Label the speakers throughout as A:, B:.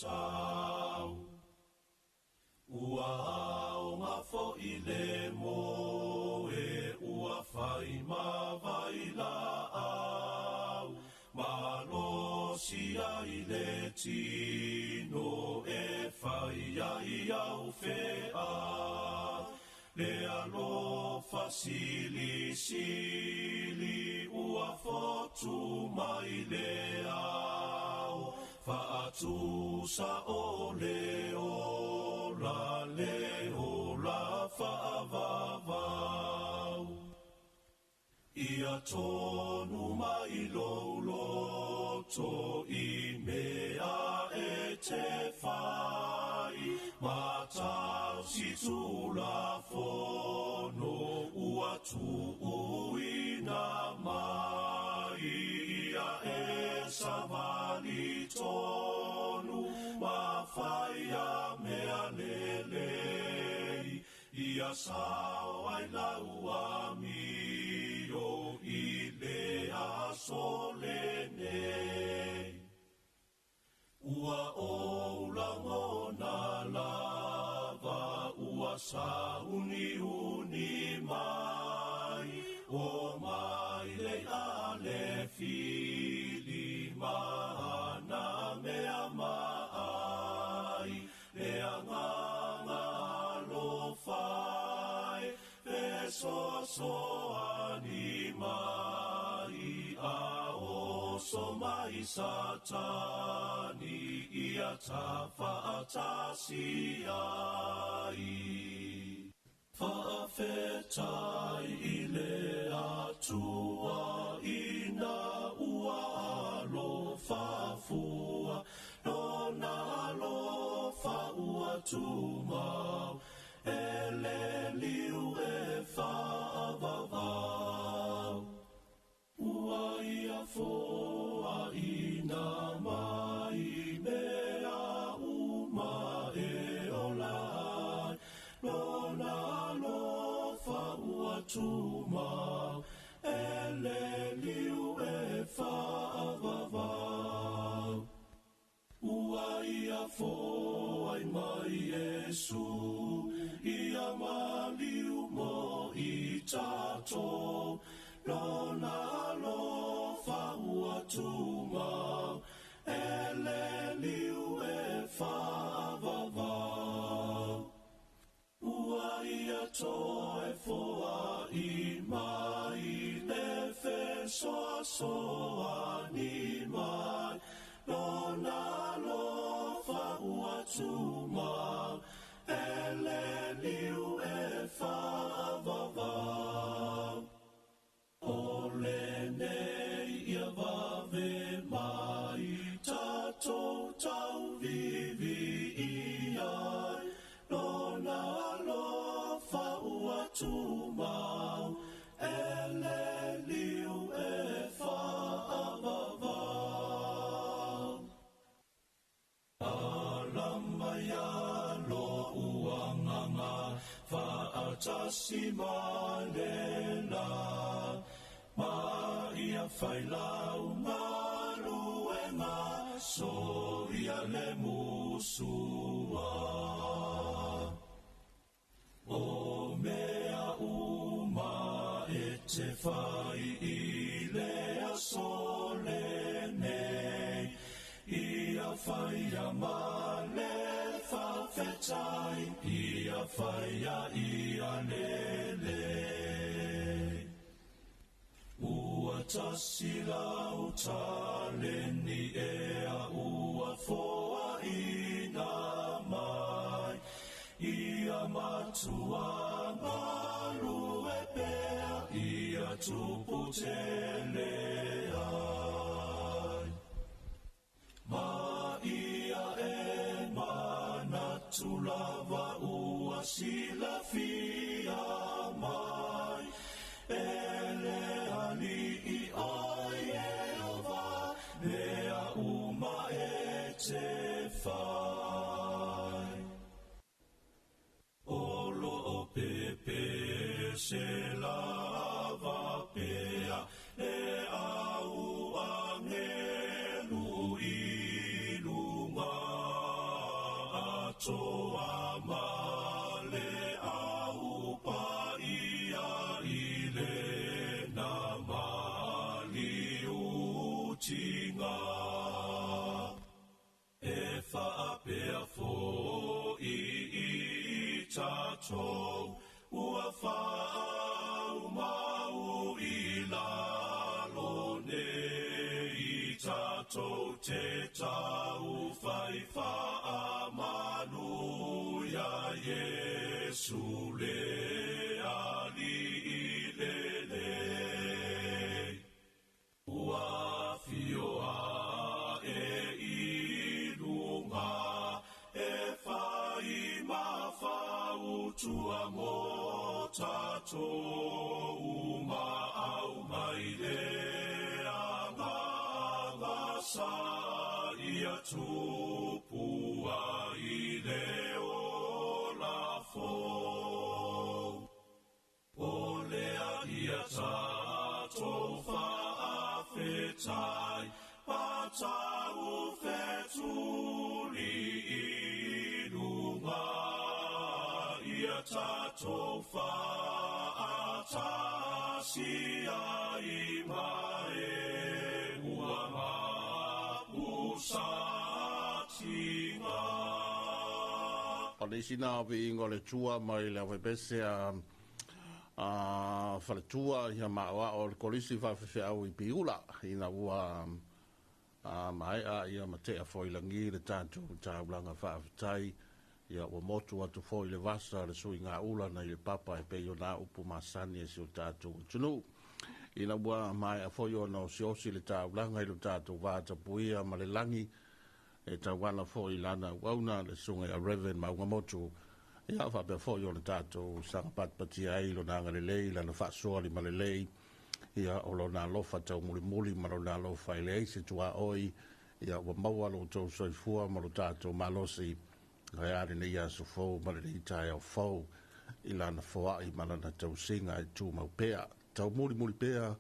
A: sau. Ua aoga fo'i le moe, ua fai ma vailaau, malosi ai le tino e fai ai au feau. Le alofa silisili ua fotu mai le ao, faatusa o le ola, le ola faavavau. Ia tonu mai lou loto i mea e te fai, matau si tulafono ua tuuina mai. Ia e savali tonu ma fai a mea lelei, ia sao ai lau amio i le aso lenei. Ua ou lagona lava, ua sauniuni mai, o mai le ale fili ma na mea maai, le agaga alofai, fesoasoani mai, a oso mai Satani, ia tafaatasi ai. Faafetai i le Atua ina ua alofa fua, lona alofa ua tumau, e le liu e faavavau. Ua ia foaina mai mea uma e ola ai, lona alofa ua tumau, e le liu e faavavau. Ua ia foai mai Iesu, ia maliu mo i tatou, lona alofa ua tumau, e le liu e faavavau. Ua ia toe foai mai le fesoasoani mai, lona alofa ua tumau, e le liu e faavavau. O lenei ia vave mai, tatou tauvivi ai, lona alofa ua tumau, e le liu e faavavau. Alama ia lo'u agaga, faatasi ma le la, ma ia failau galuega, soia le musua. O mea uma e te fai i le aso lenei, ia faia ma le faafetai, ia faia ia lelei. Ua tasi lau taleni ea ua foaina mai, ia matua galue pea, ia tupu tele ai. Ma ia e manatu lava ua silafia mai, e le alii o Ieova, mea uma e te fai. O loo pepese lava pea, le au angelu i luga. atoa ma le au paia i lena maliutiga. E faapea fo'i i tatou ua faaumau i lalo nei tatou te taufai faamalu iā Iesu le Alii lelei. Ua afio ae i luga e fai ma fautua mo tatou ma aumai le Agaga sa ia tupu ai le ola fou. O lea ia tatou faafetai ma taufetuli i luga ia tatou faatasi ai ma e ua mapusatia.
B: O le isi na o viiga o le Atua mai le aufaipeese a a faletua ia maoao o le kolisi faafefeau i Piula ina ua a maea ia ma tea foi lagi le tatou taulaga faafetai ia ua motu atu foi le vasa le suiga ula nai le papa e pei ona upu masani e si o tatou atunuu. Ina ua maea foi ona osiosi le taulaga i lo tatou vatapuia ma le lagi e tauala foi i lana auauna le susuga ia Reverend Maugamotu, ia faapea foi ona tatou saga patipatia ai lona agalelei, lana faasoa limalelei, ia o lona alofa taumulimuli ma lona alofa e leai se tuaoi, ia ua maua lo outou soifua ma lo tatou malosi ae a lenei aso fou ma lenei taeao fou i lana foai ma lana tausiga e tumau pea, taumulimuli pea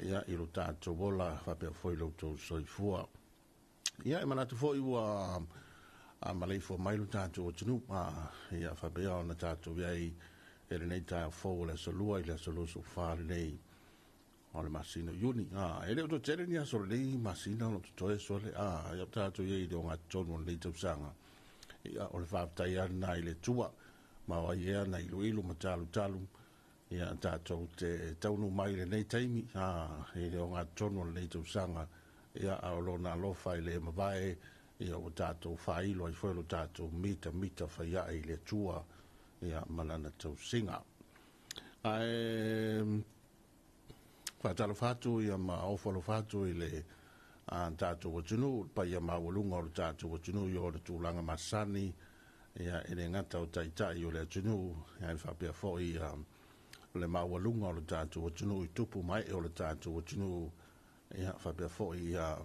B: ia i lo tatou ola faapea foi lo outou soifua. Ia e manatu foi ua maleifua mai lo tatou atunuu ia faapea ona tatou i ai e lenei taeao fou o le aso Lua i le aso 24 lenei o le masina o Iuni. E le o toe tele ni aso o lenei masina o lo o totoe sole ia tatou i ai i le ogatotonu o lenei tausaga. Ia o le faafetai lava lena i le Atua ma o ai ea na iluilu ma talutalu ia tatou te taunuu mai i lenei taimi i le ogatotonu o lenei tausaga, ia a o lona alofa e le mavae, ia ua tatou faailo ai foi lo tatou mitamita faiae i le Atua ia ma lana tausiga. Ae faatalofa atu ia ma ofo alofa atu i le tatou atunuu, le paia maualuga o le tatou atunuu i ona tulaga masani, ia e le gata o taitai o le atunuu, ae faapea foi ia le maualuga o le tatou atunuu i tupu ma ee o le tatou atunuu, ia faapea foi ia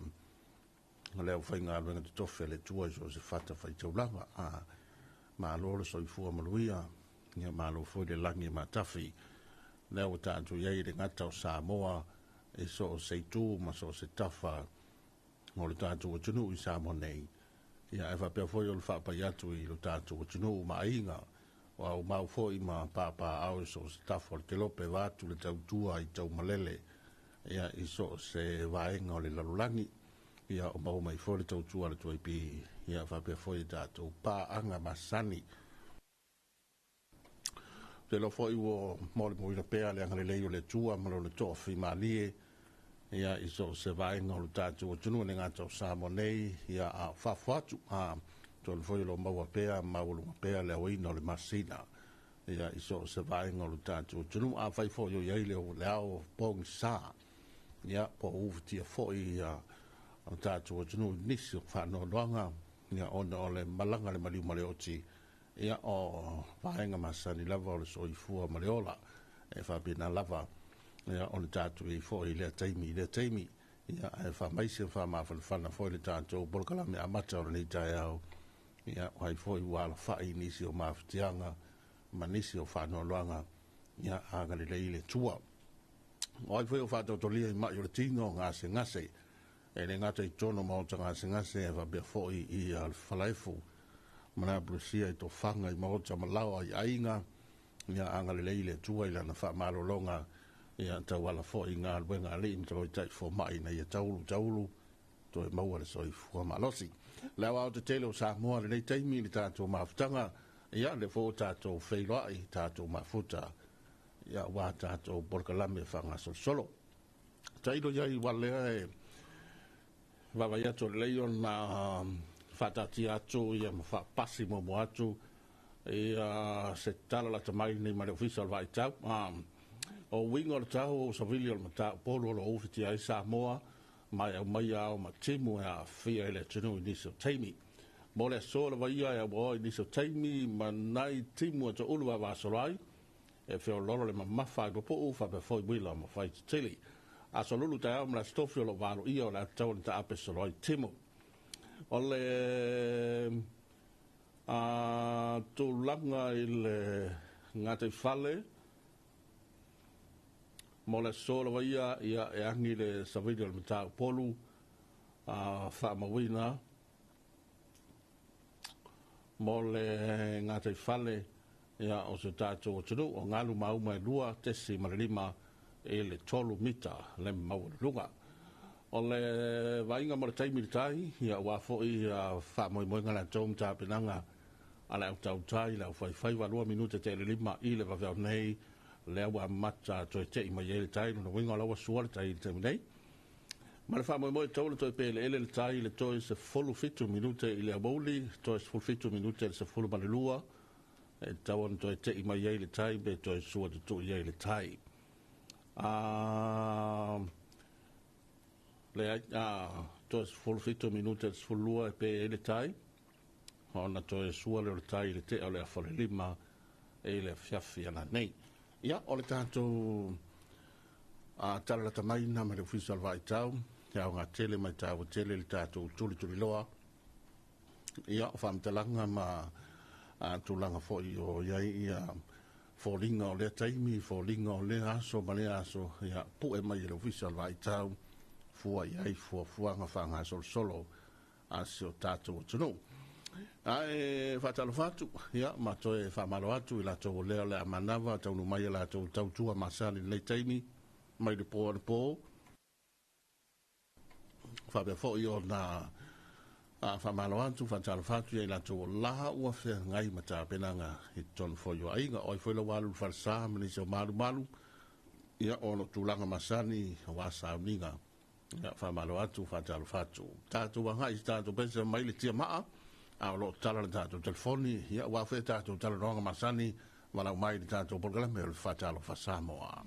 B: le aufaigaluega totofi a le Atua i so o se fatafaitaulaga. Malo le soifua manuia, ia malo foi le lagi e matafi. Lea ua tatou i ai i le gata o Samoa i so o se itu ma so o se tafa o le tatou atunuu i Samoa nei. Ia ae faapea foi o le faapai atu i lo tatou atunuu ma aiga, o aumau foi ma papaao i so o se tafa o le kelope vaeatu le tautua i taumalele ia i so o se vaega o le lalolagi. Ia o maua mai foi le tautua a le 2AP, ia faapea foi i tatou paaga masani. Te iloa foi ua molimauina pea le agalelei o le Atua ma lona toafimalie ia i so o se vaega o le tatou atunuu, e le gata o Samoa nei, ia a o fafo atu. Atonu foi o lo o maua pea maualuga pea le aoina o le masina ia i so o se vaega o le tatou atunuu. Afai foi o i ai le ao pogisa, ia po o ufitia foi ia o tatou atunuu i nisi o faanoanoaga, ia ona o le malaga le maliu ma le oti, ia o vaega masani lava o le soifua ma le ola e faapena lava ia ona tatou i ai foi i lea taimi i lea taimi. Ia ae faamaise ma faamafanafana foi le tatou polokalame amata o lenei taeao, ia o ai foi ua alafai i nisi o mafatiaga ma nisi o faanoanoaga, ia agalelei le Atua. O ai foi o faataotolia i mai o le tino gasegase, e le gata i totonu o maota gasegase, ae faapea foi i le falaefu. Ma le apulusia i tofaga i maota ma laoa i aiga, ia agalelei le Atua i lana faamalologa, ia tauala foi i galuega a alii ma tamaitai fomai ina ia taulu taulu toe maua le soifua malosi. Le aoaotetele o Samoa i lenei taimi i le tatou mafutaga, ia lea foi ua tatou feiloai, tatou mafuta, ia aua tatou polokalame faagasolosolo. Tailo i ai aua lea e vaavaai atu lelei ona faataatia atu ia ma faapasi muamua atu ia se tala lata mai nei ma le Ofisa o le Vaitau. O uiga o le tau o savili o le mataupolu o lo o ufitia ai Samoa ma e aumaia ao ma timu e aafia i le atunuu i nisi o taimi. Mo le aso lava ia e auaoa i nisi o taimi ma nai timu e toulu vaavasolo ai, e feololo le mamafa ai pupuu faapea foi uila ma fai tetele. Aso lulu taeao ma le aso tofi o lo o valoia o le a tatau ona taape solo ai timu. O le tulaga i le gataifale mo le aso lava ia, ia e agi le savili o le mataupolu faamauina mo le gataifale ia, o se tatou atunuu o galu mauma e 2.5 i le 3 mita le maualuluga. O le vaaiga mo le taimi le tai, ia ua foi faamoemoega latou ma tapenaga a le au tautai le au faifaiva 2 minute tele 5 i le vaveao nei, lea ua amata toe tei mai ai le tai, lona uiga o la ua sua le tai i le taimi nei. Ma le faamoemoe tau le toe peleele le tai i le toe 17 minute i le aoauli, toe 17 minute i le 12, e tatau ona toe tei mai ai le tai pe toe sua tutui ai le tai. Leai, toe 17 minute i le 12 e pe ai le tai, ona toe sua lea o le tai i le tea o le afa o le 5 i le afiafi ana nei. Ia, o le tatou tala lata mai na ma le Ofisa o le Vaitau, e aoga tele ma e taua tele le tatou tulituliloa. Ia, o faamatalaga ma tulaga foi o i ai ia foliga o lea taimi, foliga o lea aso ma lea aso, ia pue mai e le Ofisa o le Vaitau, fua i ai fuafuaga faagasolosolo a si o tatou atunuu. Ae faatalofa atu, ia, ma toe faamalo atu i latou o lea o le a manava taunuu mai e latou tautua masani i lenei taimi mai le po anapo. Faapea foi ona faamalo atu, faatalofa atu ia i latou o la ua feagai ma tapenaga i totonu foi o aiga. O ai foi lau alu i le falesa ma nisi o malumalu, ia, o lo tulaga masani aua sauniga. Ia, faamalo atu, faatalofa atu. Tatou agai i tatou pese mai le tiamaa, a o lo o tala le tatou telefoni, ia, ua fea tatou talanoaga masani, walau mai le tatou polokalame o le Faatalofa Samoa.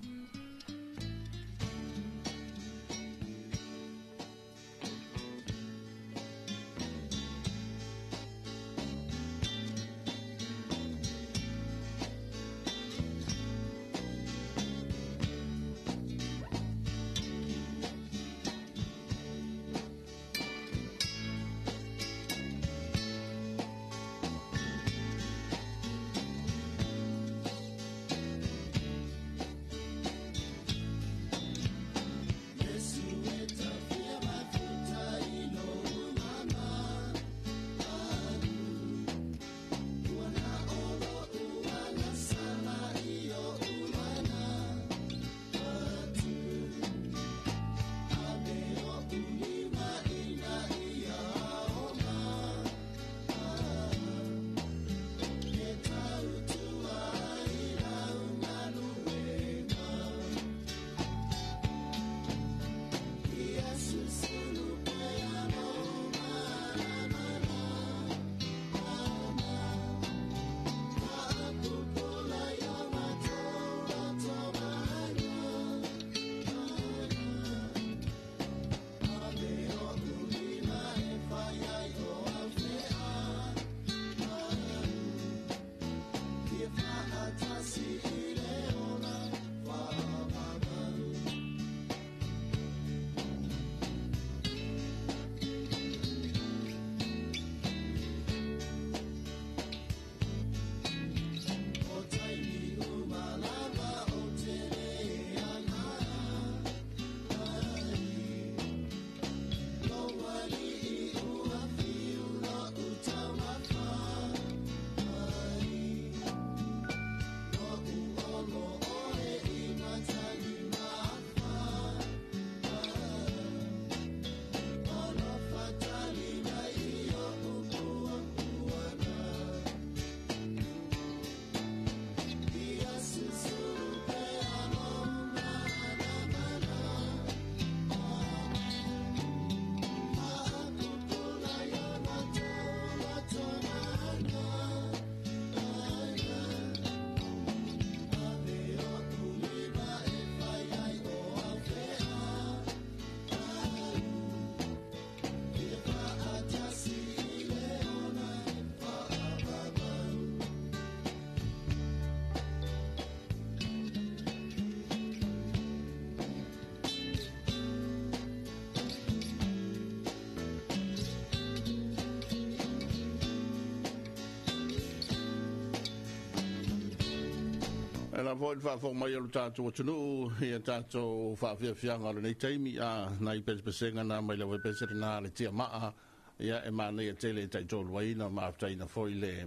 B: E la foi le faafofoga mai a lo tatou atunuu i a tatou faafiafiaga o lenei taimi, a nai pesepesega na mai le auepese lena le tiamaa, ia e manaia tele e taitoluaina ma afetaina foi le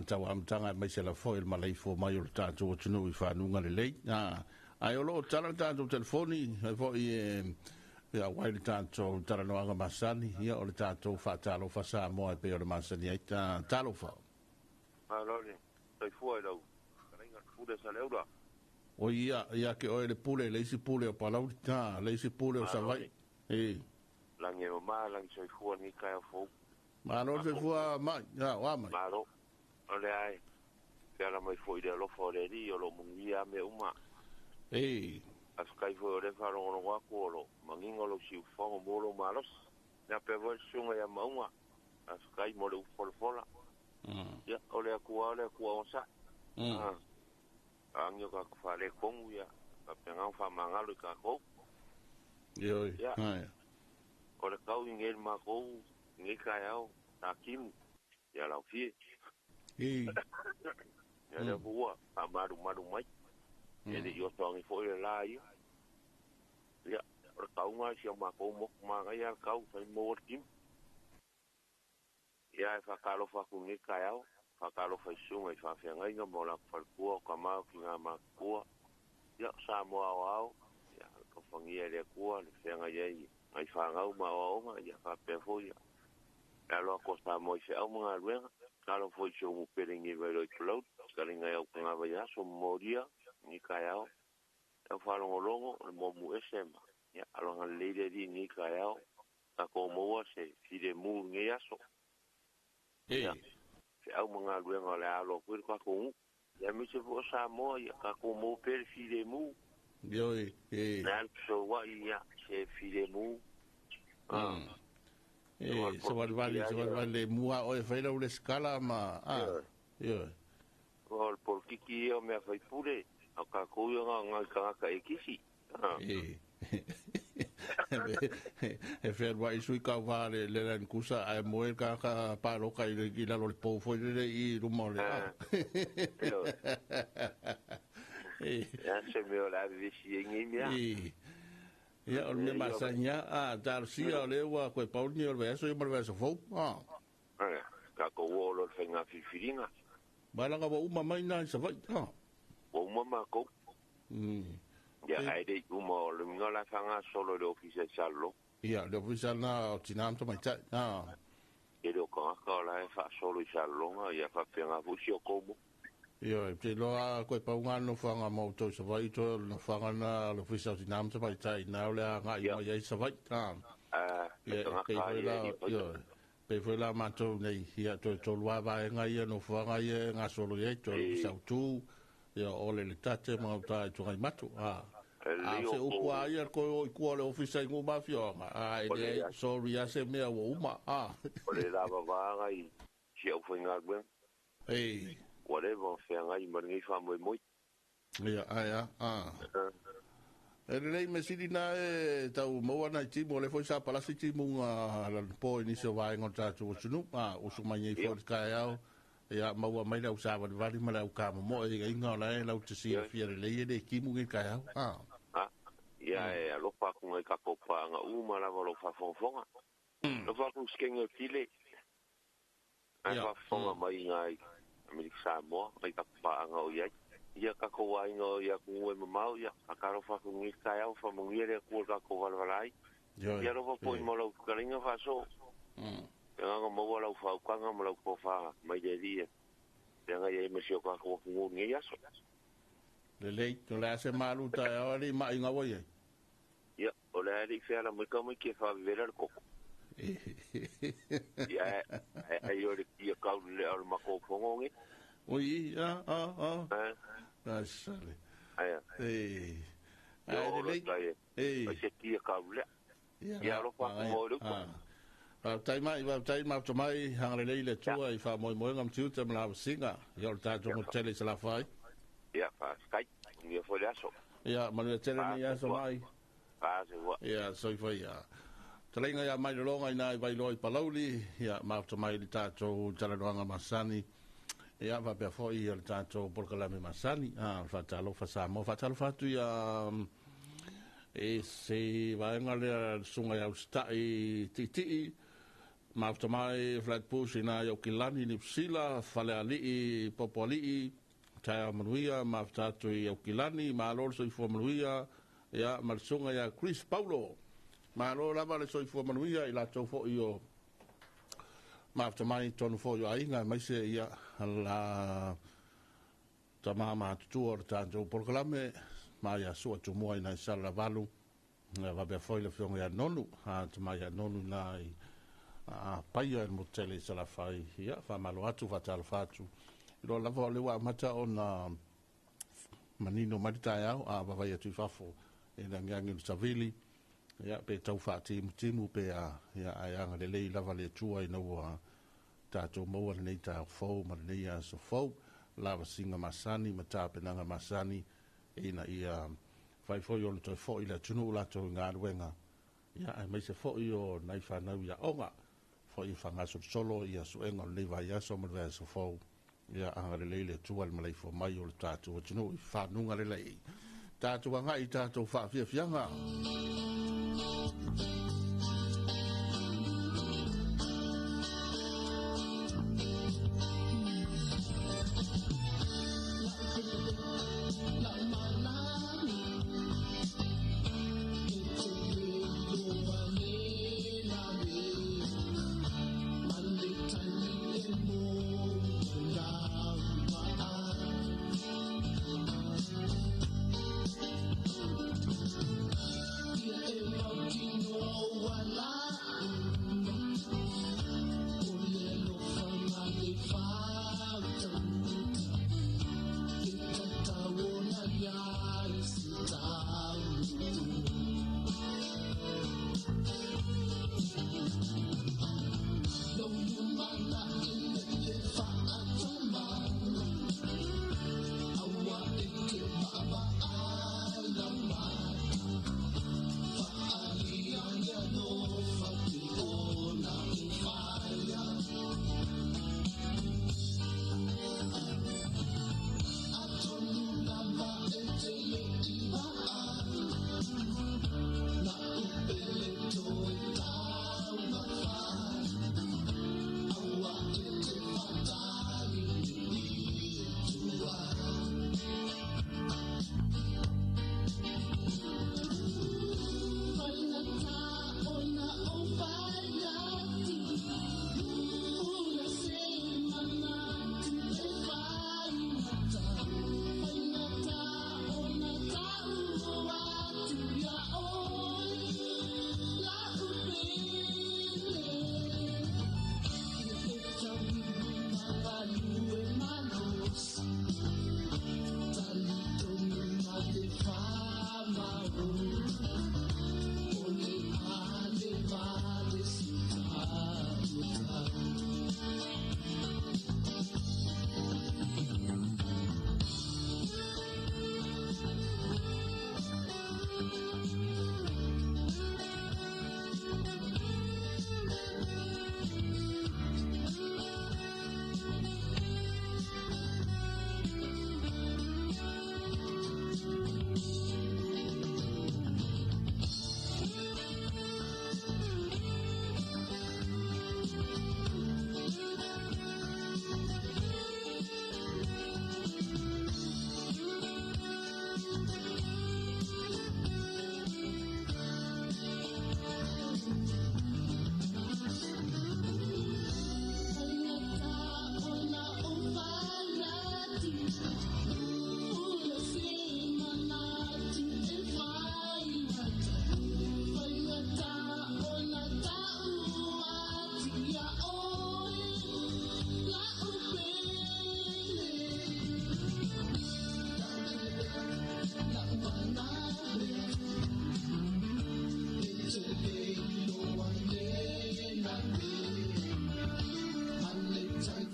B: tau amataga aemaise lava foi le maleifua mai o le tatou atunuu i fanuga lelei. Ae o lo o tala le tatou telefoni ai foi e feauai le tatou talanoaga masani, ia o le tatou faatalofa Samoa e pei o le masani ai. Talofa.
C: Malo le soifua i lau fetalaiga le Pule Saleula.
B: O ia, ia ke oe le pule, le isi pule o Palauli, ta, le isi pule o
C: Malo
B: Savaii.
C: le
B: E.
C: lagi e mama, lagi soifua lenei taeao fou.
B: Malo le
C: Tatou
B: soifua mai, ia, o a mai.
C: Malo, o le a e feala mai foi i le alofa o le Alii o lo o manuia lava mea uma.
B: E.
C: Faafetai foi o lea e faalogologo atu o lo o manino lou siufofoga mo lou malosi. Ia pea foi le susuga ia Maauga, faafetai mo le upu folafola. Ia, o le Atua o le Atua onosai. A agi o tatou faaletonu, ia faapena ona faamagalo i tatou.
B: Ioe.
C: Ia,
B: Ae.
C: o le tau i nei le matou, i nei taeao, sa timu, ia laufie. Ia lea foi ua faamalumalu mai, e le i oso agi foi le la ia. Ia, o le tauga si o matou motu manaia le tau, fai maua le timu. Ia, e faatalofa atu i lenei taeao, faatalofa i susuga i faafeagaiga ma o latou faletua, o tama o tina matutua. Ia, o Samoa aoao, ia, alofagia e le Atua le feagai ai nai fanau ma aoaoga, ia faapea foi ia le alo atu o Samoa i feau ma galuega. Talo foi i si ou pele nei vai loi Palauli, fetalaiga i au tagava i aso momolia, lenei taeao. Au faalogologo, o le muamu ese ma, ia, aloga lelei le Alii i lenei taeao. Tatou maua se filemu i lenei aso. Ia, feau ma galuega o le a alo atu ai le tatou nuu. Ia, aemaise foi o Samoa, ia tatou maua pea le filemu.
B: Ioe. E.
C: Le a le fesouai, ia, se filemu.
B: E, savalivali, savalivali le mua o e fai lau le skala ma, a. Ioe.
C: O le polokiki ia o mea faipule, a o tatou ia na o nai tagata e kisi.
B: E. E whenua i sui kau wā le le Land Cruiser ae moe le kākā pāloka i, le, i lalo le pou foi lele i luma o le a.
C: Ioe.
B: E.
C: Ia se mea o le a vevesi ai nei mea.
B: E. Ia, o le mea masani lava, a, talosia o lea ua koe pau ni o le vaiaso ia ma le vaiaso fou. A.
C: Tatou oo loa i le faiga filifiliga.
B: Malaga ua uma mai nā i Savaii. A.
C: Ua uma matou. Ia, ae le i uma o le uiga o le a faagasolo i le ofisa i Salelologa.
B: Ia, le ofisa lena o Tina ma Tamaitai. A.
C: Tele o tagata o la e faasolo i Salelologa, ia faapena foi si o tou motu.
B: Ioe, te iloa a koe pau ngā nofoaga ma outou i Savaii, toe o le nofoaga lena o le ofisa o Tina ma Tamaitai, na o le a agai mai ai i Savaii. A.
C: A,
B: Ia, e
C: tagata
B: pei foi
C: ia
B: la,
C: e le
B: ioe, pei foi la matou nei, ia, toe tolu lava vaega ia, nofoaga ia e gasolo i ai, toe o le ofisa autu, ia, o le Letate ma gauta i Tuagaimatu. A.
C: E
B: A
C: lelei
B: o se
C: o
B: upu
C: tou
B: a ia le toe o i tua o le ofisa i nuu ma afioaga, a, e
C: o le
B: leai, sorry a se mea ua uma. A.
C: O le lavavaga i si aufaigaluega.
B: E.
C: Ua leva ona feagai ma lenei faamoemoe.
B: Ia, ae a, a. E lelei mea sili na e tau maua nai timu, o lea foi sa palasi timuga lanapo i nisi o vaega o le tatou atunuu, a usu mai nei foi le taeao, ia maua mai le au savalivali ma le au kamomoe i inga o la e lau te silafia lelei e le timu nei taeao. A.
C: A, ia e alofa atu nai tatou paaga uma lava o lou faafogafoga. Alofa atu i sikenge o Chile, ae faafofoga mai nai Amerika Samoa, nai tatou paaga o i ai. Ia tatou aiga o i atunuu e mamao, ia faatalofa atu i lenei taeao, faamanuia le Atua i le tatou valavala ai. Ia alofa foi mo lau fetalaiga faasoo. E agaga maua lau faautaga ma lau tofa mai le Alii e feagai ai ma si o tatou atunuu i lenei aso.
B: Lelei, o le a se malu taeao alii mai gaua i ai?
C: Ia, o le a le i feala mai tamaiti e faavevela le koko. Ia, ae ai o le tia kau le o le matou fono nei.
B: Oi, a, a, a. A, sale.
C: Aia.
B: E.
C: Ia,
B: Ae
C: o le
B: lelei.
C: tai e.
B: E.
C: Ai se tia kau lea.
B: Ia,
C: Ia, alofa atu mo le upu.
B: Faafetai mai, faafetai mafuta mai, agalelei le Atua i faamoemoega ma tiute ma lavasiga. Ia, o le tatou motu tele i Salafai.
C: Ia, faafetai. Manuia foi le aso.
B: Ia, manuia tele nei aso mai.
C: Faafetai.
B: Ia, soifua ia. Talaiga ia mai lologa ina i Vailoa i Palauli, ia mafuta mai le tatou talanoaga masani. Ia faapea foi le tatou polokalame masani, o le Faatalofa Samoa. Faatalofa atu ia e se vaega lea le susuga ia Usitai Tiitii, mafuta mai Flatbush ina i Aukilani, Niu Sila, Falealii, Popoalii, taeao manuia, mafuta atu i Aukilani, malo le soifua manuia, ia ma le susuga ia Chris Paulo. Malo lava le soifua manuia i latou foi o mafuta mai tonu foi o aiga, aemaise ia la tama matutua o le tatou polokalame, ma ia Sua Tumua ina i Salelavalu, faapea foi le afioga ia Nonu, tama ia Nonu ina i Paia i le motu tele i Salafai. Ia, faamalo atu, faatalofa atu. I loa lava o lea ua amata ona manino mai le taeao, a vaavaai atu i fafo i le agiagi o le savili, ia, pe tau faatimutimu pe a, ia, ae agalelei lava le Atua ina ua tatou maua lenei taeao fou ma lenei aso fou, lavasiga masani ma tapenaga masani, ina ia fai foi ona toe foi le atunuu latou i galuega, ia, aemaise foi o nai fanau i aoga, foi e faagasolosolo ia suega o lenei vaiaso ma le vaiaso fou. Ia agalelei le Atua i le maleifua mai o le tatou atunuu i fanuga lelei. Tatou agai i tatou faafiafiaga.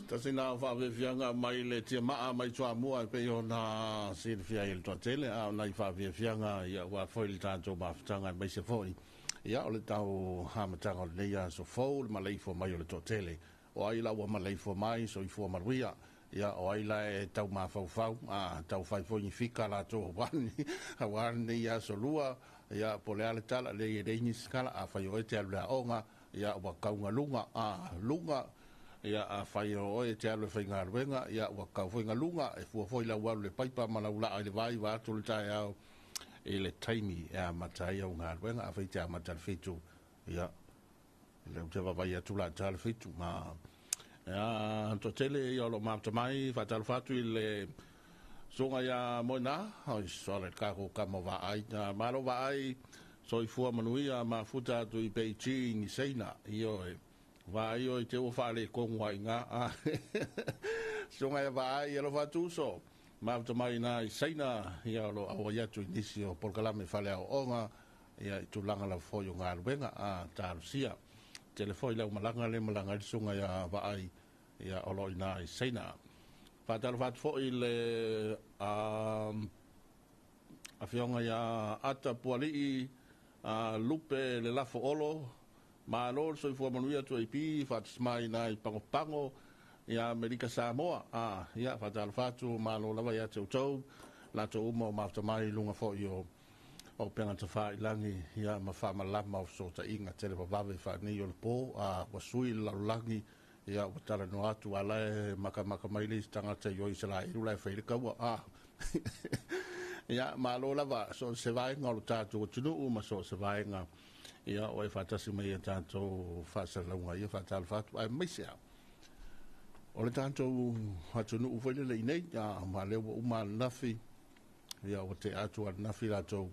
B: Tasi na faafiafiaga mai le tiamaa mai Toamua e pei ona silafia ai e le toatele, a o nai faafiafiaga ia ua foi le tatou mafutaga, aemaise foi ia o le tau amataga o lenei aso fou, le maleifua mai o le toatele. O ai la ua maleifua mai soifua manuia. Ia, o ai la e tau mafaufau, a tau fai foi ni fika latou aua lenei aso lua, ia, po o le a le tala, leai e leai nisi tala, afai o oe e te alu i le aoga, ia, ua taugaluga, a, luga, ia, afai o oe e te alu e faigaluega, ia, ua tatau foi ona luga, e fua foi lau alu i le paipa ma lau laa i le vai vaeatu le taeao i le taimi e amata ai au galuega. Afai e te amata i le 7, ia, o lea ou te vaavaai atu o le a ta le 7. Ia, toatele ia o lo o mafuta mai, faatalofa atu i le susuga ia Moena, oi sole le tatou tama o Vaai. Malo Vaai, soifua manuia, mafuta atu i Beijing i Saina. Ioe, Vaai oi te ua faaletonu lava i ina. Susuga ia Vaai, alofa atu uso, mafuta mai ina i Saina, ia o lo o auai atu i nisi o polokalame faaleaoaoga, ia i tulaga lava foi o galuega a talosia. Tele foi le aumalaga lea e malaga ai le susuga ia Vaai, ia o lo o i ina i Saina. Faatalofa atu foi i le afioga ia Ata Pualii Lupe Le Lafo Olo, malo le soifua manuia atu AP, faatasi mai ina i Pagopago ia Amerika Samoa. Ia faatalofa atu, malo lava ia te outou, latou uma o mafuta mai i luga foi o upega tafailagi, ia ma faamalama o fesootaiga televavave faaneio le po, a ua sui le lalolagi, ia ua talanoa atu a la e matamata mai le isi tagata i o Isaraelu la e fai le taua. A ia malo lava so o se vaega o lo tatou atunuu ma so o se vaega ia o e faatasi mai ia tatou faasalalauga ia faatalofa atu aemaise a o le tatou atunuu foi lele i nei a ma lea ua uma ananafi ia ua tea atu ananafi latou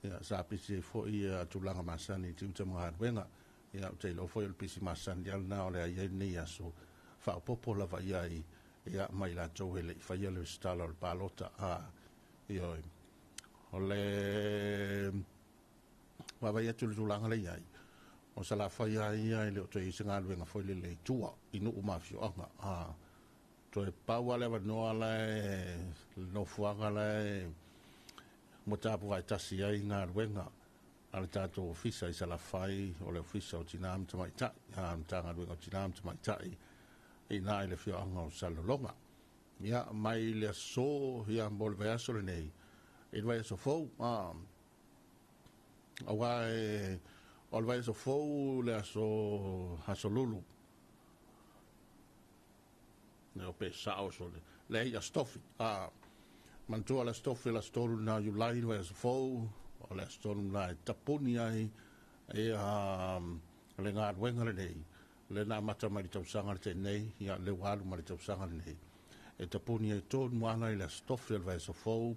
B: ia sa pisi ai foi ia tulaga masani i tiute ma galuega. Ia ou te iloa foi o le pisi masani lava lena o le a i ai lenei aso faaopoopo lava i ai ia ma i latou e le i faia le resitala o le palota. A, ioe. O le vaavaai atu i le tulaga lea i ai, o Salafai lava ia e le o toe i ai se galuega foi lele i tua i nuu ma afioaga. A, toe pau lava le avanoa la e, le nofoaga la e ua tapuvae tasi ai galuega a le tatou Ofisa i Salafai, o le Ofisa o Tina ma Tamaitai, a le Matagaluega o Tina ma Tamaitai i ina i le afioaga o Salelologa. Ia, mai le aso, ia, mo le vaiaso lenei, i le vaiaso fou, a, aua e, o le vaiaso fou le aso, aso Lulu, Leo pe sao so le leai aso tofi. A manatua le aso tofi le aso 3 lena o Iulai le vaiaso fou, o le aso tonu lena e tapuni ai ia le galuega lenei, lea na amata mai le tausaga le tenei, ia lea ua alu ma le tausaga lenei. E tapuni ai tonu lava i le aso tofi o le vaiaso fou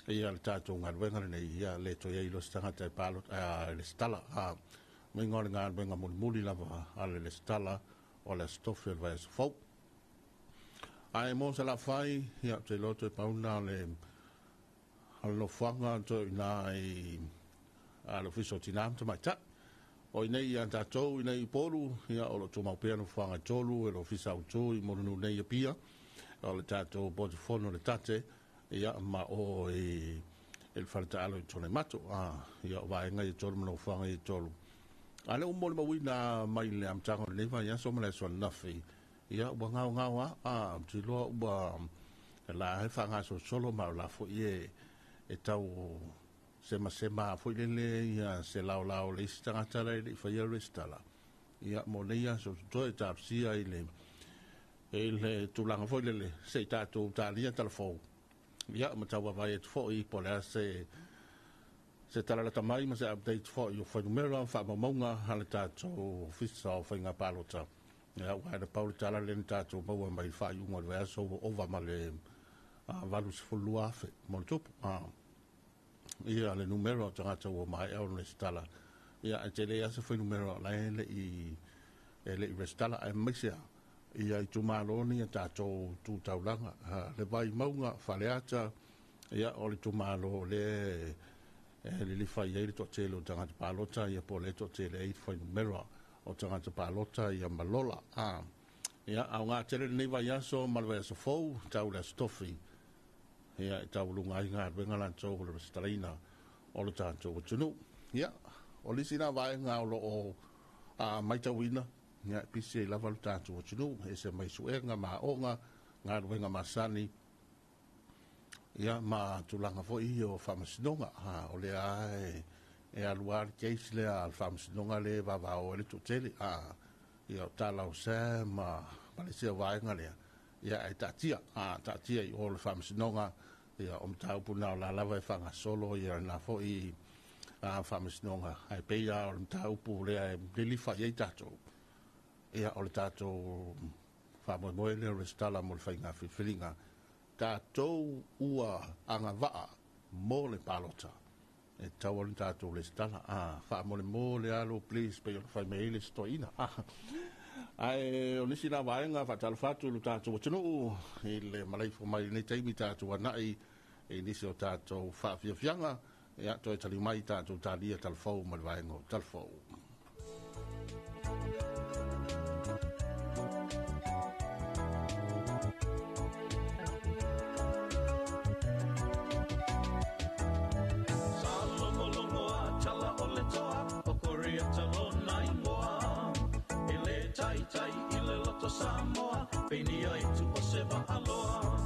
B: ia le tatou galuega lenei, ia le toe i ai loa se tagata e palota, e resitala. A uiga o le galuega mulimuli lava a le resitala o le aso tofi o le vaiaso fou. Ae mo Salafai, ia, ou te iloa toe pau lena o le o le nofoaga toe i ina i a le Ofisa o Tina ma Tamaitai. O i nei ia tatou i nei i Upolu, ia, o lo o tumau pea nofoaga e tolu e le Ofisa Autu i Mulinuu nei i Apia, o le tatou Potu Fono i le Tate, ia, ma o i le faletaalo i Tuanaimato. Ia, o vaega ia e tolu ma nofoaga ia e tolu. A lea ua molimauina mai le amataga o lenei vaiaso ma le aso ananafi, ia ua gaogao lava, a, ou te iloa ua la e faagasolosolo ma o la foi e tau semasema foi lele ia se laolao o le isi tagata la e le i faia le resitala. Ia mo nei aso totoe talosia i le tulaga foi lele se i tatou talia talafou. Ia ma tau vaavaai atu foi po o le a se tala lata mai ma se update foi o fuainumera ma faamaumauga a le tatou Ofisa o Faiga Palota. Ia, aua e na pau le tala lea na tatou maua mai le faaiuga o le vaiaso ua ova ma le 82,000 ma le tupu. Ia, le numera o tagata ua maea ona resitala. Ia, e tele lava se fuainumera o la e le i resitala, aemaise lava ia itumalo nei a tatou tu taulaga. Le Vaimauga, Faleata, ia, o le itumalo o lea e lilifa i ai le toatele o tagata palota, ia po o lea e toatele ai fuainumera o tagata palota, ia ma Lola. Ia, aoga tele lenei vaiaso ma le vaiaso fou, tau le aso tofi, ia, e taualuga ai galuega latou o le resitalaina o le tatou atunuu. Ia, o le isi lena vaega o lo o matauina, ia, e pisi ai lava le tatou atunuu, e ese mai suega ma aoga, galuega masani ia ma tulaga foi o faamasinoga. O lea e alu lava le case lea a le faamasinoga le vavao ai le toatele. Ia o tala o Sam ma le isi vaega lea, ia ae taatia, taatia i o le faamasinoga. Ia o mataupu na o la lava e faagasolo ia na foi faamasinoga, ae pei lava o le mataupu lea e lilifa i ai tatou, ia o le tatou faamoemoe lea o le resitala mo le faiga filifiliga. Tatou ua agavaa mo le palota, e tatau ona tatou resitala. Faamolemole alo please, pei ona fai mai ai le isi toeaina. Ae o nisi na vaega, faatalofa atu i lo tatou atunuu i le malaifua mai i lenei taimi, tatou anai i nisi o tatou faafiafiaga. Ia toe taliu mai tatou talia talafou ma le vaega o talafou.
A: Sa logologo a tala o le toa o Korea lona igoa. E le taitai i le loto Samoa, peinia i tu o se vaaloa.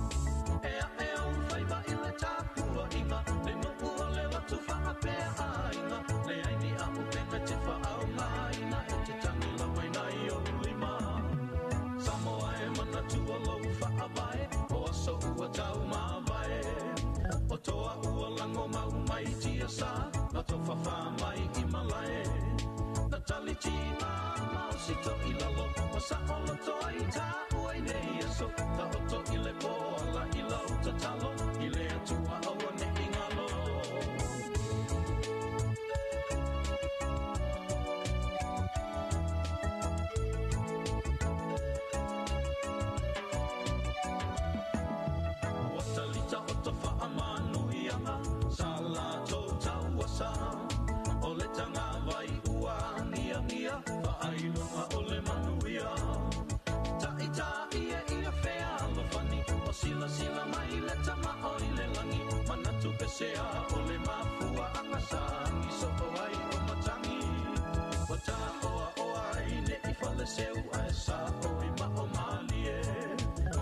A: E a e au faiva i le tapuaiga, le nuu o le lotu faapea aiga. Le ai ni a upenga te whaau e te tangi lawaina i o lima. Samoa e manatua lou faavae, o aso ua tau mavae. O toa ua lango mau mai tia sa, na to whawha mai i malae. Na tali tina mao sito i lalo, o sa olo toa i tā ua i nei aso. Ta oto i le po ala i lau tatalo, i le atua aua ne i ngalo. Ua talita o ta faamanuiaga, sa latou tauasa. O le tagavai ua agiagia, faailoga o le manuia. Taʻitaʻi e ia fealofani, o silasila mai le tama o i le lagi. Manatu pesea o le mafuaaga sa agisoo ai o matagi. Ua taoaoa ai neʻi faleseu ae sa o i mao malie.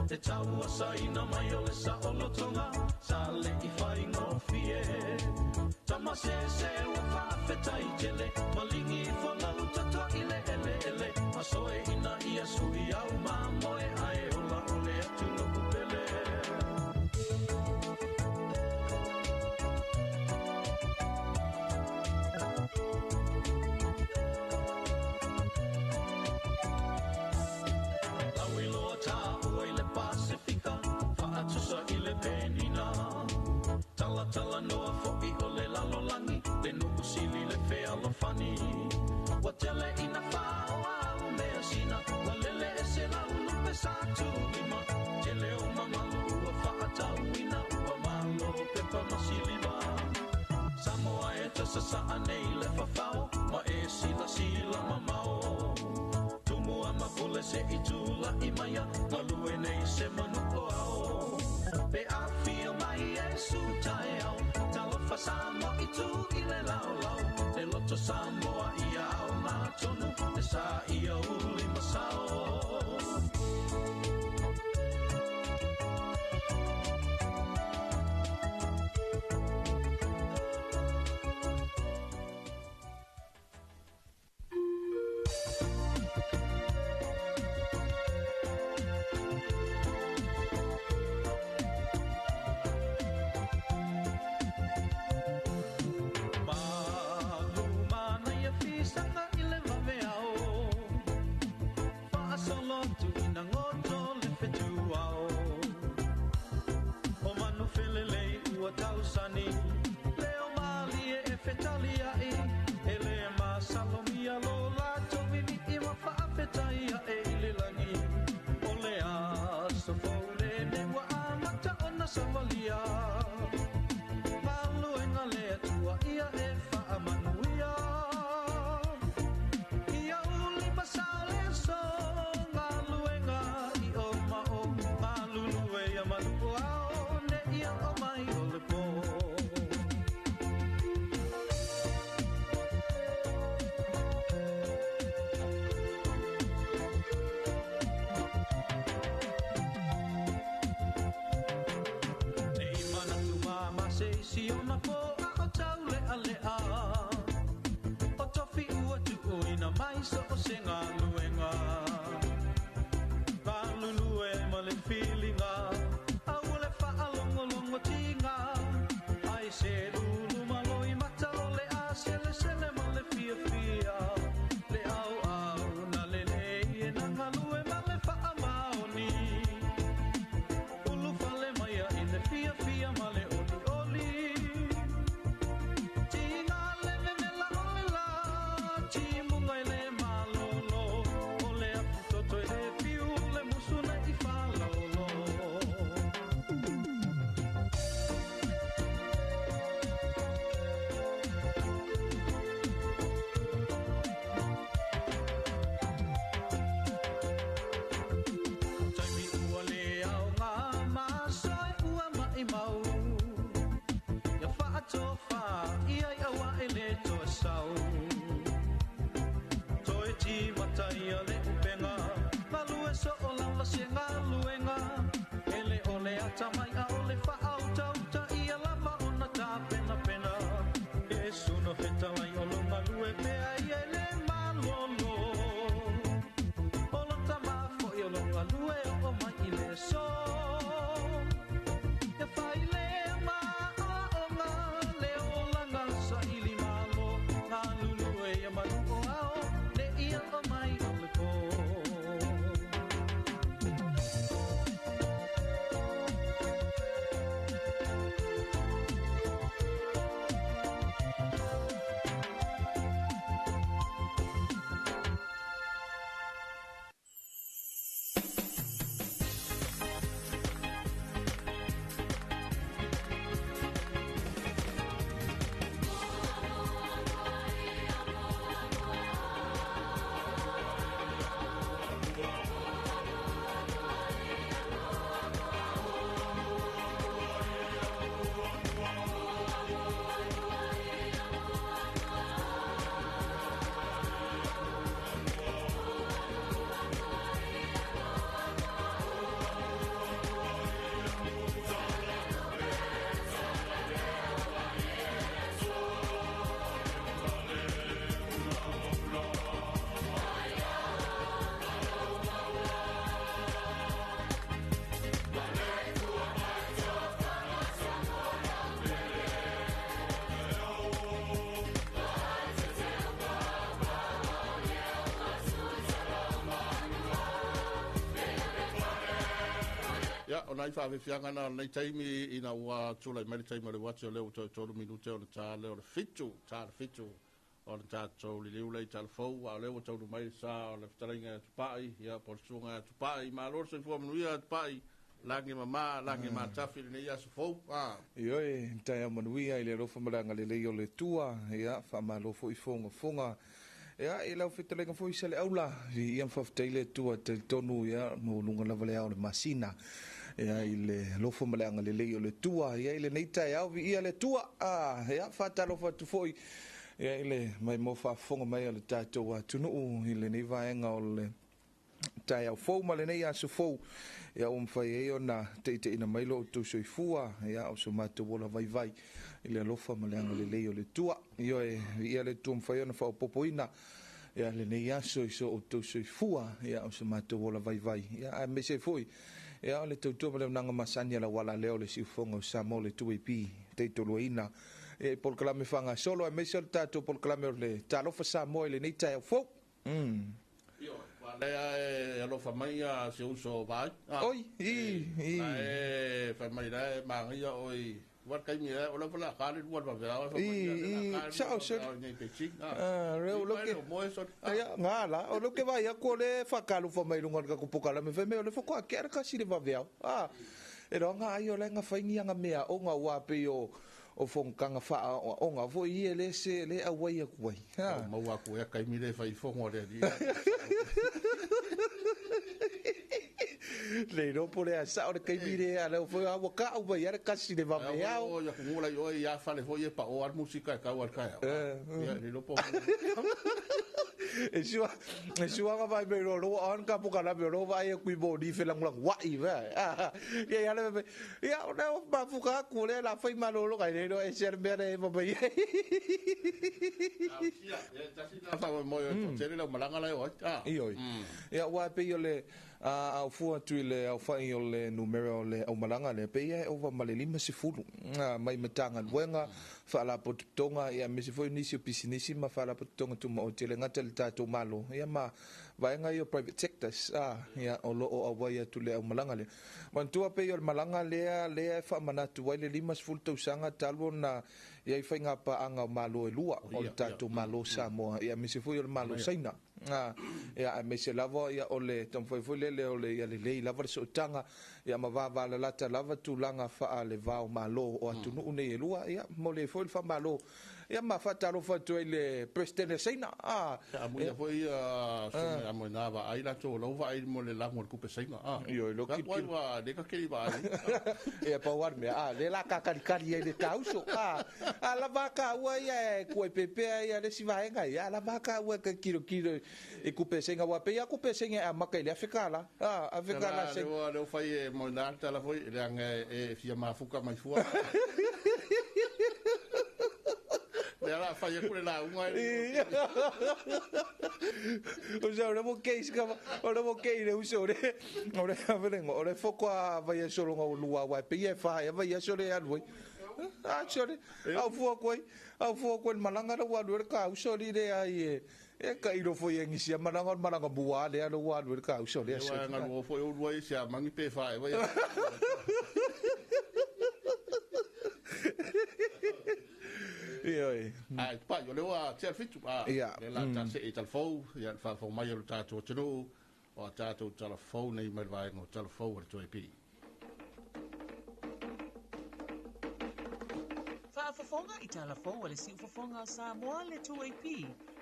A: Te tauasaina mai o le saolotoga, sa leʻi faigofie. Tama se ua faafetai tele, maligi folau toto i le eleele. Asoe ina ia sui au mamoe, ae ola o le atunuu pele. Lauiloa tāua i le Pasifika, faatusa i le Penina. Talatala noa foʻi o le lalolagi, le nuu sili le fealofani. Ua tele ina fao au mea sina, ua lele e se lau lupe sa tulima. Tele o mamalu ua faatauina, ua malo pepa ma silima. Samoa e tasasaa nei le fafao, ma e silasila mamao. Tumu ama pule se i tula i maia, galue nei se manu o ao. Pe afio mai e su taeao, talofa Samoa i tu i le laolao. Le loto Samoa i ao ngā tonu, te sa ia uli masao. Malu mana ia fisaga i le vaveao, faasolo atu ina goto le fetuao. O manu felelei ua tausani, leo malie e fetaliai. E le masalomia lo latou vivii ma faafetai ae i le lagi. O le aso fou lenei ua amata ona savalia, galuega le Atua ia e faamanuia. Ia uli masao le aso, galuega i o mao, galulue ia manu o ao, ne ia o mai o le po. timata ia le upega Galue so o lava se galuega Ele o le ata mai a o le whaautauta Ia lava o na tā pena pena E suna fetalai o lo galue pea ia le malolo O lo tamafo i o lo galue o mai i le so E whai le ma o ngā le o langa sa ili malo Ngā lulu e ia manu o ao le ia o mai o le pō.
B: Ia, o nai whaawhiwhianga na nei taimi ina ua tūlai mai le taimi o le uati o lea ua toe tolu minute o le tā lea o le fitu, tā le fitu o le tātou liliu lei tā le fou, a o lea ua taunu mai le sa o le fetalaiga ia Tupai, ia po o le susuga ia Tupai, malo le soifua manuia Tupai, lagi mama, lagi matafi lenei aso fou. Ah.
D: Ioe, taeao manuia i le alofa ma le agalelei o le Atua, ia, faamalo foi fogafoga. Ia, i lau fetalaiga foi sa le aula, ia ma faafetai le Atua talitonu, ia, mo luga lava le ao o le masina. Ia, i le alofa ma le agalelei o le Atua, ia, i lenei taeao, viia le Atua. Ah, ia, faatalofa atu foi, ia, i le maimoa faafofoga mai o le tatou atunuu i lenei vaega o le taeao fou ma lenei aso fou, ia ua mafai ai ona taitaiina mai lo outou soifua, ia o so matou ola vaivai i le alofa ma le agalelei o le Atua. Ioe, viia le Atua mafai ona faaopoopoina ia lenei aso i so outou soifua, ia o so matou ola vaivai, ia aemaise ai foi ia o le tautua ma le auaunaga masani a lau ala lea o le siufofoga o Samoa o le 2AP taitoluaina ia i polokalame faagasolo aemaise o le tatou polokalame o le Talofa Samoa i lenei taeao fou.
B: Ioe, ua lea e alofa mai ia si uso vai.
D: Oi, i, i.
B: Na e fai mai la e mangaia oi. Ua kaimi e o le fala ka le lua va va
D: I, i, sao se.
B: Nei pe chi.
D: Ah, reo lo ke.
B: Mo so.
D: Ia, ngā la, o lo ke vai aku o le whakalufa mai lunga o le kakupuka la me whai me o le whakoa ke ara kasi le vaveau. Ah, e roa ngā ai o le ngā whaingi anga mea o ngā wā pe o o fongkanga wha o o ngā foi i e le se le awai aku ai. Ha.
B: O mau aku e kaimi le whai fongo le ni.
D: Le no po le asa o le kaimi le a le foi a waka au mai ara kasi le vaveau.
B: O ya kungula i oi ya fale foi e pa o al musika e kau al kai. Ia le lopo.
D: E sua, e sua nga vai me ro ro on ka puka la me ro vai kui bo ni fe lang lang wa i va. Ia ia le ia o le ma fuka ku le la fai ma lo lo kai le no e ser me le mo mai.
B: Ia, ta si na fa mo yo tele la malanga la yo. Ah.
D: Ioe. Ia wa pe yo le a au fua atu i le aufai o le numera o le aumalanga le pe ia e ova ma le 50 mai Matagaluega faalapotopotoga ia aemaise foi nisi o pisinisi ma faalapotopotoga tumaoti e le gata i le tatou malo ia ma vaega ia o private sectors ia o loo auai atu le aumalaga lea. Manatua pei o le malaga lea lea e faamanatu ai le 50 tausaga talu ona iai faigapaaga o malo e lua o le tatou malo Samoa ia aemaise foi o le malo Saina. Ia aemaise lava ia o le taumafai foi lele o le ia lelei lava le sootaga ia ma vavalalata lava tulaga faale vao malo o atunuu nei e lua ia mo le foi le faamalo Ia ma faatalofa atu ai i le Peresetene Saina. A.
B: Amuia foi ia susuga ia Moena vaai latou o lau vaai mo le lago o le tupe Saina. A.
D: Ioe, lo
B: Ka
D: kilokilo.
B: Ua le ka keli vaai.
D: Ia pau lava le mea, a, lea la takalikali ai le tauso. A, a lava ka ua ia e kua pepea ia le isi vaega ia, a lava ka ua ka kilokilo i kupe Saina ua pe ia kupe Saina e amata i le $1,000. A, $1,000
B: Le
D: Saina.
B: ua le fai e Moena tala foi le anga e fia mafuka mai fua. Le ala fai e kule la unga e.
D: O sa o le mo case ka o le mo kei le uso le o le avelengo o le foko a vai e solo ngau lua wa pe e fa e vai e solo e alu a solo au fua koi au fua koi malanga le walu le ka uso li le ai e e ka ilo foi e ngisia malanga malanga bua le alu walu le ka uso le
B: Ua ngalu foi o lua i sia mangi pe fa e vai.
D: Ioe.
B: Ai, pa, yo le ua tia fitu. A,
D: Ia.
B: le la ta se i talafou, ia fa fo mai o le tātou atunuu, o a tātou talafou nei mai le vaega o talafou o le 2AP.
E: Faafofoga i talafou a le siufofoga o Samoa le 2AP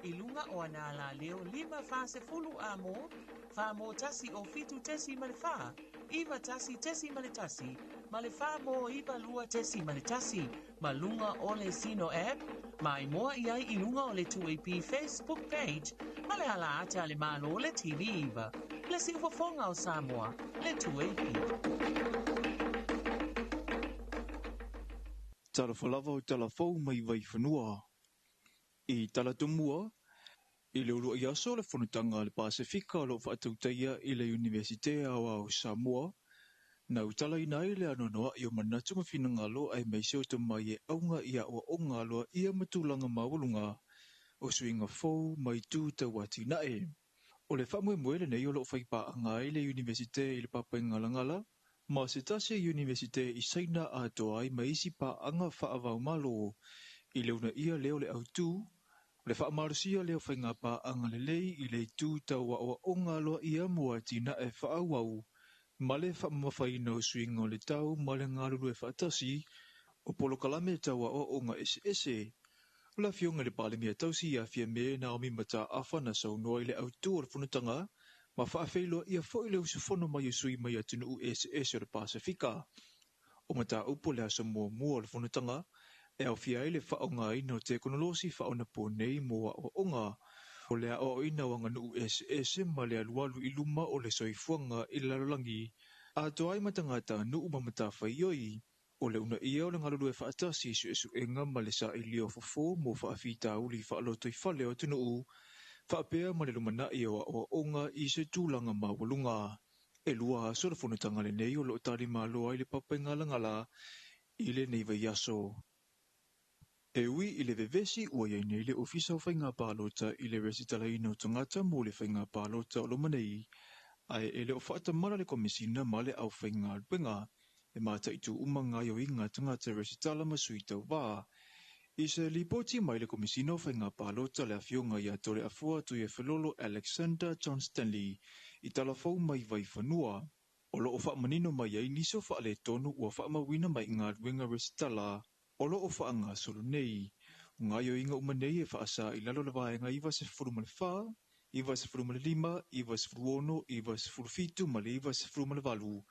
E: i luga o ana ala leo 5 40 amo, 41 o 7.4, 91.1, ma le 4 mo 92.1, ma luga o le Sino app, ma i moa i ai i luga o le 2AP Facebook page, ma le ala ata le malo le TV iva. Le siufofoga o Samoa, le 2AP.
F: Talofa lava o talafou mai Vaifanua. I Talatumua, i le uluai aso le fonotaga a le Pasefika o loo faatautaia i le Iunivesite Aoao o Samoa, na utalaina ai le anoanoai o manatu ma finagalo aemaise o tomai e auga i aoaoga aloaia ma tulaga maualuga o suiga fou ma itu tauatinae. O le faamoemoe lenei o loo faipaaga ai le Iunivesite i le Papaigalagala ma se tasi Iunivesite i Saina atoa ai ma isi paaga faavaumalo i le uunaia lea o le autū o le faamalosia lea o faiga paaga lelei i le itu tau aoaoga aloaia mo atinae faaauau ma le faamamafaina o suiga o le tau ma le galulue faatasi o polokalame tau aoaoga eseese. O le afioga i le Palemia tausi ia Fiame Naomi Mataafa na saunoa i le autū o le fonotaga ma faafeiloaia foi le usufono mai o sui mai atunuu eseese o le Pasefika. O mataupu le aso muamua o le fonotaga e aofia ai le faaaogaina o tekonolosi faaonaponei mo aoaoga o le aoaoina o aganuu eseese ma le alualu i luma o le soifuaga i le lalolagi atoa ai ma tagatanuu ma matafaioi o le uunaia o le galulue faatasi i suesuega ma le sailia o fofo mo faafitauli faalotoifale o atunuu faapea ma le lumanai o aoaoga i se tulaga maualuga. E 2 aso le fonotaga lenei o loo talimalo ai le Papaigalagala i lenei vaiaso. E ui i le vevesi ua iai nei le Ofisa o Faiga Palota i le resitalaina o tagata mo le faiga palota o loma nei, ae e le o faatamala le Komesina ma le aufaigaluega e mataitu uma gaoioiga a tagata resitala ma sui tauvā. I se lipoti mai le Komesina o Faiga Palota le afioga ia Toleafoa Tuiafelolo Alexander John Stanley i talafou mai Vaifanua, o loo faamanino mai ai nisi o faaletonu ua faamauina mai i galuega resitala o loo faagasolo nei. O gaoioiga uma nei e faasā i lalo le vaega 94, 95, 96, 97 ma le 98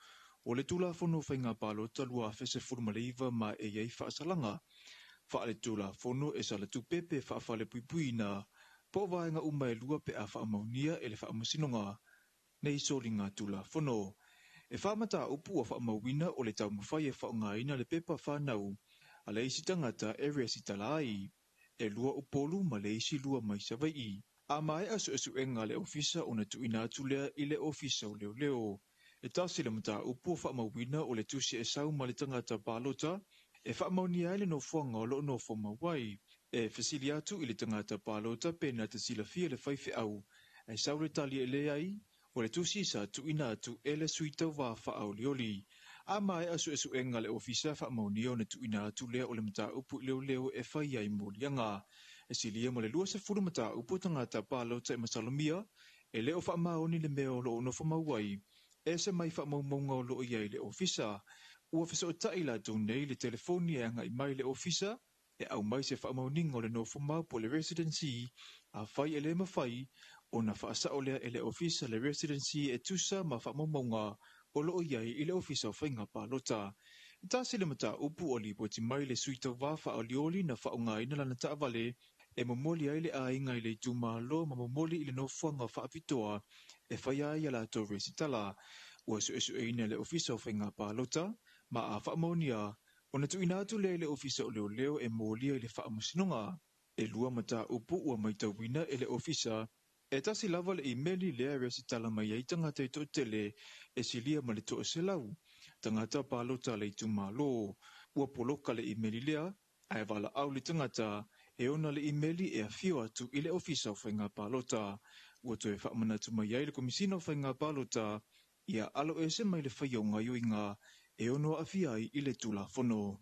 F: o le Tulafono o Faiga Palota 2019 ma e iai faasalaga faaletulafono e salatupe pe faafalepuipuiina po o vaega uma e lua pe a faamaunia e le faamasinoga nei soliga tulafono. E 4 mataupu ua faamauina o le taumafai e faaaogaina le pepa fanau a le isi tagata e resitala ai. E 2 Upolu ma le isi 2 mai Savaii. A maea suesuega a le ofisa ona tuuina atu lea i le Ofisa o Leoleo. E 1 le mataupu o faamauina o le tusi e sau ma le tagata palota e faamaunia ai le nofoaga o loo nofo mau ai. E fesili atu i le tagata palota pe na te silafia le faifeau, ae sau le tali e leai, o le tusi sa tuuina atu e le sui tauvā faaolioli. A maea suesuega le ofisa faamaunia ona tuuina atu lea o le mataupu i leoleo e fai ai moliaga. E silia ma le 20 mataupu tagata palota e masalomia e le o faamaoni le mea o loo nofo mau ai. E ese mai faamaumauga o loo i ai le ofisa. Ua fesootai latou nei le telefoni e agai mai le ofisa e aumai se faamaoniga o le nofomau po o le residency. Afai e le mafai ona faasao lea e le ofisa le residency e tusa ma faamaumauga o loo i ai i le Ofisa o Faiga Palota. E tasi le mataupu o lipoti mai le sui tauvā faaolioli na faaaogaina lana taavale e momoli ai le aiga i le itumalo ma momoli i le nofoaga faapitoa e faia ai a latou resitala. Ua suesueina e le Ofisa o Faiga Palota, ma a faamaonia, ona tuuina atu lea i le Ofisa o Leoleo e molia i le Faamasinoga. E 2 mataupu ua matauina e le Ofisa. E tasi lava le imeli lea e resitala mai ai tagata e toatele e silia ma le 100 tagata palota a le itumalo. Ua poloka le imeli lea, ae valaau le tagata e ona le imeli e afio atu i le Ofisa o Faiga Palota. Ua toe faamanatu mai ai le Komisina o Faiga Palota ia alo ese mai le faia o gaoioiga e ono aafia ai i le Tulafono.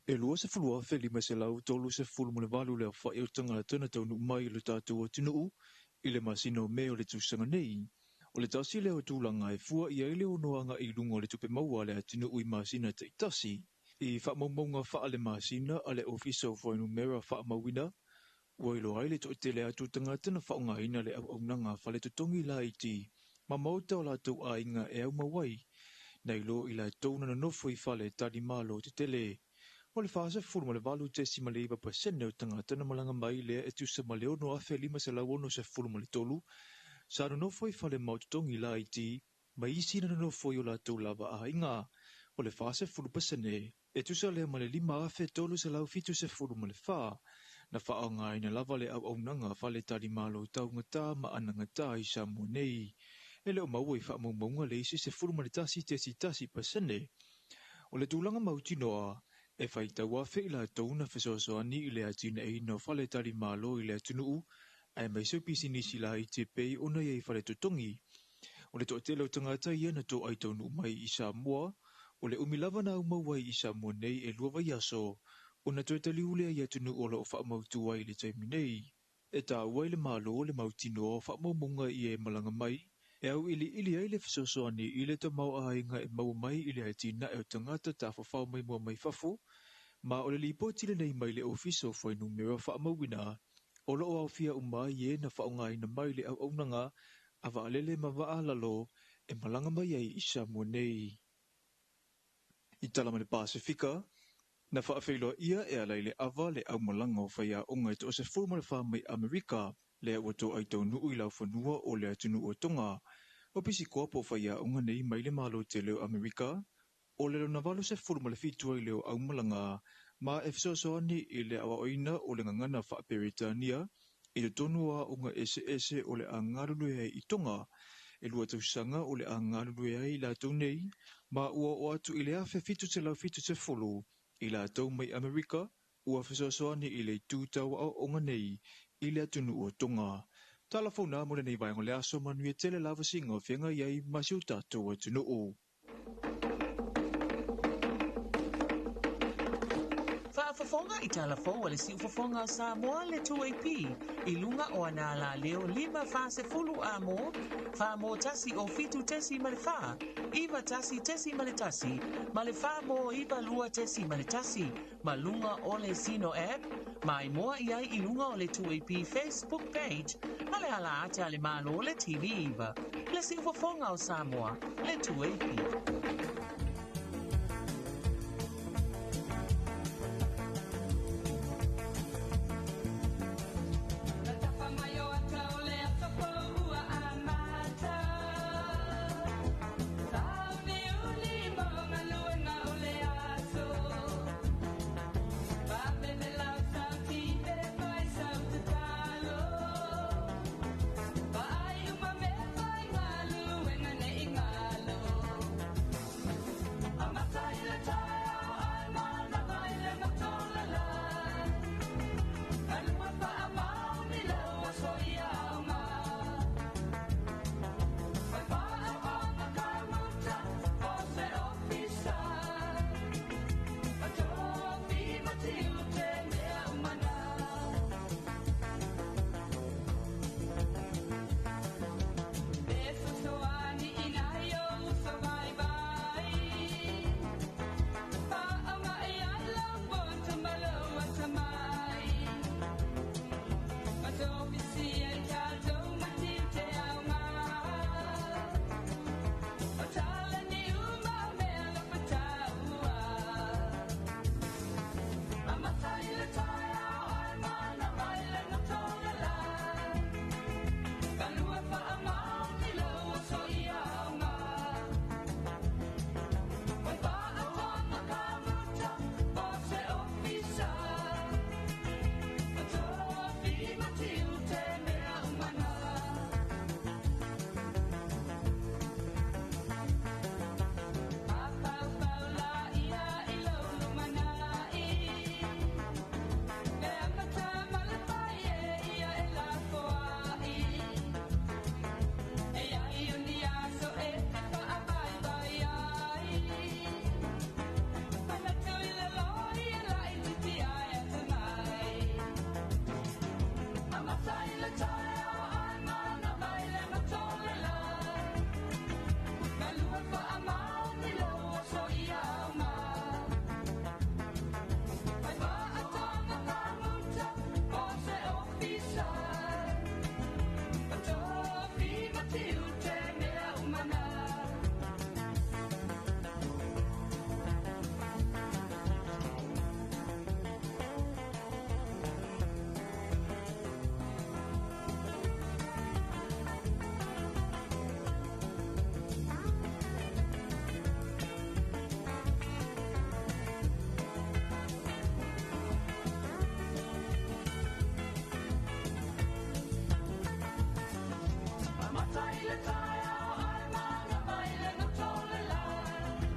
F: E 20,538 le aofa'i o tagata na taunuu mai i lo tatou atunuu i le masina o Me o le tausaga nei. O le tasi lea o tulaga e fua i ai le ono aga'i i luga o le tupe maua a le atunuu i masina taitasi. I faamaumauga faale-masina a le Ofisa o Fuainumera Faamauina, ua iloa ai le toatele atu o tagata na faaaogaina le auaunaga fale totogi laiti ma maota o latou aiga e aumau ai, nai lo i latou na nonofo i fale talimalo tetele. O le 48.9% o tagata na malaga mai lea e tusa ma le 6,563 sa nonofo i fale maototogi laiti ma isi na nonofo i o latou lava aiga. O le 40% e tusa lea ma le 5,374 na faaaogaina lava le auaunaga fale talimalo taugata ma anagata i Samoa nei. E le o maua i faamaumauga le isi 11.1%. O le tulaga mautinoa, e faitau afe i latou na fesoasoani i le atinaeina o fale talimalo i le atunuu, aemaise o pisinisi laiti e pei ona i ai fale totogi. O le toatele o tagata ia na toai taunuu mai i Samoa, o le umi lava na aumau ai i Samoa nei e 2 vaiaso, ona toe taliu lea i atunuu o loo faamautu ai i le taimi nei. E taua i le Malo le mautinoa o faamaumauga ia e malaga mai, e auiliili ai le fesoasoani i le tamaoaiga e maua mai i le atinae o tagata tafafao maimoa mai fafo, ma o le lipoti lenei mai le Ofisa o Fuainumera Faamauina, o loo aofia uma ai e na faaaogaina mai le auaunaga a vaalele ma vaa lalo e malaga mai ai i Samoa nei. I tala mai le Pasefika, na faafeiloaia e ala i le ava le aumalaga o faiaoga e 14 mai Amerika, lea ua toai taunuu i laufanua o le atunuu o Tonga. O pisikoa po o faiaoga nei mai le Malo tele o Amerika, o le lona 87 ai lea o aumalaga, ma e fesoasoani i le aoaoina o le gagana faaperetania i totonu o aoga eseese o le a galulue ai i Tonga. E 2 tausaga o le a galulue ai i latou nei, ma ua oo atu i le 1770 i latou mai Amerika ua fesoasoani i le itu tau aoaoga nei i le atunuu o Tonga. Tala fou mo lenei vaega o le aso, manuia tele lava siiga o feagai ai ma si o tatou atunuu.
E: Faafofoga i tala fou a le siufofoga o Samoa le 2AP i luga o ana alaleo 5 40 amo, 4 mo 1 o 7 tesi ma le 4, 9 1 tesi ma le 1, ma le 4 mo 9 2 tesi ma le 1, ma luga o le Zeno app, ma i moa i ai i luga o le 2AP Facebook page, ma le ala ata le malo le TV iva. Le siufofoga o Samoa, le 2AP.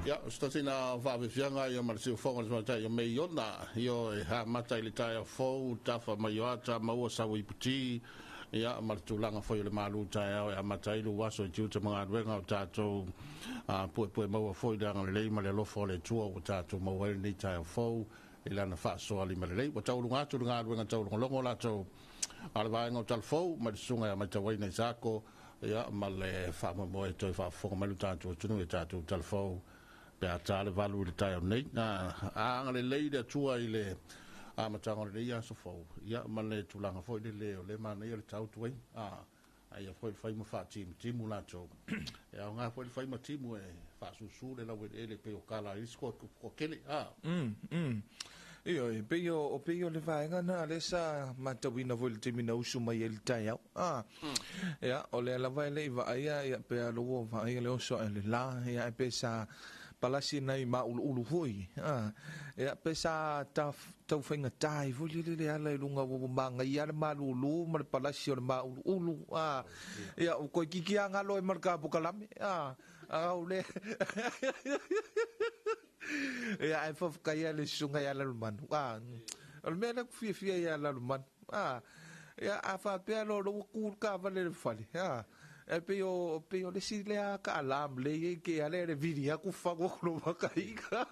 B: Ia, o se tasi lena o faafiafiaga ia ma le siufofoga o le Tamaitai o Meiona, ioe, amata i le taeao fou, tafa mai o ata, maua sau iputi, ia, ma le tulaga foi o le malu taeao e amata ai lou aso i tiute ma galuega o tatou puepue maua foi le agalelei ma le alofa o le Atua ua tatou maua ai lenei taeao fou i Lana faasoa limalelei. Ua taualuga atu le galuega taulogologo latou a le vaega o Talafou mai le susuga ia Matauaina Isako, Ia, ma le faamoemoe e toe faafofoga mai lo tatou atunuu i a tatou talafou pe a ta le 8 i le taeao nei. A agalelei le Atua i le amataga o lenei aso fou, ia, ma le tulaga foi lele o lea e manaia le tau tuai, a ia foi le fai ma faatimutimu latou. E aoga foi le fai ma timu e faasusu le laueleele pei o kala ai isi toatele.
D: Ioe, pei o, pei o le vaega na lea sa matauina foi i le taimi na usu mai ai i le taeao. A, ia, o lea lava e le i vaaia, ia, pe a ua vaaia le oso ae le la, ia, ae pe sa palasi nai mauluulu foi, a, ia, pe sa tau faigata ai foi lele le ala i luga ua magaia le malulu ma le palasi o le mauluulu, a, ia, ua toe kiki lava galo ai ma le kapokalame, a, a o le Ia, ae faafetai le susuga ia Lalomanu. A, o le mea lea ku fiafia ia Lalomanu. A, ia, a faapea loa ua tu le taavale i le fale, a, e pei o, pei o le isi lea taalam lei e ke ale le vili atu fagu atu lo makaika.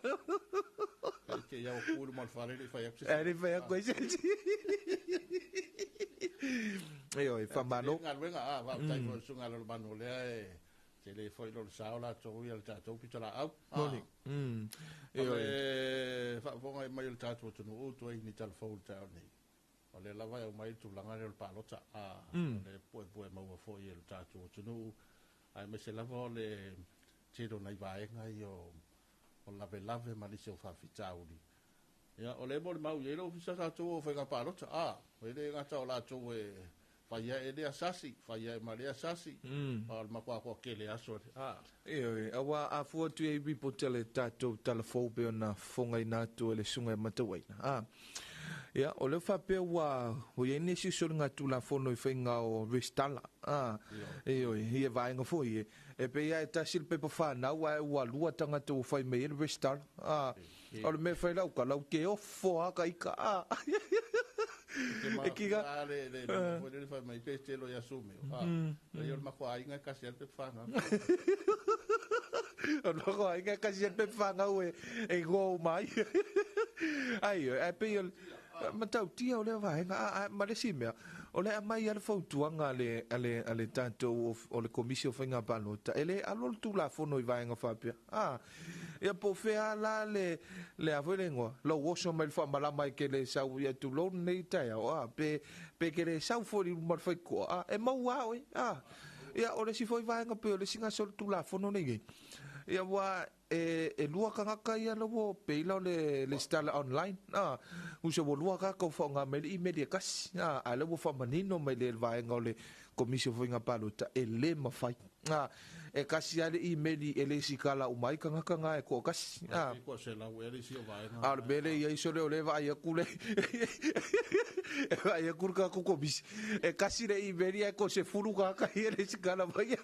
B: Ke ia o kulu ma le fale le fai atu se.
D: E le fai atu ai se. Ioe, faamalo.
B: Galuega, a, faafetai foi i le susuga ia Lalomanu o lea e tele foi lona sao latou ia le tatou pitolaau.
D: Moni.
B: O le faafofoga mai o le tatou atunuu tuai ni talafou i le taeao nei. O lea lava e aumai le tulaga lea o le palota. O le puepue maua foi e le tatou atunuu, aemaise lava o le tele o nai vaega ia o lavelave ma nisi o faafitauli. Ia, o lea e molimau i ai le ofisa tatou o faiga palota. E le gata o latou e fai ae le asasi, fai ae ma le asasi, a o le matua toatele aso.
D: Ioe, aua a fua atu i ai ripoti a le tatou talafou pei ona fofogaina atu e le susuga ia Matauaina. A, ia, o lea faapea ua i ai nisi soligatulafono i faiga o resitala. A, ioe, ia vaega foi e, e pei lava e tasi le pepa fanau ae ua lua tagata ua fai mai ai le resitala. A, o le mea e fai lau tala, ou te ofo lava ka ika. A,
B: e kika. A le le le le fai mai pe telo ia sume. A, le o le matua aiga e kasi ai le pepa fanau.
D: O le matua aiga e kasi ai le pepa fanau e e go mai. Ai, e pei o le matautia o lea vaega. A, ma le isi mea, o le aumai lava le fautuaga a le, a le, a le tatou o le Komisi o Faiga Palota, e le alo le Tulafono i vaega faapea. A, ia po o fea la le, le a foi le igoa, lou oso mai le faamalama e ke le sau ia tulou lenei taeao, a, pe, pe ke le sau foi i luma o le faitotoa, a, e maua lava oe, a. Ia, o le isi foi vaega pei o le isi gase o le Tulafono lenei, ia ua e lua tagata ia la ua pei la o le lesitala online, a, usa ua lua tagata ua faaaoga mai le email e tasi, a, a lea ua faamanino mai le vaega o le Komisi o Faiga Palota, e le mafai. A, e kasi lava le email e lesitala uma ai tagata na e toatasi. A, a o le mea lea i ai sole o lea e vaai atu le e vaai atu le tatou komisi, e kasi le email ae toa 10 tagata ia e lesitala mai.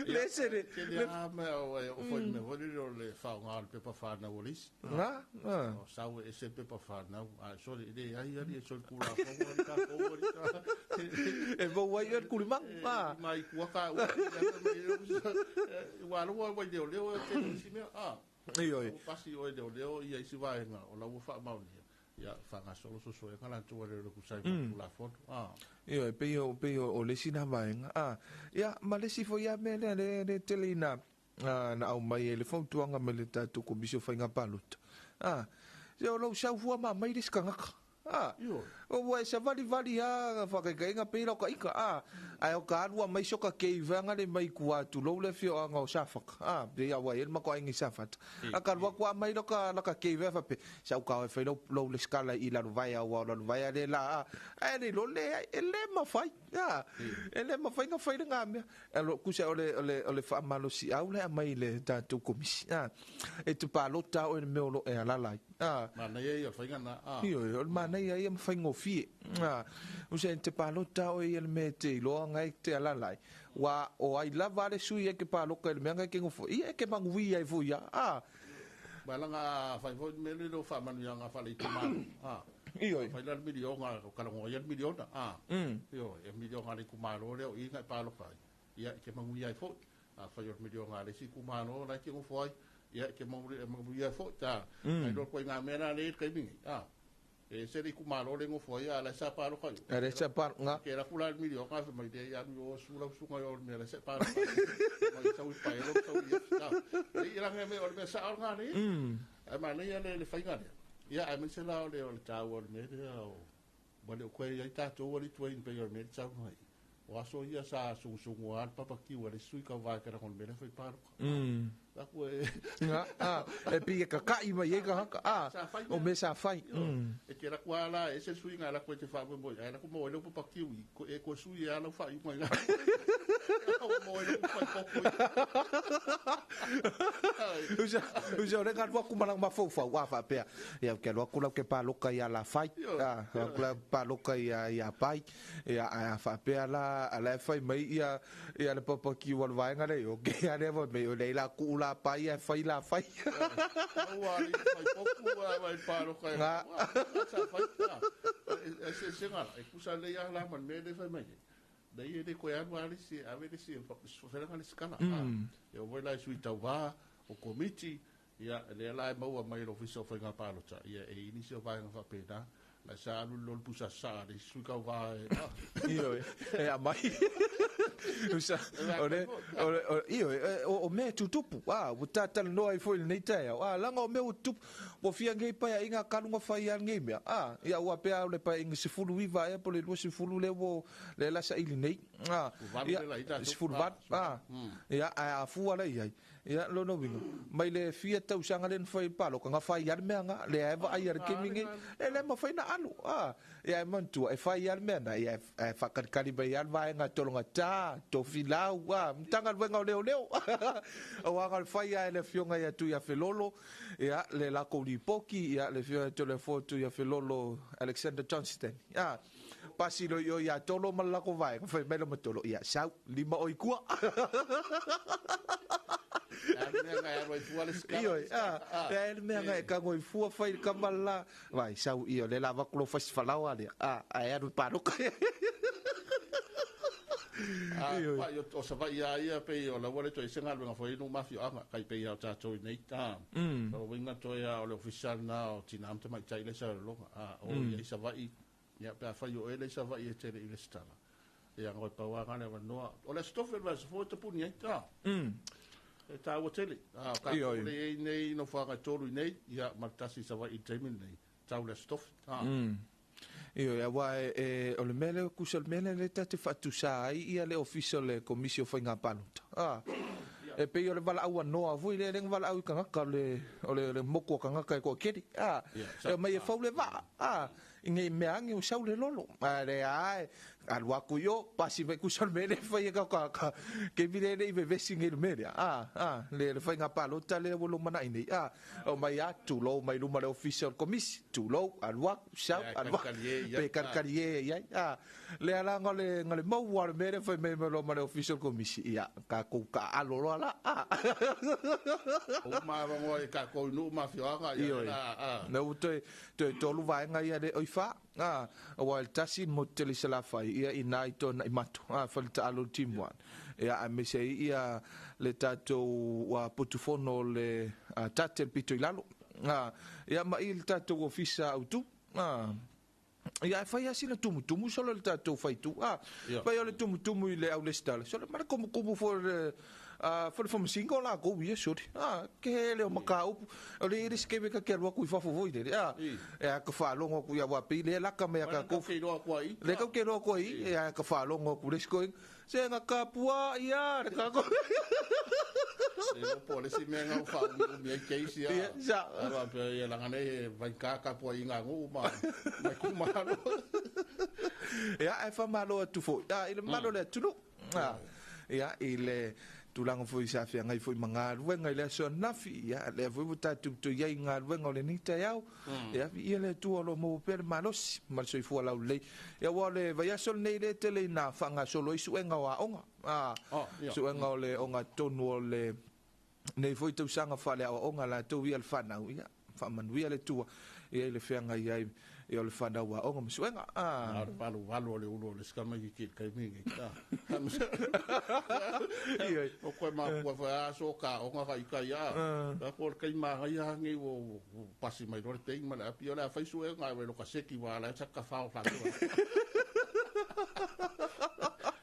D: Le ese le
B: Tele lava mea o e oo foi i le mea foi lele o le faaaoga o le pepa fanau o le isi.
D: Na, na.
B: O sau e ese le pepa fanau, a sole e leai alii e solitulafono ai tatou alii.
D: E maua ai le kulimagu.
B: A. Mai tua taua ua aloa ua i leoleo e tele isi mea. A.
D: Ioe.
B: Ua pasi oe i leoleo ia isi vaega o la ua faamaonia. Ia faagasolo suesuega latou a leoleo tusa ai ma le Tulafono. A.
D: Ioe, pei o, pei o le isi na vaega. A. Ia, ma le isi foi lava mea lea, lea, lea tele ina na aumai ai le fautuaga mai le tatou Komisi o Faiga Palota. A, se o lou sau fua ma aumai le isi tagata. A, ua e savalivali lava faataitaiga pei la o ka ika. A, ae o ka alu aumai so ka kei vaega le mai tua tulou le afioaga o Safata. A, pei a ua i ai le matou aiga i Safata. A ka alu atu aumai la ka, la ka kei vaega faapea, sau ka e fai lou, lou lesitala i Lalovaea aua o Lalovaea lea la a, ae le iloa leai, e le mafai. A, e le mafai ona fai lena mea. Tusa o le, o le, o le faamalosiau le aumai i le tatou komisi. A, e te palota oe i le mea o lo o e alala ai. A,
B: Manaia ia o le faiga lena. A.
D: Ioe, o le manaia ia ma faigofie. faigofie. Usa te palota o ia le mea te iloa ngai te alalai. Wa o ai lava le sui e ke paloka le mea ngai ke ngofo. Ia e ke manguia i fo ia.
B: Malanga fai foi me le lo fa manu nga fa le tumalo.
D: Io.
B: Fai la miliona o kala ngo ia miliona. Io e miliona le kumalo le o inga paloka. Ia ke manguia i fo. Fai o miliona le si kumalo la ke ngofo ai. Ia ke manguia fo ta. Ai lo ko inga mera le ke mingi. E se le kumalo le ngofo ai ala sa paloka.
D: Ala sa paloka.
B: Ke la kula miliona fa mai de ia no sula sunga yo me la sa paloka. Mai sa u pa lo sa u ia. I la me o me sa o ngani. Ai ma le le fainga le. Ia ai me se la o le o le tau o me le o ba le ko ia ta to o le tu in pe o me sa mai. O aso ia sa sungu al papa ki o le sui ka va ka ron me le fai paloka. La ko e
D: e pi ka ka i mai ka ka o me sa fai.
B: E ke la kwa la e se sui nga la ko te fa mo ai la ko mo le papa ki ko e ko sui ia la fa i mai la. O mo le fa ko ko.
D: Usa le ka ku malang ma fo fa wa fa pe. Ia ke lo ku la ke paloka ia la fai. La paloka ia ia pai. Ia fa pe la ala fai mai ia ia le papa ki wa vai nga le o ke ale va me o le la ku la pai e fai la fai.
B: Ua li fai poku vai paloka. Sa fai. E se se nga e kusa le ia la man me le fai mai. Dai ele ko ia wale si ave le si fela le skala. E o wela sui tauva o komiti ia le la maua mai lo ofisa o faiga palota ia e inisi o vaega faapena la sa alu lo pusa sa le sui kau va
D: io e a mai usa ole io o me tutupu o tata no ai foi nei tai langa o me tutupu o fia ngai pa inga kalunga fai al ngai mea ia ua pe le pa inga sefulu iva e po le lua sefulu le wo le la sa ili nei ia sefulu vat ia a fua le ia ia lo no winga mai le fia tau sanga le fai palo ka fai al mea nga le eva ai al kemingi e le ma fai na alu ia mantua e fai al mea na ia e whakalikali mai al vaenga tolonga ta tofilau mtanga luenga o leo leo o anga le fai a le fionga ia tu ia felolo ia le lako lipoki ia le fionga tole fotu ia felolo Alexander Johnston pasi lo io ia tolo malako vaenga fai melo matolo ia sau lima oi kua. Io e mea ngai ka ngoi fua fai ka mala vai sau io le lava kulo fas falawa le a aru paloka.
B: Io o sa vai ia pe o la wale to isenga luenga foi no mafio anga kai pe ia ta to nei ta o winga to ia o le official na o tinam te mai tai le sa longa o ia sa vai ia pe fa yo ele sa vai e te le stala ia ngoi pa wa ngale wa no o le stoffel va fo te puni ai ta e tā ua tele. Ka le ei nei no whanga tōru nei, ia matasi sa vai i teimin nei, tau le stoff.
D: Io ia wa e o le mele kusa le mele le tate whatusa ai ia le ofisa le komisio whainga palota. E pe o le wala aua noa vui le lenga wala au i kangaka o le moko kangaka e koa keri. E mai e faule waa. I ngei mea ange o sau le lolo. Le ae, alu aku io, pasi mai kusa le mele whai e kaka. Ke vile le i vevesi ngei le mele. Le whainga palota le wolo mana i nei. O mai a, tūlou mai luma le ofisa o le komisi. Tūlou, alu aku, sau, alu aku. Pe karikari e iai. Le ala nga le maua le mele whai mai mai loma le ofisa o le komisi. Ia, ka kou ka alo loa la.
B: O ma wangoa e ka kou nu ma fioanga.
D: Io, na u toe tolu vaenga ia le oifa. Wa le tasi mo tele sala fai ia i nai tona i matu. Fale ta alo timuan. Ia a me se ia le tatou putufono le tate le pito i lalo. Ia ma i le tatou ofisa autu. Ia e fai asina tumutumu solo le tatou faitu. Fai o le tumutumu i le au le stala. Solo mara komu komu fo le fo le famasinga o la kou ia sori. Ke hele o makaupu. O le iris ke ka ke alua kui fafo voi le. E a ka whaalongo ku ia wapi le laka mea ka kou. Le kau ke roa kua i. E a ka whaalongo ku le sikoing. Se nga kapua ia le kako.
B: Le po le si mea ngau wha umi ai keisi a. Awa pe ia langa nei vai ka kapua i ngā ngu ma mai kumalo.
D: Ia e whamalo atu fo. I le malo le atunu. Ia i le Tulaga foi sa feagai foi ma galuega i le aso ananafi, ia lea foi ua tatou toe i ai i galuega o lenei taeao. Ia viia le Atua o lo o maua pea le malosi ma le soifua laulelei. Ia aua o le vaiaso lenei lea e tele ina faagasolo ai suega o aoga, suega o le ogatotonu o lenei foi tausaga faaleaoaoga latou ia le fanau, ia faamanuia le Atua ia i le feagai ai ia o le fanau aoga ma suega.
B: Na o le valuvalu o le ulu o le isi tamaitiiti i le taimi lenei. O koe mafua foi a aso o ka aoga ka ita ia. Ko o le taimi manaia lava lenei ua pasi mai loa le taimi ma le api. Ia o le a fai suega e lo ka seki wa la sa ka fao fa.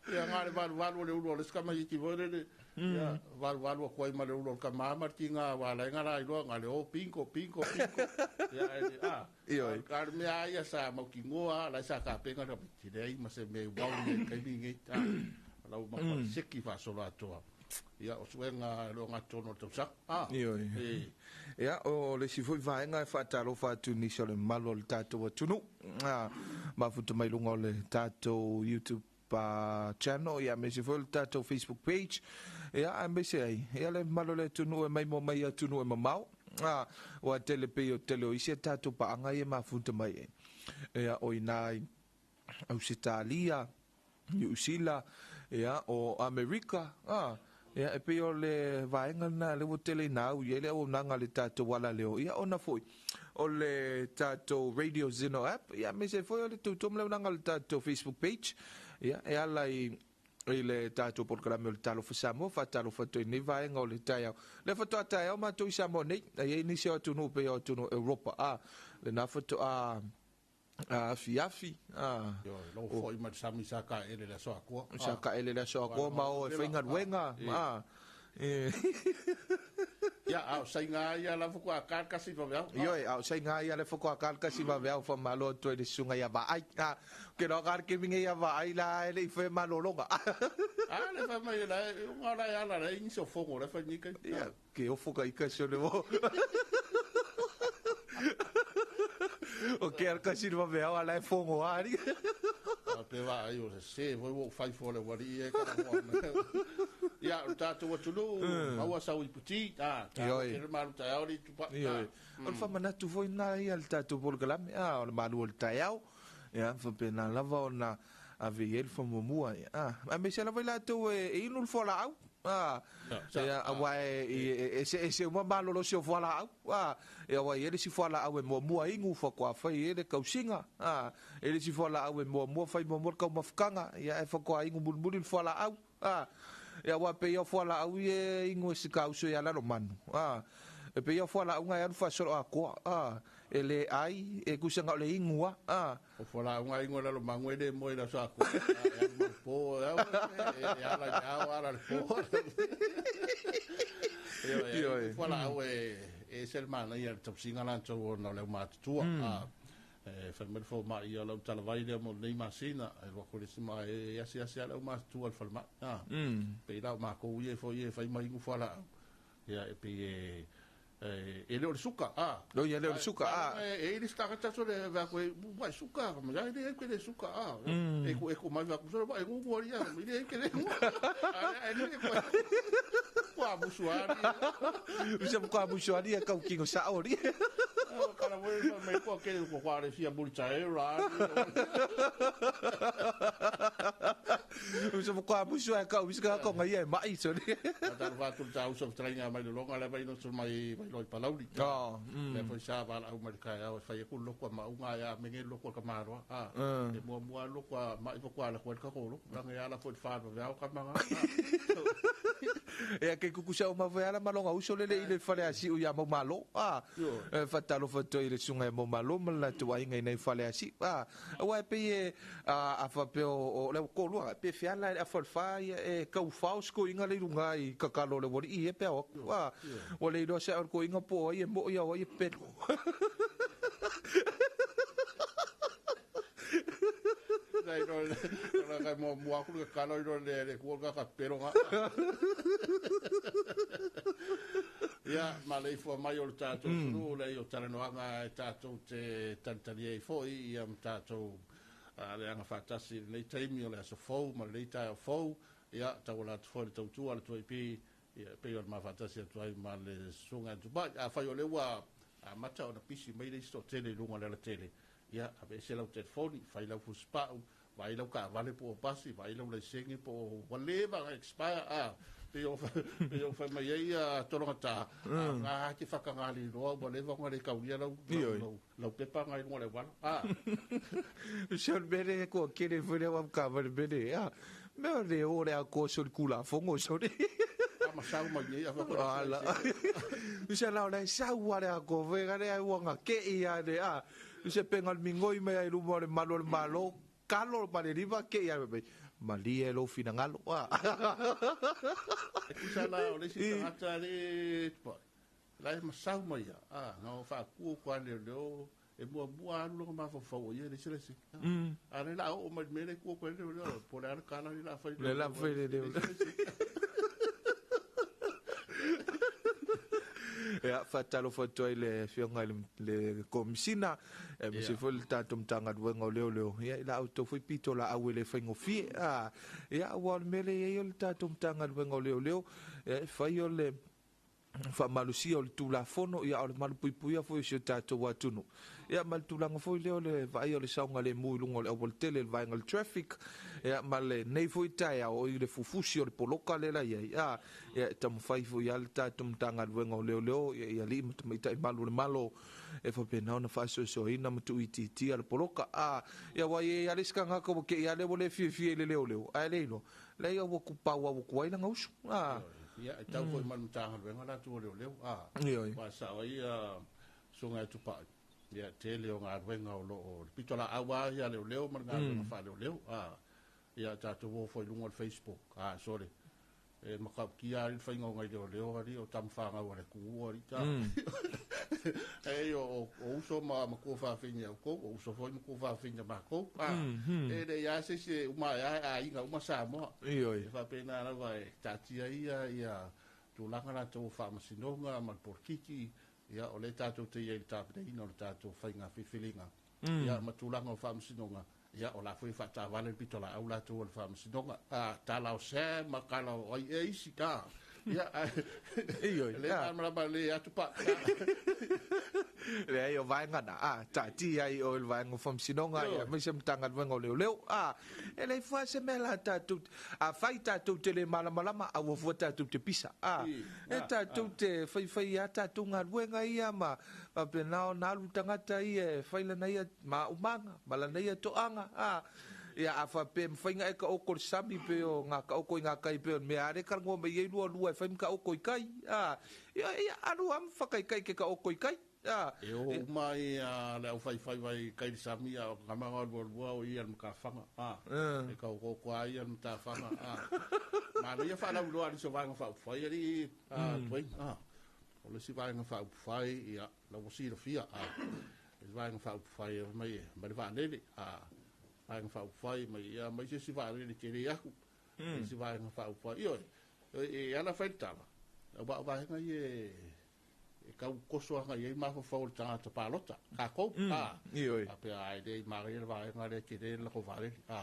B: Ia na o le valuvalu o le ulu o le isi tamaitiiti foi lele. Ia valuvalu atu ai ma le ulu o le tama ma le tiga wa la nga la iloa na le o pinko pinko pinko. Ia e a
D: Ioe.
B: A le mea lava ia sa mautinoa la sa tapena le tamaitiiti leai ma se mea e uau i le taimi lenei. A lau matua seki faasolo atoa. Ia o suega le ogatotonu o le tausaga.
D: Ioe. Ia, o le isi foi vaega e faatalofa atu i nisi o le mamalu o le tatou atunuu. Mafuta mai luga o le tatou YouTube channel, ia aemaise foi o le tatou Facebook page, ia aemaise ai ia le mamalu o le atunuu e maimoa mai i atunuu e mamao. Ua tele pei o tele o isi a tatou paaga ia e mafuta mai ai. Ia, o i ina i Ausetalia, Niu Sila, ia, o Amerika, ia, e pei o le vaega lena lea ua tele ina au i ai le auaunaga a le tatou alaleo, ia ona foi o le tatou Radio Zeno app, ia aemaise foi o le tautua ma le auaunaga a le tatou Facebook page, ia, e ala i le tatou polokalame o le Talofa Samoa, faatalofa atu ai i lenei vaega o le taeao. Lea faatoa taeao matou i Samoa nei, e i ai nisi o atunuu pei o atunuu Europa, lena faatoa afiafi.
B: Ioe, lou foi mai le sami sa taele le aso atoa.
D: Sa taele le aso atoa ma o e faigaluega.
B: Ia, a o saiga ia la faatoa ta le 1 vaveao.
D: Ioe, a o saiga ia le faatoa ta le 1 vaveao, faamalo atu ai le susuga ia Vaai. Ke loa ka le kemi nei ia Vaai la e le i fai malologa.
B: A le fai mai la, unga la e ala la inisi o fongo la fai ni kai.
D: Ia, ke ofo ka ika se le mo. O ke al kasi le vaveao ala e fongo ari.
B: A pe Vaai o se se foi wo fai fo le wali e ka mo. Ia, o tatou atunuu, maua sau iputi, ta
D: Ioe.
B: ke le malu taeao li tupa.
D: Ioe. O le faamanatu foi lena ia le tatou polokalame, o le malu o le taeao. Ia, faapena lava ona ave i ai le faamuamua. Ia, aemaise lava i latou e inu le fualaau. Ia, aua e eseese uma malolosi o fualaau. Ia, aua e i ai le isi fualaau e muamua inu faatoa fai ai le tausiga. E le isi fualaau e muamua fai muamua le taumafataga. Ia, e faatoa inu mulimuli le fualaau. Ia, aua pei o fualaau ia e inu e si kauso ia Lalomanu. E pei o fualaau ngai alu faasolo atoa. E le ai, e kusa ngao le inu a.
B: O fualaau ngai inu e Lalomanu e le moe i le aso atoa. E alu ma le po, e e ala i le ao, ala i le po. Ioe,
D: Ioe.
B: fualaau e se le manaia le tausiga latou ona o le aumatutua. E fai mai le fomai ia lau talavai lea mo lenei masina, e lua atu le isi ma e asiasi lava le aumatutua i le falemai. Pei la o matou ia foi e fai mai inu fualaau. Ia, e pei e le o le suka.
D: No, ia le o le suka,
B: E i le tagata so le va ko wa suka, ma ya le ke le suka, E ku e ku mai va ku so va e ngu ngu ia, ma le ke le ngu. E le ko. Kwa musuari.
D: Usa kwa musuari e kau kingo sa ori.
B: Kala mo me ko ke ko kwa le fia multa e ra.
D: Usa kwa musuari kau usa ka ngai e mai so le.
B: Ta va tu ta usa trainga mai longa le vai no so mai mai loi palauli. Le foi sa va la mai ka ya fai ku lo kwa ma unga ya me nge lo kwa ka marwa. E mua mua lo kwa mai fo kwa la kwa ka ko lo. La nge ala fo fa va ka manga.
D: E ke kuku sa uma foi ala malonga uso lele i le fale asi u ia mau malo. E fatalo fato i le sunga e mau malo ma la tua inga i nei fale asi. Aua e pe e, a fa pe o le ko lua, pe fiala e a falfa ia e kau fao sko inga le lunga i kakalo le wali i e pe o. O le iloa sa o ko inga po ai e mo ia o i e pelo.
B: Dai no le la ka mo mo aku ka kalo ro le le ku ka ka pero nga. Ia ma le ifo mai o le tatou tunu le o talanoaga e tatou te talitali ai foi ia ma tatou le aga faatasi i lenei taimi o le aso fou ma lenei taeao fou. Ia, tauala atu foi i le tautua a le 2AP, ia, e pei ona mafaatasi atu ai ma le Susuga ia Tupai. Afai o lea ua amata ona pisi mai le isi toatele i luga o le alatele, ia, aveese lau telefoni, fai lau fusipau, vaai lau taavale po o pasi, vaai lau laisene po o ua leva ona expire, a, pei o pei o fai mai ai a tologata, a na te whakangāliloa ua leva ona le kaulia lau, lau, lau, lau pepa ngai luga o le auala. A.
D: Se o le mea lea kua kele foi lea ua ka le mea lea. Mea o le o le a ko so le kula fongo so le.
B: A masau mai nei a whakora.
D: Ala. Se la o le sau a le a ko ve ga le ai wanga ke i a le a. Se penga le mingoi mai ai luma o le malu o le malo. Kalo ma le lima ke i a mai. Malie lo finangalo. A.
B: E kusa la o le isi tagata le tupai. La e masau mai ia. A, na o whaaku ko ale leo e mua mua alu longa mafaufau o ia le isi le isi. A le la o mai mele ku ko le leo po le ala kala le la fai
D: Le la fai le leo. Ia, faatalofa atu ai le afioga i le Komisina, aemaise foi le tatou Matagaluega o Leoleo. Ia, i la outou foi pito laau e le faigofie. A, ia, ua o le mea lea e i ai o le tatou Matagaluega o Leoleo, ia, e fai o le faamalusia o le Tulafono, ia, o le malupuipuia foi o si o tatou atunuu. Ia, ma le tulaga foi lea o le vaai o le saogalemu i luga o le aualatele, le vaega o le traffic, ia, ma lenei foi taeao o i le fufusi o le poloka lea la i ai. A, ia, e taumafai foi lava le tatou Matagaluega o Leoleo, ia, i alii ma tamaitai malu o le Malo, e faapena ona faasoasoaina ma tuuitiitia le poloka. A, ia, ua i ai lava le isi tagata ua kei lava lea ua le fiafia i le leoleo, ae le iloa, leai ua kupau lava ua tuai lana uso. A.
B: Ia, e tau foi ma le Matagaluega latou o Leoleo. A,
D: Ioe.
B: ua sao ai Susuga ia Tupai. Ia, tele o galuega o lo o le pito laau lava ia leoleo ma le galuega faaleoleo. A, ia, tatou o foi i luga o le Facebook. A, sole. E matautia lava le faiga o nai leoleo ali o tamawhangau a le kuu ali ta. E o uso ma matua whawhinya au kou, o uso foi matua whawhinya mākou. A, e le ia se se uma e a inga uma Samoa.
D: Ioe.
B: E whapena lava e tātia ia ia tulaga latou o faamasinoga ma le polokiki, ia o le tatou te ia i le tapenaina o le tatou faiga filifiliga. Ia ma tulaga o faamasinoga, ia o la foi faatavale le pito laau latou o le faamasinoga. A, tala o Sam ma tala o ai e isi ta. Ia,
D: Ioe.
B: le malamalama le atu pa.
D: Leai o vaega na, a, taatia ai o le vaega o faamasinoga, ia, aemaise Matagaluega o Leoleo. A, e le fua se mea la tatou, a fai tatou te le malamalama, a ua fua tatou te pisa. A, e tatou te faifai a tatou galuega ia ma faapena ona alu tagata ia e fai lana ia maaumaga, ma lana ia toaga. A, ia, a faapea mafai e ka oko le sami pe o ngā ka oko i ngā kai pe o le mea are karangoa mai ei lua lua e fai ma ka oko i kai. A, ia, ia, alu am whakaikai ke ka oko i kai. A,
B: E o mai a le au whai whai wai kai le sami a o ngamanga o lua lua o ia le makawhanga. A, e kau koko a ia le matawhanga. A, ma le ia whalau loa ali so vaenga whaupawhai ali a, tuai. A, o le si vaenga whaupawhai, ia, la wasilofia. A, le vaenga whaupawhai e mai e, mai le waalele. A, vaenga whaupawhai mai ia, mai se si waalele te le aku. Si vaenga whaupawhai. Io, e ala whai le tala. Wa vaenga i e kau koso anga i mawhawhau o le tangata pālota. Ka kou, a.
D: Ioe.
B: A pea ai le i le vaenga le te le lako vaalele. A,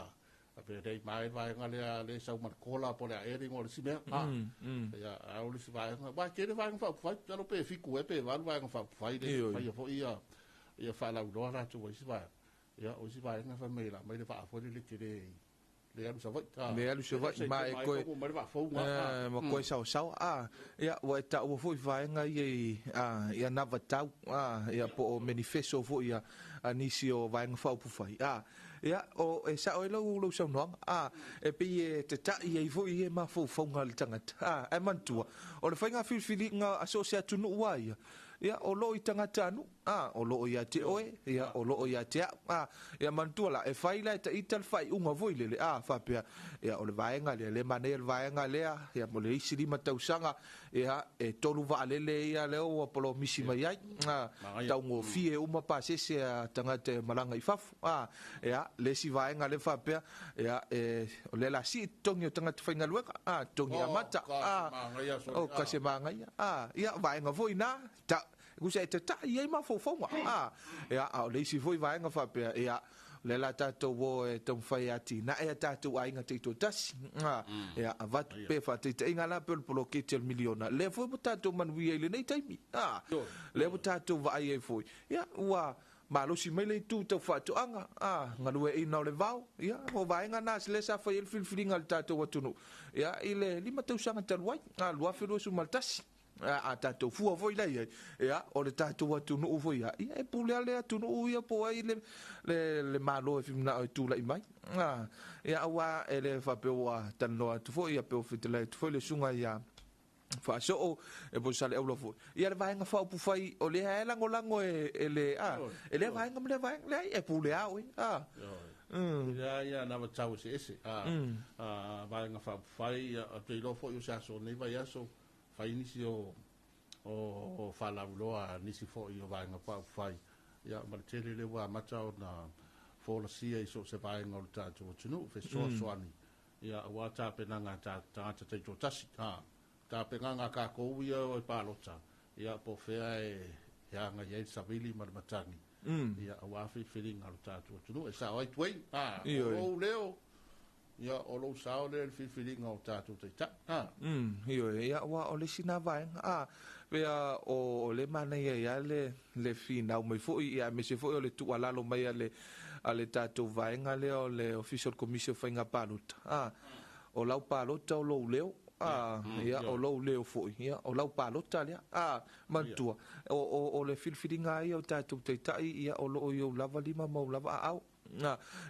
B: a pea le i mare le vaenga le le sau markola po le a eri ngo le simea. A, ia, a o le si vaenga. Wa te le vaenga whaupawhai, talo pe fiku e pe valu vaenga whaupawhai le
D: Ioe.
B: whai fo ia, ia whalauloa rātou o isi vaenga. Ia, o isi vaenga whai mai la, mai le waafo le te le, le alu Savaii. A,
D: Le alu Savaii, ma e koe-
B: mai le waafou ngā.
D: Ma koe sao sao a ia ua e taua foi vaega ia i a ia na vatau a ia po o manifesto foi ia a nisi o vaega faaupufai a ia o e sao e lau lau saunoaga a e pei e tetaʻi ai foi e mafaufauga le tagata a ae manatua o le faiga filifiliga a so o se atunuu a ia ia o loo i tagata anu a o loo ia te oe ia o loo ia te au a ia manatua la e fai la e taʻita le faaiuga foi lele a faapea ia o le vaega lea le manaia le vaega lea ia mo le isi 5 tausaga ia e 3 vaalele ia lea ua polomisi mai ai a
B: Magaia.
D: Taugofie uma pasese a tagata e malaga i fafo a ia le isi vaega le faapea ia e o le la sii totogi o tagata faigaluega a totogi
B: Oh,
D: amata
B: ka
D: a
B: se magaia, sorry.
D: o ka se magaia a ia vaega foi na ta Kusa e tata'i ai mafaufauga a ia a o le isi foi vaega faapea ia le la tatou o e taumafai atinae a tatou aiga taitoatasi a ia avatu pe faataitaiga la pe o le poloketi o le miliona lea foi ua tatou manuia i lenei taimi a lea ua tatou vaai ai foi ia ua malosi mai le itu tau faatoaga a galueaiina o le vao ia o vaega na lea sa fai ai le filifiliga a le tatou atunuu ia i le 5 tausaga talu ai a 2021 a tatou fua foi la iai ia o le tatou atunuu foi ia e pule a le atunuu ia po ai le malo e fimanao e tula'i mai a ia auā e le faapea ua talanoa atu foi ia pe ua fetalai atu foi le susuga ia faasoo e po sa le aula foi ia le vaega faaupufai o lea e lagolago e le a e lea vaega ma lea vaega leai e pule a oe a
B: Ia ia na tau se ese a vaega faaupufai ia te iloa foi o se aso nei vai aso fai nisi o faalauiloa nisi foi o vaega faaupufai ia ma le tele le ua amata ona folasia i so o se vaega o le tatou atunuu fesoasoani ia auā tapenaga tagata taitoatasi a tapenaga kākou ia o e palota ia po fea e agai ai le savili ma le matagi ia auā filifiliga o le tatou atunuu e sao ai tuei a o lou leo ia o lou sao lea le filifiliga o tatou taita'i a
D: Ioe, ia ua o le isi na vaega a pea o le manaia ia le finau mai foi ia aemaise foi o le tuualalo mai a le tatou vaega lea o le Ofisa o le Komisi o Faiga Palota a o lau palota o lou leo a ia o lou leo foi ia o lau palota lea a manatua o le filifiliga ia o tatou taita'i ia o loo i ou lava lima ma ou lava aao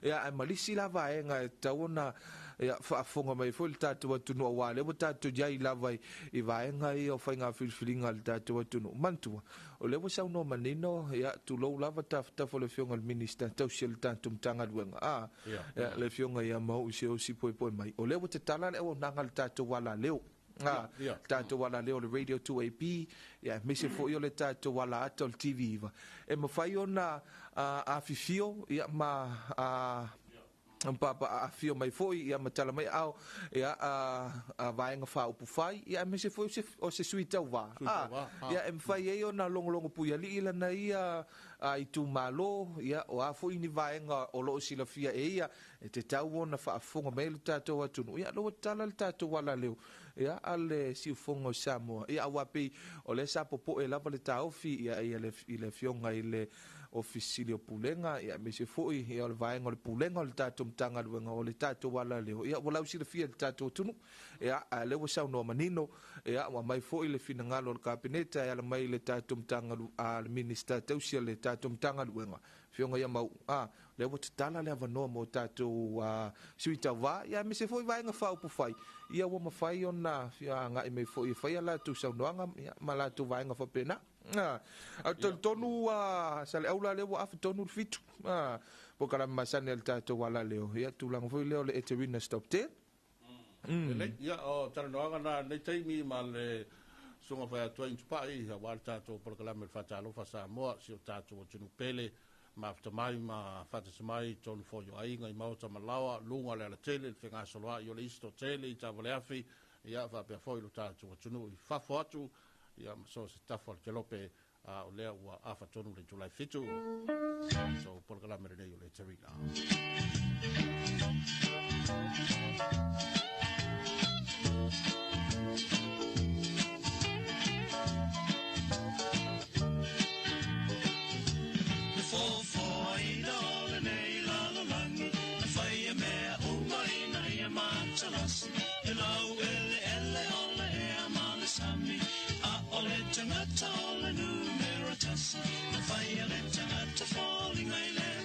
D: ia ae malisi la vaega e tatau ona ia faafofoga mai foi le tatou atunuu auā lea ua tatou iai lava i vaega ia o faiga filifiliga a le tatou atunuu manatua o lea ua saunoa manino ia tulou lava tafatafa o le afioga i le Minista tausi o le tatou Matagaluega a ia le afioga ia Mauu se osi poepoe mai o lea ua tatala le auaunaga a le tatou alaleo a tatou alaleo o le Radio 2AP ia aemaise foi o le tatou alaata o le TV iva e mafai ona afifio ia ma papa afio mai foi ia ma tala mai ao ia a vaega faaupufai ia aemaise foi o se sui tauvā a ia e mafai ai ona logologo puialii lana ia itumalo ia o a foi ni vaega o loo silafia e ia e tatau ona faafofoga mai le tatou atunuu ia lea ua tatala le tatou alaleo ia a le siufofoga o Samoa ia auā pei o lea sa popoe lava le taofi ia i le afioga i le Ofisa Sili o Pulega ia aemaise foi ia o le vaega o le Pulega o le tatou Matagaluega o le tatou alaleo ia ua lausilafia le tatou atunuu ia a lea ua saunoa manino ia ua mai foi le finagalo o le Kapeneta e ala mai le tatou Matagaluega a le Minista tausi a le tatou Matagaluega afioga ia Mau a lea ua tatala le avanoa mo tatou sui tauvā ia aemaise foi vaega faaupufai ia ua mafai ona agai mai foi e fai a latou saunoaga ia ma latou vaega faapena a talitonu sa le aula lea ua afa tonu le 7 po kalama masani a le tatou alaleo ia tulaga foi lea o le Eterina Stop 10
B: Lelei ia o talanoaga na nei taimi ma le susuga fai atu ai tupai auā le tatou polokalame le Faatalofa Samoa si o tatou atunuu pele mafuta mai ma faatasi mai tonu foi o aiga i maota ma laoa luga le alatele le fegasoloa'i o le isto tele i Tavaleafi ia faapea foi lo tatou atunuu i fafo atu ia ma so se tafa o le kelope a o lea ua afa tonu le itulai 7 so polokalame lenei o le Eterina.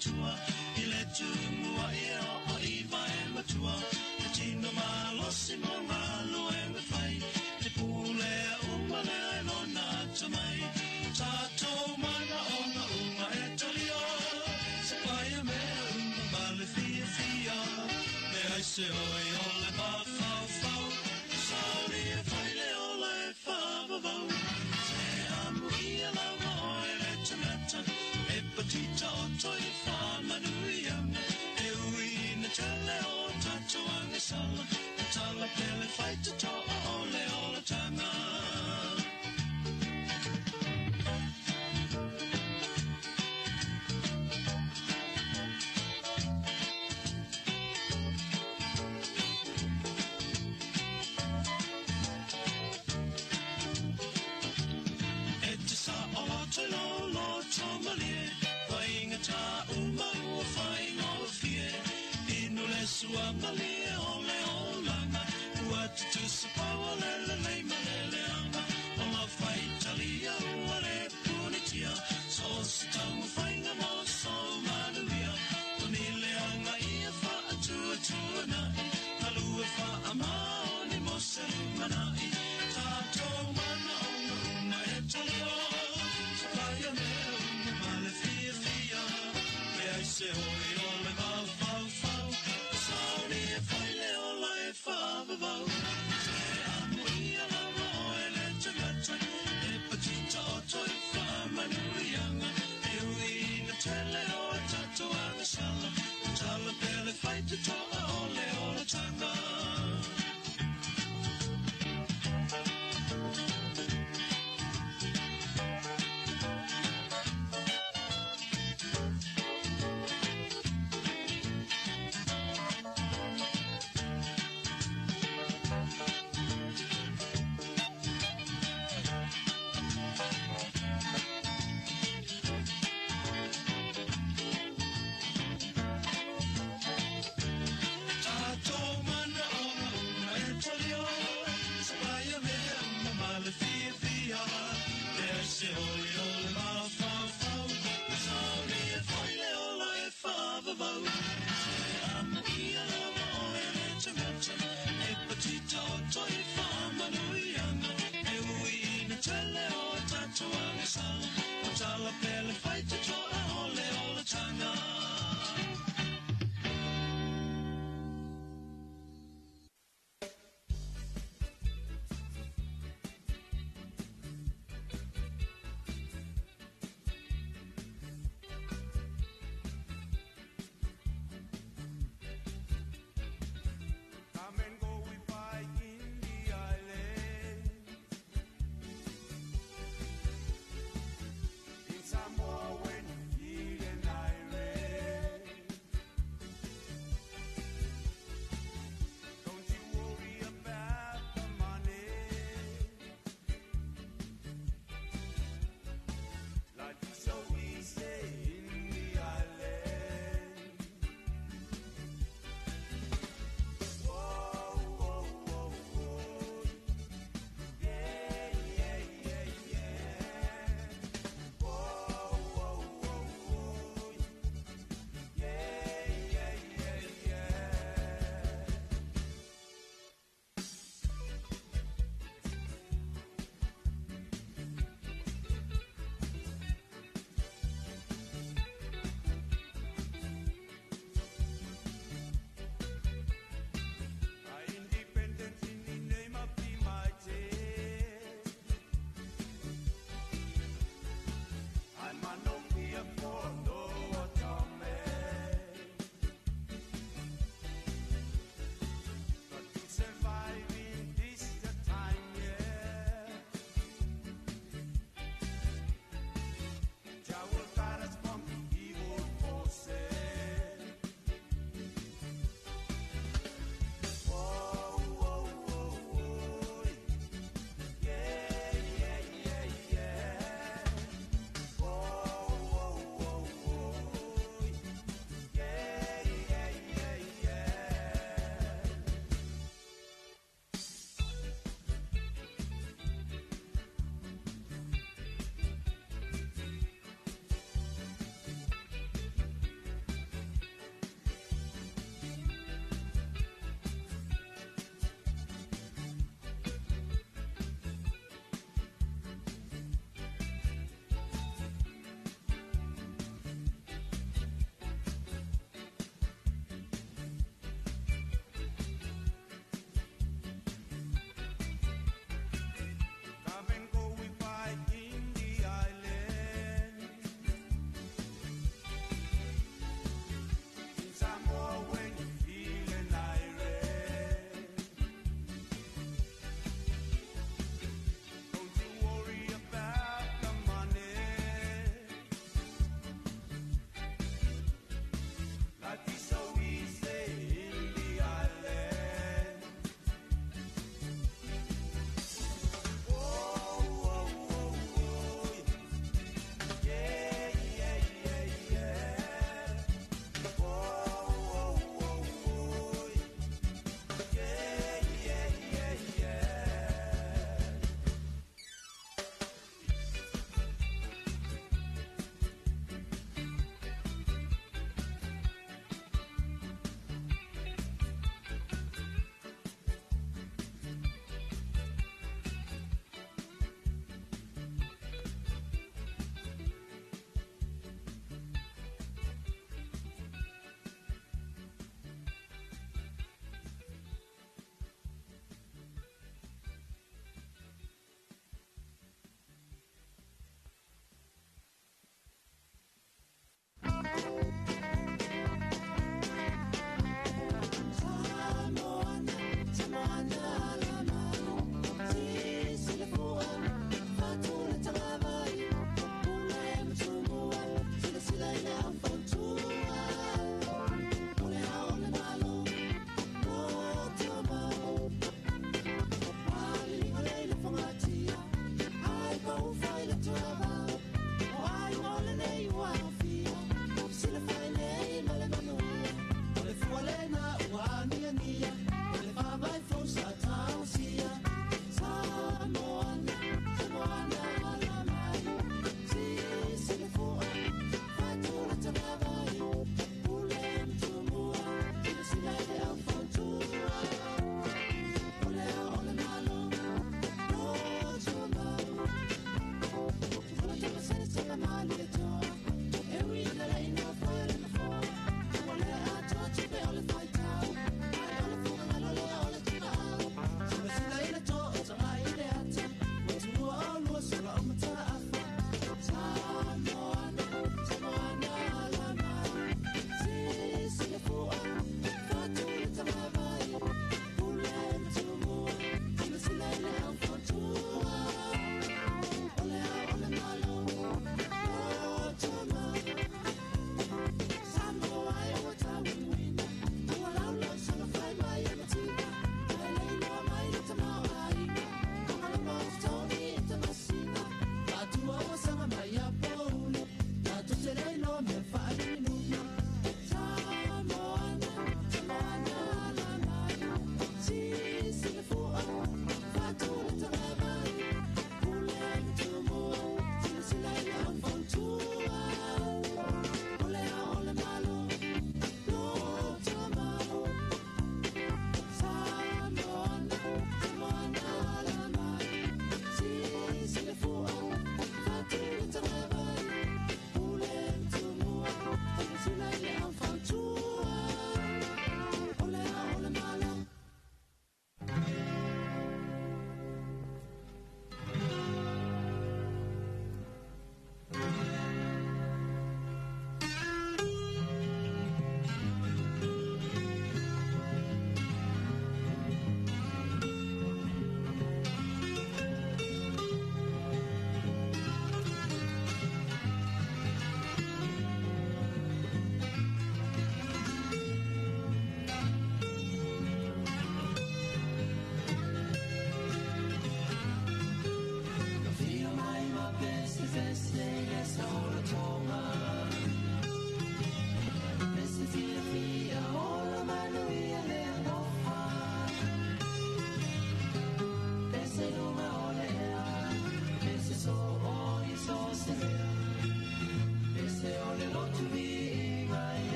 A: Tua, i le tu mua i o i vai matua, te tino malosi mo ngā lue. Suamalie o le olaga ua tutusa pau o le lelei ma le leaga o la faitalia ua le punitia so o se taumafaiga mo sou manuia o ni leaga ia faatuatuanaʻi galue faamaoni mo se lumanaʻi tatou manaoga uma e talia faia mea uma ma le fiafia leai se oi o le mafaufau sauni e fai le ola e faavavau se amuia lava oe le tagata e patita o toi faamanuiaga e ui ina tele o a tatou agasala tatala pea le faitotoa o le olataga.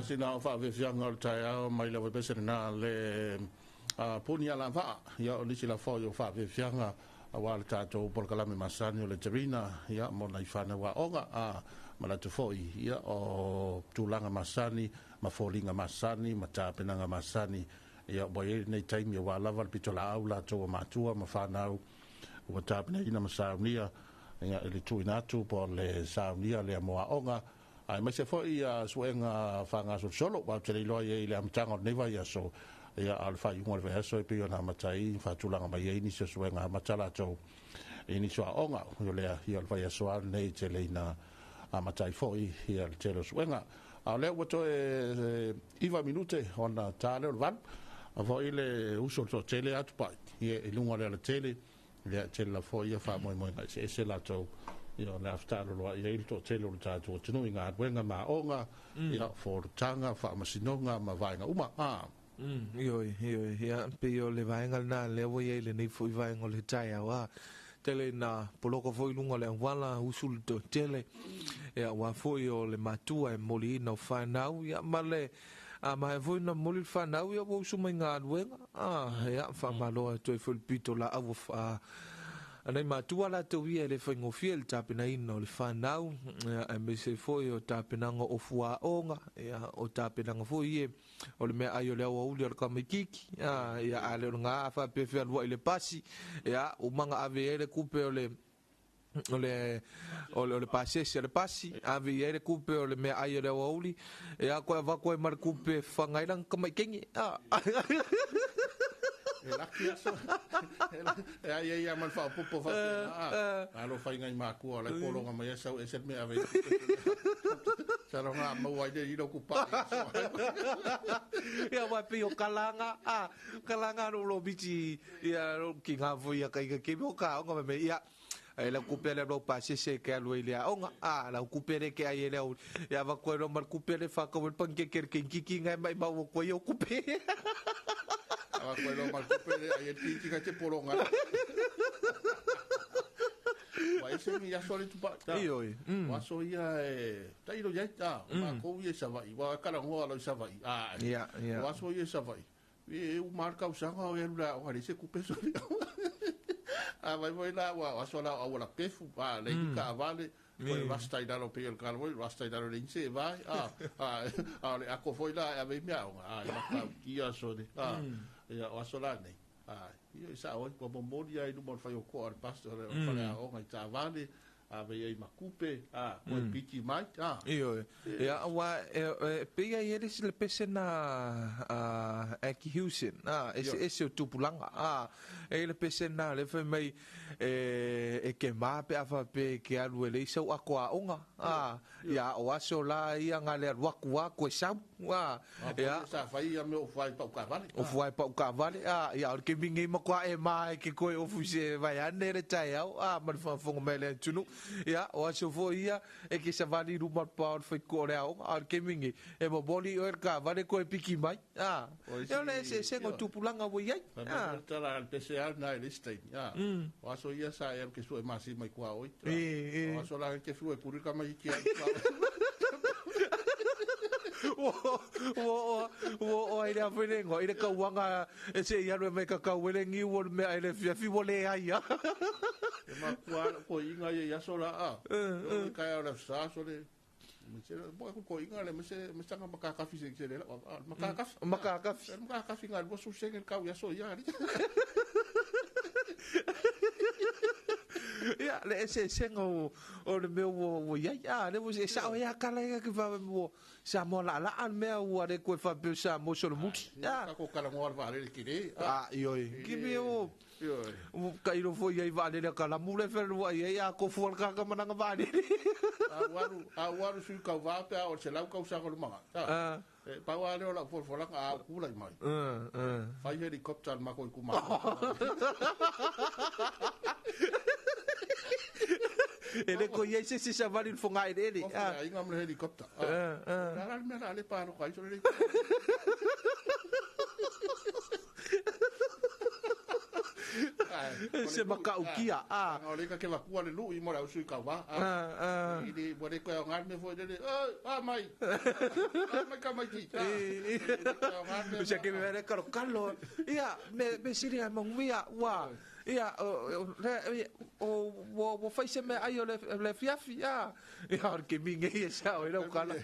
B: Sina o whaawhiwhianga o le taeao mai le wepese na le puni ala vaa ia o nisi la fo o whaawhiwhianga a wā le tātou polokalame masani o le Terina ia mo nai whānau a onga a malatu foi ia o tūlanga masani ma fōlinga masani ma tāpenanga masani ia o e nei taimi o wā lava le pito la au la tō mātua ma whānau ua tāpena ina ma saunia ia le tuina atu po le saunia le moa onga. Ai mai se foi a suenga whanga solo wa te loa i le amtanga o neva ia so ia al fa yunga le aso e pio na matai fa tulanga mai ai ni se suenga matala to ni so onga o le ia al fa ia so nei te le na matai foi ia le tele suenga a le wa to e iva minute ona tale o van a foi le uso to tele atu pa ia i lunga le tele le tele la foi ia fa moi moi se se la to Ia, o le a fetaloloa'i ai le toatele o le tatou atunuu i galuega ma aoga, ia, fonotaga, faamasinoga ma vaega uma.
D: Ioe, ioe, ia, pei o le vaega lena lea ua i ai lenei foi vaega o le taeao, a. Tele ina poloka foi i luga o le auala, usu le toatele, ia, aua foi o le matua e momoliina o fanau, ia, ma le, a maea foi ona momoli le fanau, ia, ua usu mai i galuega, a, ia, faamalo atu ai foi i le pitolaau a nai matua latou ia e le faigofie le tapenaina o le fanau, ia, aemaise foi o tapenaga o fuaoga, ia, o tapenaga foi ia o le meaai o le aoauli o le tamaitiiti, a, ia, a le o lena a faapea e fealuai i le pasi, ia, uma ona ave i ai le tupe o le o le o le, o le pasese o le pasi, ave i ai le tupe o le meaai o le aoauli, ia, toe avatu ai ma le tupe e fafaga ai lana tamaikenge, a.
B: E laki aso. E ai ai ma le faaopoopo faapena. Alo faiga i makua o la e pologa mai ai sau ese le mea ave i tupe. Sa longa maua ai le ilo kupa.
D: Ia, aua pei o kalanga, a, kalanga lo lo miti, ia, lo ki ngā foi ia kai ka kimi o ka aoga me ia. E lau kupe le lau pasese ke alu i le aoga, a, lau kupe le ke ai e le au, ia va koe lo ma le kupe le whakau e panke ke ke kiki ngai mai mau o koe o kupe.
B: Ava koe lo ma le kupe le ai e titi ka te pologa. Wa ese mi aso le tupa.
D: Ioe.
B: Wa aso ia e tailo iai ta, ma kou ia i Savaii. Wa kala ngoa lo i Savaii. A.
D: Ia, ia.
B: Wa aso ia i Savaii. E u mar kausaga o e alu la aoga le se kupe so. A vai vai la wa aso la au la pefu, a le ka avale. Koe rasta i lalo pe o le kala foi, rasta i lalo le inse e vai. A, a, a le ako foi la e ave i mea aoga. A, e maka au kia aso le. A, ia, o aso la nei. A, ia i sa oi, kua momoli ai luma o le whai o koa o le pastor, o le whare aoga i taavale, a vei ai makupe, a, koe piki mai, a.
D: Ioe. Ia, wa, e, pei ai ele si le pese na, a, Aki Hewson, a, ese, ese o tupulaga, a, e le pese na, le fai mai, e, e ke mā pe a whape ke alu e leisa u ako aoga, a, ia, o aso la ia ngā le alu aku a koe sau, a,
B: A,
D: ia.
B: foi sa fai ia me o fuai pau kavale.
D: O fuai pau kavale, a, ia, o le kemi ngei makoa e mā e ke koe ofu se vai ane le tae au, a, ma le whanfonga mai le atunu, ia, o aso foi ia, e ke savali ruma le pao le whai ko o le aoga, a o le kemi ngei, e momoli oe le kavale koe piki mai, a,
B: O isi-
D: e o le ese ese ngo tupulaga ua i ai,
B: Fai
D: a.
B: mai tala al pese al na i le stein. A. O aso ia sa e alu ke sue masi mai kua oi.
D: E, e.
B: O aso la ke fiu e puri ka mai ki al.
D: Ua ua ua ua i le awhenengo, i le kauanga e se i alu e mai ka kauele ngiu o le mea i le fiafi ua le ai a.
B: E makua ko inga ia i aso la a. O kai o le sa aso le. Me se bo ko inga le me se me sanga makakafi se se le la. Makakafi.
D: Makakafi.
B: Makakafi ngal bo su se kau ia so ia.
D: Ia, le ese esenga o, o le mea ua, ua iai. A, le ua e sao ia kala ia ki wha mo sa mo la la le mea ua le koe whapeo sa mo solomuli. A,
B: Ka ko kala ngoa le vaalele kile.
D: a, ioi. Ki me o,
B: Ioi.
D: ka ilo foi ai vaalele ka lamu le whenua i ai a kofu al kaka mananga vaalele.
B: A waru a waru sui kau va pe a o se lau kau sa ko manga.
D: A,
B: E pau a leo la folafolanga a kula i mai. Fai helicopter al mako i kuma.
D: E le ko iai se se savali le fonga ele ele.
B: O
D: A,
B: fa inga mo le helicopter. La la me la le paro kai so le.
D: Se makaukia, a.
B: O le ka ke vakua le lui mo la usui kau va.
D: A, a.
B: I le mo le ko ngal me foi le. A mai. A mai ka mai ki.
D: E, Se ke me kalo kalo. Ia, me me siri a manguia wa. Ia, o le o o o fai se me ai o le le fiafi a. Ia o ke minge ia sa o lau kala.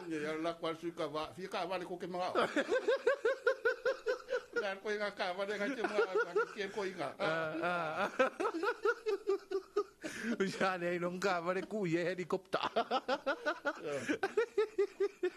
B: Ia la kwa sui ka va. Fia ka va le ko ke manga. La ko inga ka va le ka te manga ke ko inga.
D: A. Ia le longa va le ku ye helicopter.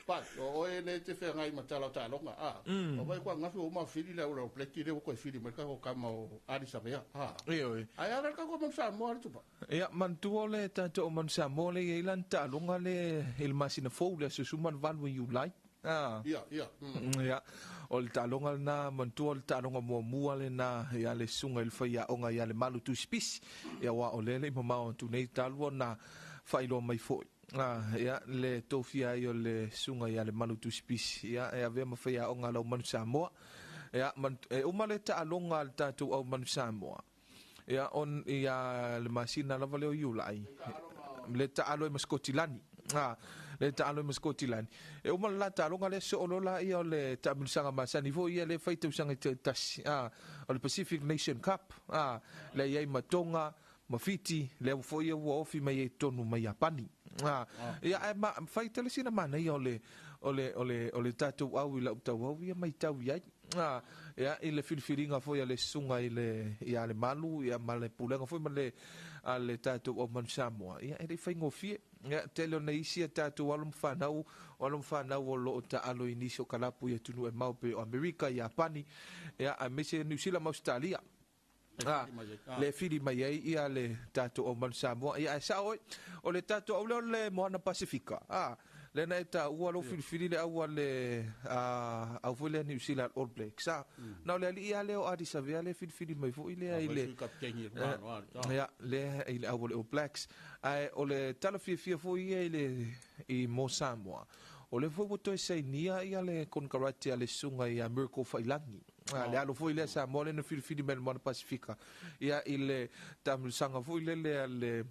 B: Pa, o e le te whengai ma tala o tālonga, a. O vai kua ngafi o ma whiri le ura o pleki le o koe whiri mai ka ko kama o Arisa Vea, a.
D: Ioe.
B: Ai ara ka ko manu Samoa le tupa.
D: Ia, mantua le tātou o manu Samoa le ia ilan tālonga le il masina fou le aso suma le valu i Iulai.
B: Ia, ia.
D: Ia, o le taaloga lena, manatua o le taaloga muamua lena ia le susuga i le faiaoga ia Lemalu Tusipisi. Ia aua o lea e le i mamao atu nei talu ona faailoa mai foi. Ia, le tofia ai o le susuga ia Lemalu Tusipisi, ia, e avea ma faiaoga a le Aumanu Samoa. Ia, e uma le taaloga a le tatou Aumanu Samoa, ia, on, ia le masina lava lea o Iulai, le taalo ai ma Sikotilani. Le taalo ai ma Sikotilani. E uma le la taaloga lea soo loa laia o le taamilosaga masani foi ia lea e fai tausaga taitasi, o le Pacific Nation Cup, lea e i ai ma Tonga, ma Fiti, lea foi ua ofi mai ai i totonu mai Iapani. Ia, ae ma, fai tele sina manaia o le, o le, o le, o le tatou au i lau tauau ia matau i ai. Ia, i le filifiliga foi a le susuga i le, ia Lemalu, ia, ma le pulega foi ma le, a le tatou au Manu Samoa, ia, e le i faigofie. Ia, tele o nai isi a tatou alo ma fanau, o alo ma fanau o lo o taalo i nisi o kalapu i atunuu e mao pei o Amerika, Iapani, ia, aemaise Niu Sila ma Ausetalia. Le fili mai ai ia le tatou au Manu Samoa. Ia, ae sao oe, o le tatou au lea o le Moana Pasifika. Lea na e taua lou filifili le au a le au foi lea Niu Sila All Blacks. Na o le alii lava lea o Ardie Savea lea filifili mai foi lea i le ia, lea i le au o le All Blacks. Ae o le tala fiafia foi ia i le i mo Samoa. O lea foi ua toe sainia ia le konekarate a le susuga ia Miracle Faiilagi. Le alo foi lea Samoa lea na filifili mai le Moana Pasifika ia i le taamilosaga foi lele a le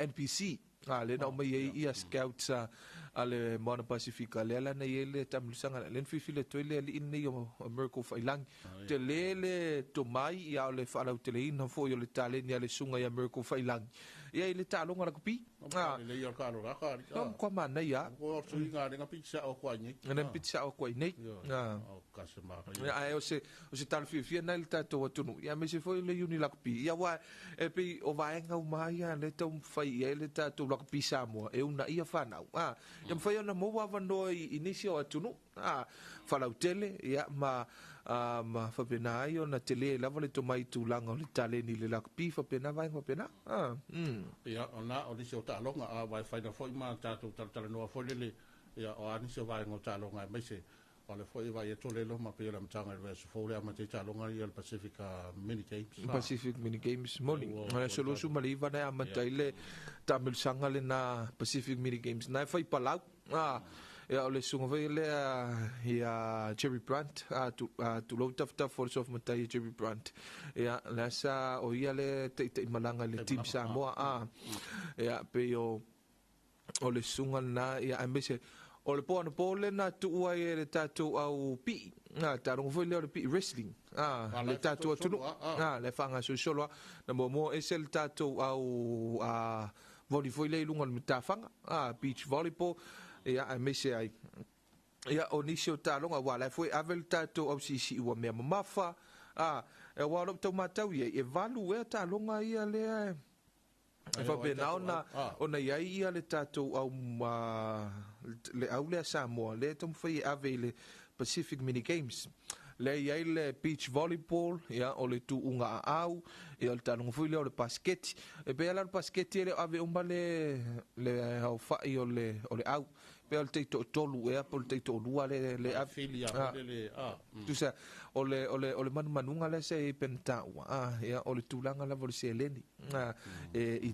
D: NPC, lea na aumai ai ia scouts a le Moana Pasifika, lea la na i ai le taamilosaga lea na filifili atu ai le alii lenei o Miracle Faiilagi. Tele le tomai ia o le faalauteleina foi o le taleni a le susuga ia Miracle Faiilagi ia i le taaloga lakapi.
B: Lelei o le kaloraka ali.
D: No, kwa manaia.
B: Ko o tuinga le ngapi sa o kwa nei.
D: Ngana piti sa o kwa nei.
B: O ka se ma.
D: Ia, ai o se tala fiafia nai le tatou atunuu. Ia aemaise foi le uni lakapi. Ia aua e pei o vaega uma ia le taumafai i ai le tatou lakapi Samoa e uunaia fanau. Ia mafai ona maua avanoa i nisi o atunuu. Falautele ia ma ma faapena ai ona tele lava le tomai tulaga o le taleni i le lakapi faapena vaega faapena.
B: Ia, ona o nisi o taaloga a vai faina foi ma tatou talatalanoa foi lele, ia o a nisi o vaega o taaloga aemaise o le foi vai e tole lo ma pei o le amataga i le vaiaso fou le amata i taaloga ia le Pacific Mini Games.
D: Pacific Mini Games moni. O le aso 29 na e amata ai le taamilosaga lena Pacific Mini Games. Na e fai palau. Ia o le susuga foi lea ia Jerry Brandt, tulou tafatafa o le suafa matai Jerry Brandt. Ia lea sa o ia le taitaimalaga i le Team Samoa. Ia pei o le susuga lena, ia aemaise o le po anapo lena tuu ai e le tatou au pii. Taaloga foi lea o le pii wrestling. Le tatou atunuu. Le faagasolosolo lava. Na muamua ese le tatou au volley foi lea i luga o le matafaga, beach volleyball, ia aemaise ai. Ia o nisi o taaloga, aua o la e foi e ave le tatou au siisii ua mea mamafa, aua o lou tau matau i ai, e 8 ea taaloga ia lea e faapena ona i ai ia le tatou au, le au lea Samoa, lea e taumafai e ave i le Pacific Mini Games. Lea i ai le beach volleyball, ia, o le tuuga aau, ia, o le taaloga foi lea o le basiketi. E pei lava la o le basiketi e le o ave uma le aofai o le au. Pei o le taitoatolu ea po o le taitoalua le ave. Tusa, o le manumanuga lea sa i ai pe na taua, ia, o le tulaga lava o le seleni. E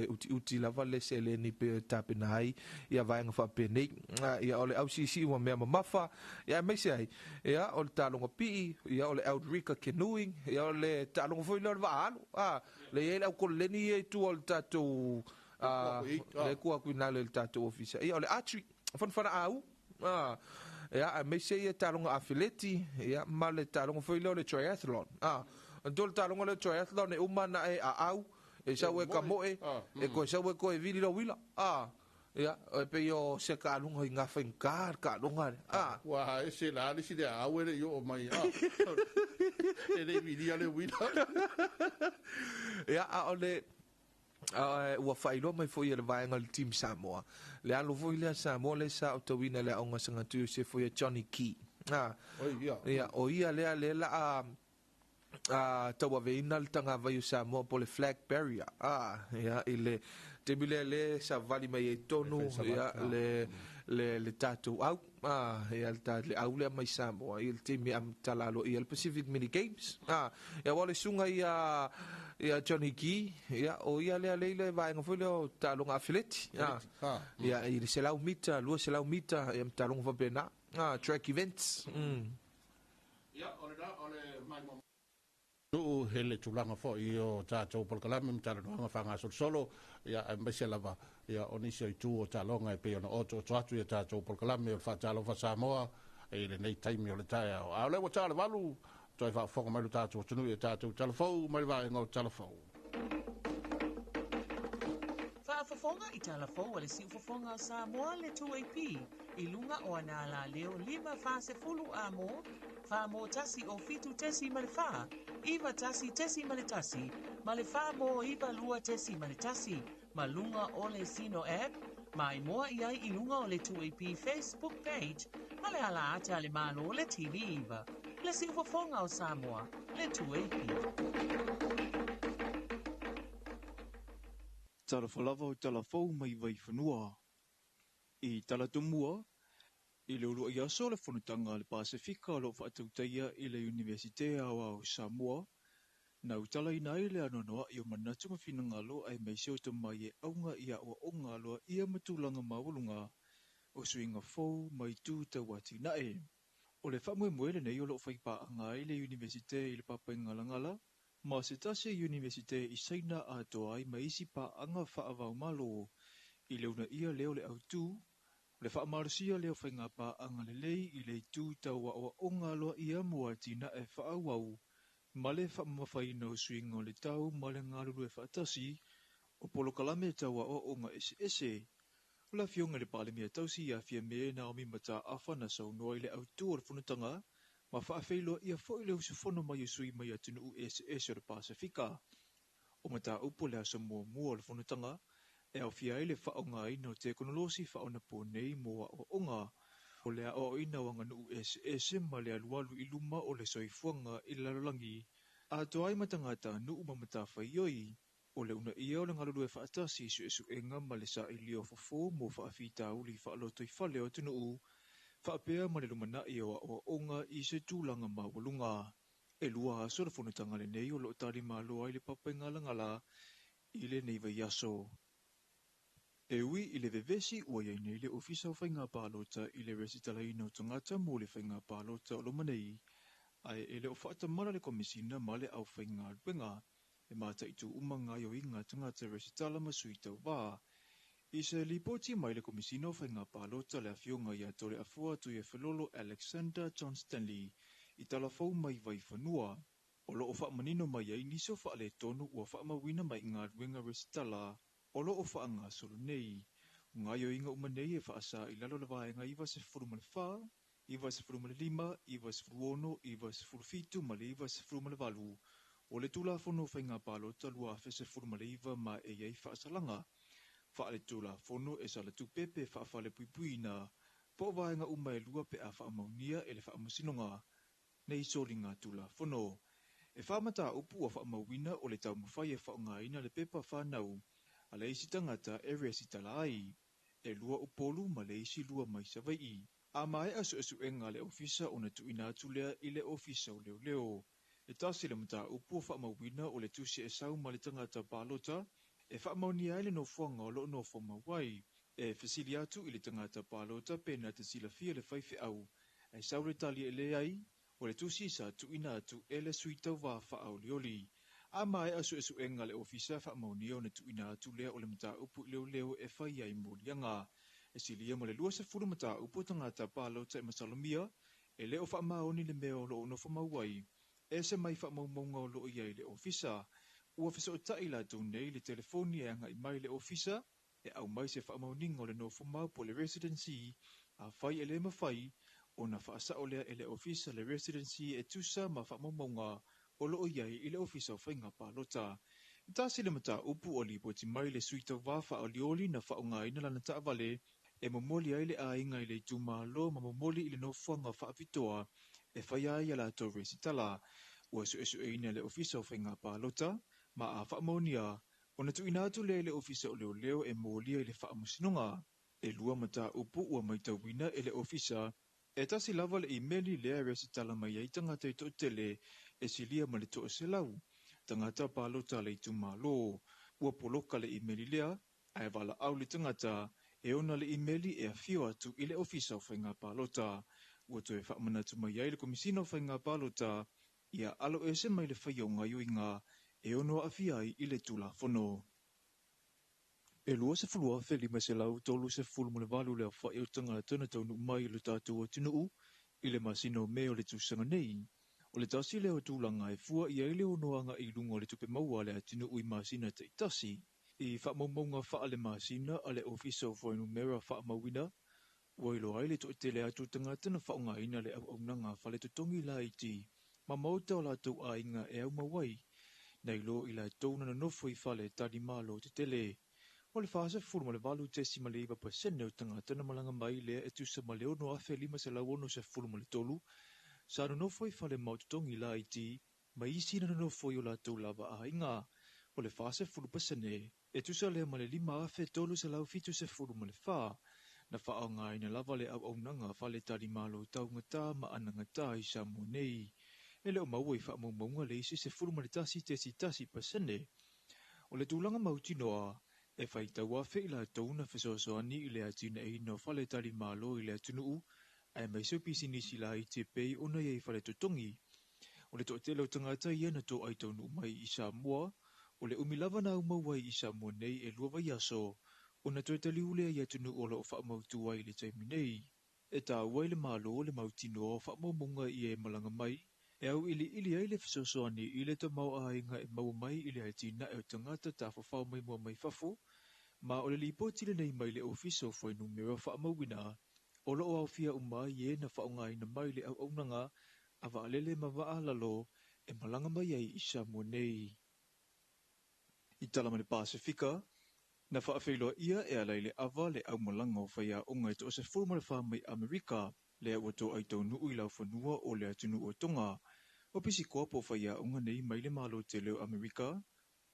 D: utiuti lava le seleni pe tapena ai ia vaega faapenei. Ia o le ausiisii ua mea mamafa, ia aemaise ai, ia o le taaloga pii, ia o le outrigger canoeing, ia o le taaloga foi lea o le vaaalo. Le i ai le aukoleleni ia i tua o le tatou le kua atu i ina le tatou ofisa. Ia o le archery, fanafana au. Ia aemaise ia taaloga afeleti, ia ma le taaloga foi lea o le triathlon. Anto le taaloga lea o le triathlon e uma na e aau, e sau e ka moe, e koe sau e koe vili lo wila. Ia, e pei o se kaaluga i ngā whainga, le kaaluga le.
B: Ua ese la le si le aau e le i o mai. E le vilia le wila.
D: Ia, a o le ua faailoa mai foi e le vaega o le Team Samoa. Le alo foi lea Samoa le sa o tauina le aoga sagatui o se foi a Johnny Key. Ia, o ia lea le la tauaveina le tagavai o Samoa po le flag barrier. Ia, i le taimi lea le savali mai ai tonu, ia, le tatou au ia le au lea mai Samoa i le taimi amataga aloaia le Pacific Mini Games. Ia ua o le susuga ia Johnny Gee, ia o ia lea lea i le vaega foi lea o taaloga afeleti. Ia i le 100 mita, 200 mita, ia ma taaloga faapena. Track events.
B: Ia o le o le mai nuu he le tulaga foi o tatou polokalame ma talanoaga faagasolosolo, ia aemaise lava ia o nisi o itu o taaloga e pei ona otooto atu ia tatou polokalame o le Faatalofa Samoa i lenei taimi o le taeao. A o lea ua ta le 8, toe faafofoga mai lo tatou atunuu i tatou talafou mai le vaega o talafou.
E: Faafofoga i talafou a le siufofoga o Samoa le 2AP i luga o ana alaleo 5 40 amo 4 mo 1 o 7.4 91.1 ma le 4 mo 92.1 ma luga o le Sino app maimoa i ai i luga o le 2AP Facebook page ma le ala ata a le Malo le TV 9. Le siufofoga o Samoa, le 2AP.
F: Talofa lava o talafou mai Vaifanua. I Talatumua, i le uluai aso le fonotaga a le Pasefika o lo o faatautaia i le Iunivesite Aoao o Samoa, na utalaina ai le anoanoai o manatu ma finagalo aemaise o tomai e auga i aoaoga aloaia ma tulaga maualuga o suiga fou ma itu tauatinae. O le faamoemoe lenei o lo o faipaaga ai le Iunivesite i le Papaigalagala ma se tasi Iunivesite i Saina atoa ai ma isi paaga faavaomalo i le uunaia lea o le autu, o le faamalosia lea o faiga paaga lelei i le itu tau aoaoga aloaia mo atinae faaauau ma le faamamafaina o suiga o le tau ma le galulue faatasi o polokalame tau aoaoga eseese. O le afioga i le Palemia tausi ia Fiame Naomi Mataafa na saunoa i le autu o le fonotaga ma faafeiloaia foi le usufono mai o sui mai atunuu eseese o le Pasefika. O mataupu o le aso muamua o le fonotaga e aofia ai le faaaogaina o tekonolosi faaonaponei mo aoaoga, o le aoaoina o aganuu eseese ma le alualu i luma o le soifuaga i le lalolagi atoa ai ma tagatanuu ma matafaioi, o le uunaia o le galulue faatasi i suesuega ma le sailia o fofo mo faafitauli faalotoifale o atunuu faapea ma le lumanai o aoaoga i se tulaga maualuga. E 2 aso le fonotaga lenei o lo o talimalo ai le Papaigalagala i lenei vaiaso. E ui i le vevesi ua iai nei le Ofisa o Faiga Palota i le resitalaina o tagata mo le faiga palota o loma nei, ae e le o faatamala le Komisina ma le aufaigaluega e mataitu uma gaoioiga a tagata resitala ma sui tauvā. I se lipoti mai le Komisina o Faiga Palota le afioga ia Toleafoa Tuiafelolo Alexander John Stanley i talafou mai Vaifanua, o lo o faamanino mai ai nisi o faaletonu ua faamauina mai i galuega resitala o lo o faagasolo nei. O gaoioiga uma nei e faasā i lalo o le vaega 94, 95, 96, 97 ma le 98 o le Tulafono o Faiga Palota 2019 ma e i ai faasalaga faaletulafono e salatupe pe faafalepuipuiina po o vaega uma e lua pe a faamaunia e le Faamasinoga nei soliga tulafono. E 4 mataupu ua faamauina o le taumafai e faaaogaina le pepa fanau a le isi tagata e resitala ai, e 2 Upolu ma le isi 2 mai Savaii. A maea suesuega a le ofisa ona tuuina atu lea i le Ofisa o Leoleo. E 1 le mataupu ua faamauina o le tusi e sau ma le tagata palota e faamaonia ai le nofoaga o lo o nofo mau ai. E fesili atu i le tagata palota pe na te silafia le faifeau, ae sau le tali e leai, o le tusi sa tuuina atu e le sui tauvā faaolioli. A maea suesuega a le ofisa faamaonia ona tuuina atu lea o le mataupu i leoleo e fai ai moliaga. E silia ma le 20 mataupu o tagata palota e masalomia e le o faamaoni le mea o lo o nofo mau ai, e ese mai faamaumauga o lo o i ai i le ofisa. Ua fesootai latou nei i le telefoni e agai mai i le ofisa e aumai se faamaoniga o le nofo mau po o le residency. Afai e le mafai ona faasao lea e le ofisa le residency e tusa ma faamaumauga o lo o i ai i le Ofisa o Faiga Palota. E 1 le mataupu ua lipoti mai le sui tauvā faaolioli na faaaogaina lana taavale e momoli ai le aiga i le itumalo ma momoli i le nofoaga faapitoa e faia ai a latou resitala. Ua suesueina e le Ofisa o Faiga Palota ma a faamaonia ona tuuina atu lea i le Ofisa o Leoleo e molia i le Faamasinoga. E lua mataupu ua matauina e le ofisa, e tasi lava le imeli lea e resitala mai ai tagata e toatele e silia ma le 100, tagata palota a le itumalo. Ua poloka le imeli lea, ae valaau le tagata e ona le imeli e afio atu i le ofisa o faiga palota. Ua toe faamanatu mai ai le Komesina o Faiga Palota ia alo ese mai le faia o gaoioiga e ono aafia ai i le Tulafono. E 20,538 le aofai o tagata na taunuu mai i lo tatou atunuu i le masina o Me o le tausaga nei. O le tasi lea o tulaga e fua i ai le ono agai i luga o le tupe maua a le atunuu i masina taitasi. I faamaumauga faale-masina a le Ofisa o Fuainumera Faamauina, ua iloa ai le toatele atu o tagata na faaaogaina le auaunaga faletotogi laiti ma maota o latou aiga e aumau ai, nai lo i latou na nonofo i fale talimalo tetele. O le 48.9% o tagata na malaga mai lea e tusa ma le 6,563 sa nonofo i fale maototogi laiti ma isi na nonofo i o latou lava aiga. O le 40% e tusa lea ma le 5,374 na faaaogaina lava le auaunaga faletalimalo taugata ma anagata i Samoa nei. E le o maua i faamaumauga le isi 11.1%. O le tulaga mautinoa, e faitau afe i latou na fesoasoani i le atinaeina o faletalimalo i le atunuu, aemaise o pisinisi laiti e pei ona i ai faletotogi. O le toatele o tagata ia na toai taunuu mai i Samoa, o le umi lava na aumau ai i Samoa nei e 2 vaiaso, ona toe taliu lea i atunuu o lo o faamautu ai i le taimi nei. E taua i le Malo le mautinoa o faamaumauga ia e malaga mai, e auiliili ai le fesoasoani i le tamaoaiga e maua mai i le atinae o tagata tafafao maimoa mai fafo, ma o le lipoti lenei mai le Ofisa o Fuainumera Faamauina, o lo o aofia uma ai e na faaaogaina mai le auaunaga a vaalele ma vaa lalo e malaga mai ai i Samoa nei. I tala ma le Pasefika, na faafeiloaia e ala i le ava le aumalaga o faiaoga e 14 mai Amerika, lea ua toai taunuu i laufanua o le atunuu o Tonga. O pisikoa po o faiaoga nei mai le Malo tele o Amerika,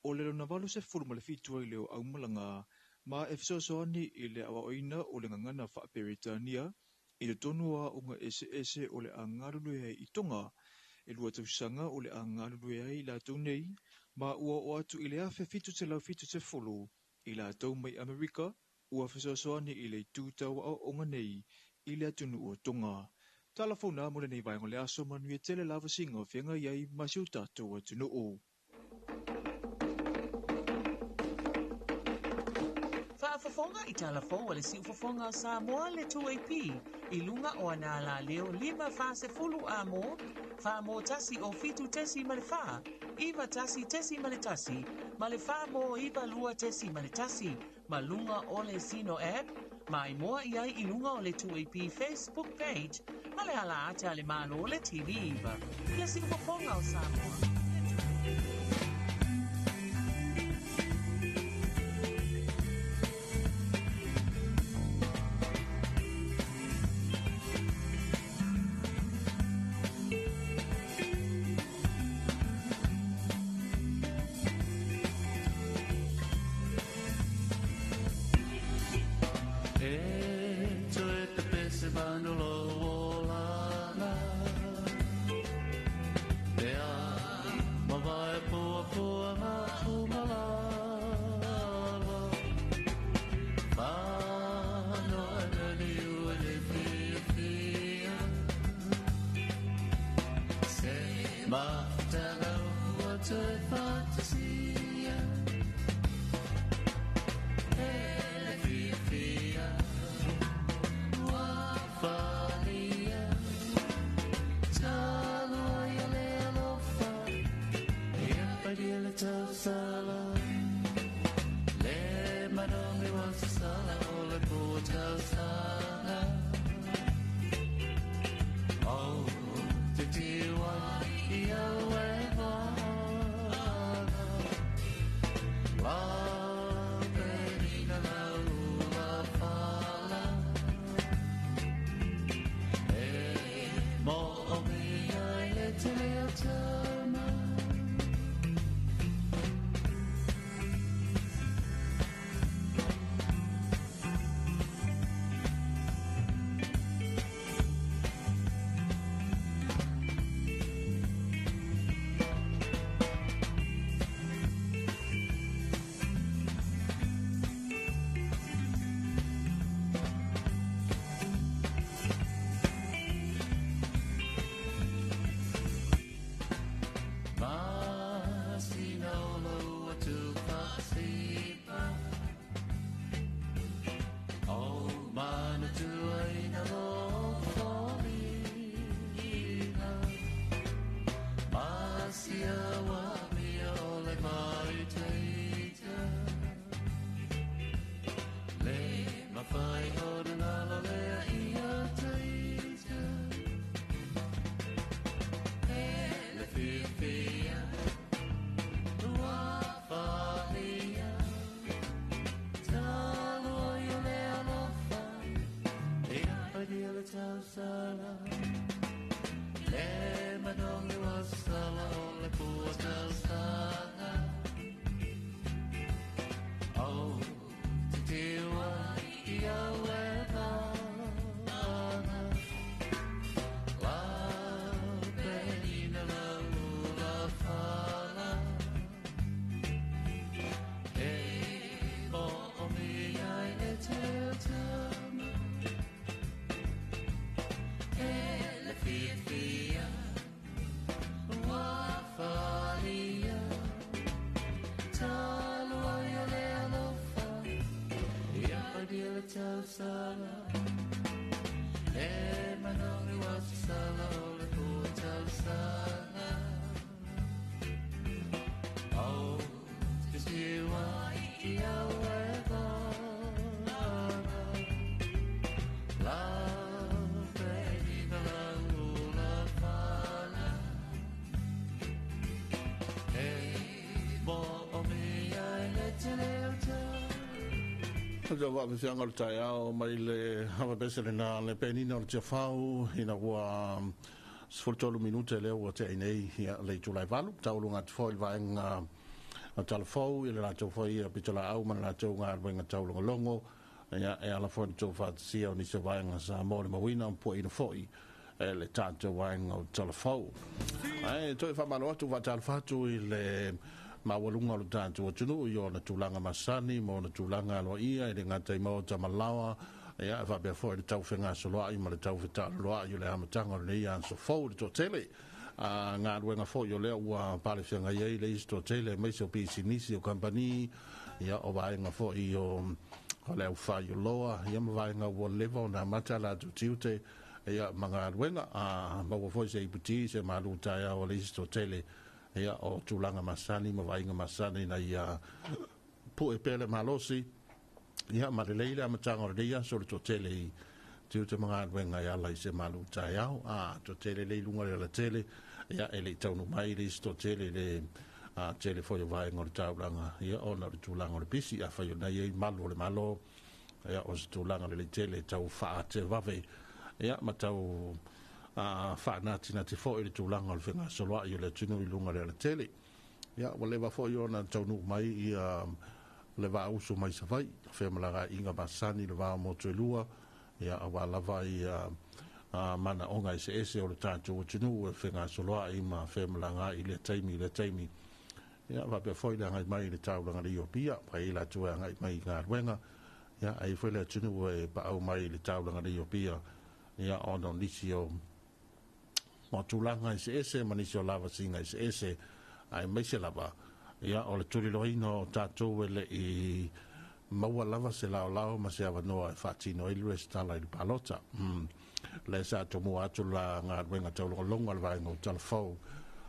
F: o le lona 87 ai lea o aumalaga ma e fesoasoani i le aoaoina o le gagana faa-Peretania i totonu o aoga eseese o le a galulue ai i Tonga. E 2 tausaga o le a galulue ai i latou nei, ma ua oo atu i le 1770 i latou mai Amerika, ua fesoasoani i le itu tau aoaoga nei i le atunuu o Tonga. Tala fou nā mo lenei vaega o le aso, manuia tele lava siga o feagai ai ma si o tatou atunuu.
E: Faafofoga i tala fou a le siufofoga o Samoa le 2AP i luga o ana alaleo 5 40 a mo, 4 mo 1 o 7 tesi ma le 4, 9 1 tesi ma le 1, ma le 4 mo 9 2 tesi ma le 1, ma luga o le Sino app, ma i moa i ai i luga o le 2AP Facebook page, ma le ala ata le Malo le TV iva. Le siufofoga o Samoa.
A: E toe te pese manolo olana E a mavae pua pua ngā pumalalo Whano anani ua le fia fia Se mafutanga ua toe whatasia E le fia fia ua whalia Talua ia le alofa Ia paria le tausala Le manomi wa sasala o le pua tausanga O te tiwa i au tausala Le manongi wa sala o le pua tausaga O te tiwa i au e vana La penina la ula fala E mo o mi ai le te tama E le fia fia Ua falia Talo ia le alofa Ia pai le tausala Le manongi wa sala o le pua tausaga O te tiwa i au e vana La penina la ula fala E mo o mi ai le te leo tau
B: Sa wa me sianga le taeao mai le hava pese le na le penina o le tiafau ina ua 13 minute lea ua tea i nei ia le itula e 8 tauluga atu foi i le vaega o talafou i le latou foi ia pitolaau ma le latou galuega taulogologo ia e ala foi le tou faatasia o nisi o vaega sa mo le mauina ma puaina foi e le tatou vaega o talafou. Ae toe faamalo atu faatalofa atu i le maualuga o le tatou atunuu i ona tulaga masani ma ona tulaga aloaia e le gata i maota ma laoa ia e faapea foi le taufegasoloai ma le taufetaaloloai o le amataga o lenei aso fou le toatele a galuega foi o lea ua palefeagai ai le isi toatele aemaise o pisinisi o kamupani ia o vaega foi o le aufai oloa ia ma vaega ua leva ona amata latou tiute ia ma galuega a maua foi se iputi se malu taeao o le isi toatele ia o tulaga masani ma vaaiga masani ina ia pue pea le malosi ia ma lelei le amataga o lenei aso le toatele i tiute ma galuega e ala i se malu taeao a toatele le i luga o le alatele ia e le i taunuu mai le isi toatele le tele foi o vaega o le taulaga ia ona o le tulaga o le pisi afai o lena e i ai malu o le Malo ia o se tulaga lelei tele tau faaatevave ia ma tau faanatinati foi le tulaga o le fegasoloai o le atunuu i luga o le alatele. Ia ua leva foi ona taunuu mai ia le vaauso mai Savaii, femalagaaiga masani le va o motu e lua, ia aua lava ia manaoga eseese o le tatou atunuu e fegasoloai ma femalagaai i lea taimi i lea taimi. Ia faapea foi le agai mai i le taulaga nei o Apia, fai ai latou e agai mai i galuega, ia ai foi le atunuu e paau mai i le taulaga nei o Apia, ia ona o nisi o tulaga eseese ma nisi o lavasiga eseese, aemaise lava ia o le tuliloaina o tatou e le i maua lava se laolao ma se avanoa e faatino ai le resitala i le palota. Le sa tomua atu la galuega taulogologo a le vaega o Talafou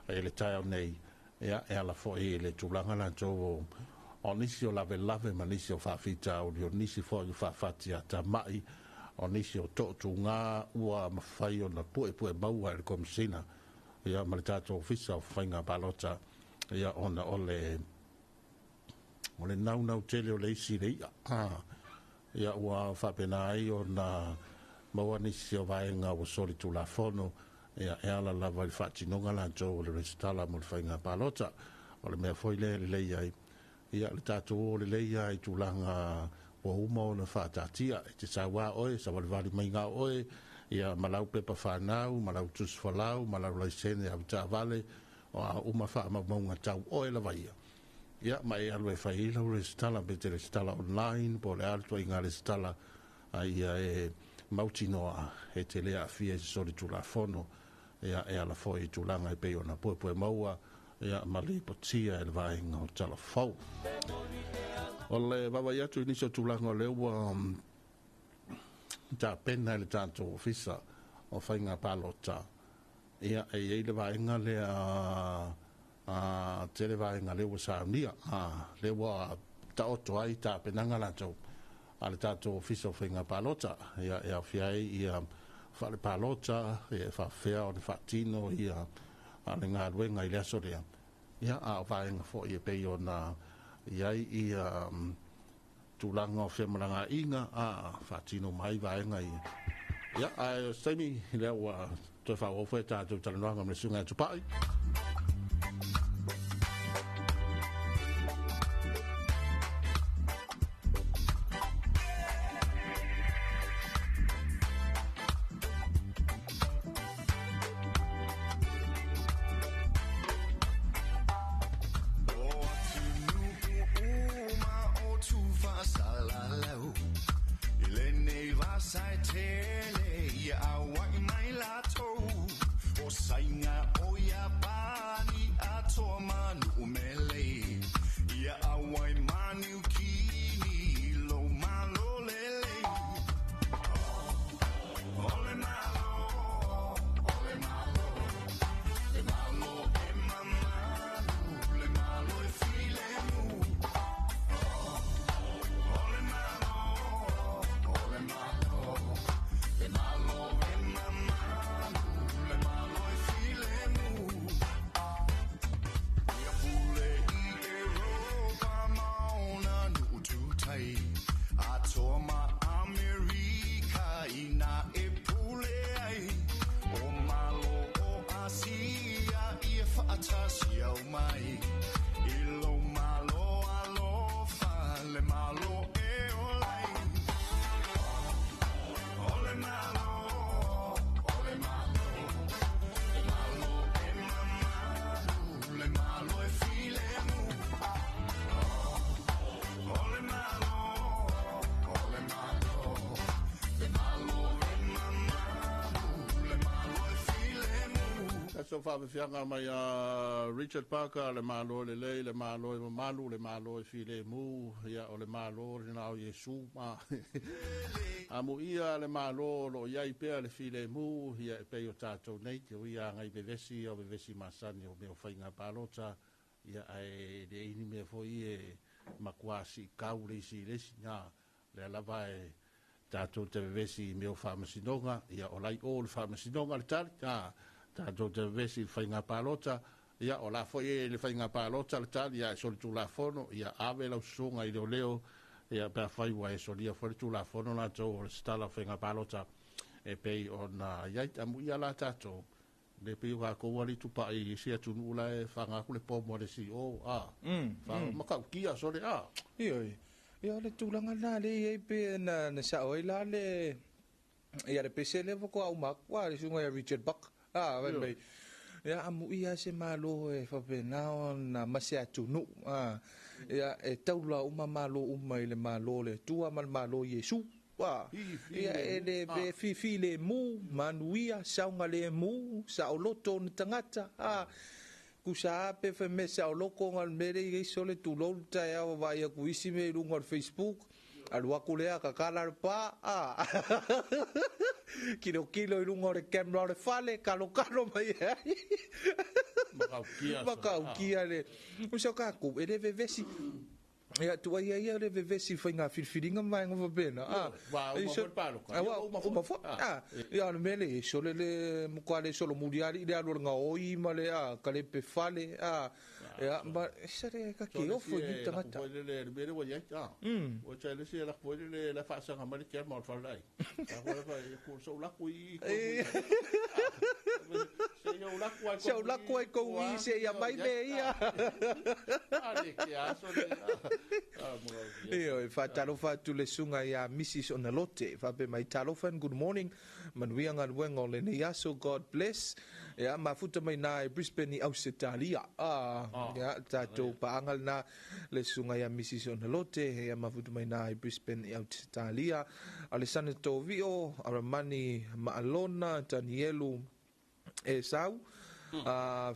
B: i le taeao nei, ia e ala foi i le tulaga latou o nisi o lavelave ma nisi o faafitauli, o nisi foi o faafatiatamai, o nisi o tootūgā ua mafai ona puepue maua e le Komesina ia ma le tatou Ofisa o Faiga Palota, ia ona o le naunau tele o le isi le ia. Ia ua faapena ai ona maua nisi o vaega ua solitulafono ia e ala lava i le faatinoga latou o le resitala mo le faiga palota. O le mea foi lea e lelei ai ia le tatou o lelei ai i tulaga ua uma ona faataatia e te sauā oe savalivali mai gao oe ia ma lau pepa whanau, ma lau tusi folau, ma lau laisene avetaavale o a uma faamaumauga tau oe lava ia. Ia ma e alu e fai ai lau resitala pe te resitala online po o le a le tuaiga resitala a ia e mautinoa e te le aafia i se solitulafono ia e ala foi i tulaga e pei ona puepue maua ia ma lipotia e le vaega o Talafou. O le vaavaai atu i nisi o tulaga o lea ua tapena e le tatou Ofisa o Faiga Palota ia e i ai le vaega lea tele vaega lea ua saunia lea ua taoto ai tapenaga latou a le tatou Ofisa o Faiga Palota ia e aofia ai ia fale palota ia e faafefea ona faatino ia le galuega i le aso lea ia a o vaega foi e pei ona i ai ia tulaga o femalagaaiga a faatino mai vaega ia. Ia, ae o se taimi lea ua toe faaauau foi a tatou talanoaga ma le Susuga ia Tupai. Aso faafefiaga mai a Richard Parker, le Malo e lelei, le Malo e mamalu, le Malo e filemu, ia o le Malo lena o Iesu ma. Amuia le Malo o lo o i ai pea le filemu, ia e pei o tatou nei, te ui lava nai vevesi ia o vevesi masani o mea o faiga palota, ia ae leai ni mea foi e matua siikau le isi i le isi, na, lea lava e tatou te vevesi i mea o faamasinoga, ia o la i o le faamasinoga le tali, a, tatou te vevesi i le faiga palota, ia o la foi e le faiga palota le tali, ia e solitulafono, ia ave lau susuga i leoleo, ia pe afai ua e solia foi le tulafono latou o le setala o faiga palota e pei ona i ai. Amuia la tatou, le pei o tatou alii tupai i isi atunuu la e faga atu le pomo a le isi i o, a, faga, matautia sole, a.
D: Ioe. Ia o le tulaga lena lea e i ai pe na, na sao ai la le, ia le pese lea faatoa uma atu, a, le susuga ia Richard Buck, a, fai mai, ia amuia se Malo e faapena ona ma se atunuu, a, ia e taula uma Malo uma i le Malo o le Atua ma le Malo o Iesu, a, ia e le, e fifilemu, manuia, saogalemu, saoloto ona tagata, a, Tusa a pe fai mea saoloto ona o le mea lea i ai sole tulou le taeao vaavaai atu i isi mea i luga o le Facebook alu atu lea tatala le pa a tilotilo i luga o le camera o le fale talotalo mai ai
B: Matautia
D: matautia le uso tatou e le vevesi. Ia, tuai ai ia le vevesi i faiga filifiliga ma vaega faapena. A,
B: Ua uma foi le palota.
D: A, ua uma foi. A, ia, o le mea lea, sole le matua le solomuli lava alii le alu o le gaoi ma le, a, kalepe fale, a, ia, ma, sole ka ke ofo i ni tagata.
B: Foi lele, le mea lea ua i ai, a. Ua tele se la foi lele la faasaga mai le tiama o le fale ai. A foi fa ku so la ku i ko. Se ia ula ku ai
D: Se ula ku ai kou i se ia mai me ia.
B: A le ke aso le. A mo.
D: Ioe, faatalofa atu le susuga ia Mrs Onalote, faapea mai, Talofa and good morning, manuia galuega o lenei aso, God bless. Ia, mafuta mai na i Brisbane i Ausetalia. Ah, ia, tatou paaga lena le susuga ia Mrs Onalote, ia mafuta mai na i Brisbane i Ausetalia. Alesana Tovio, Aramani Maalona, Danielu Esau,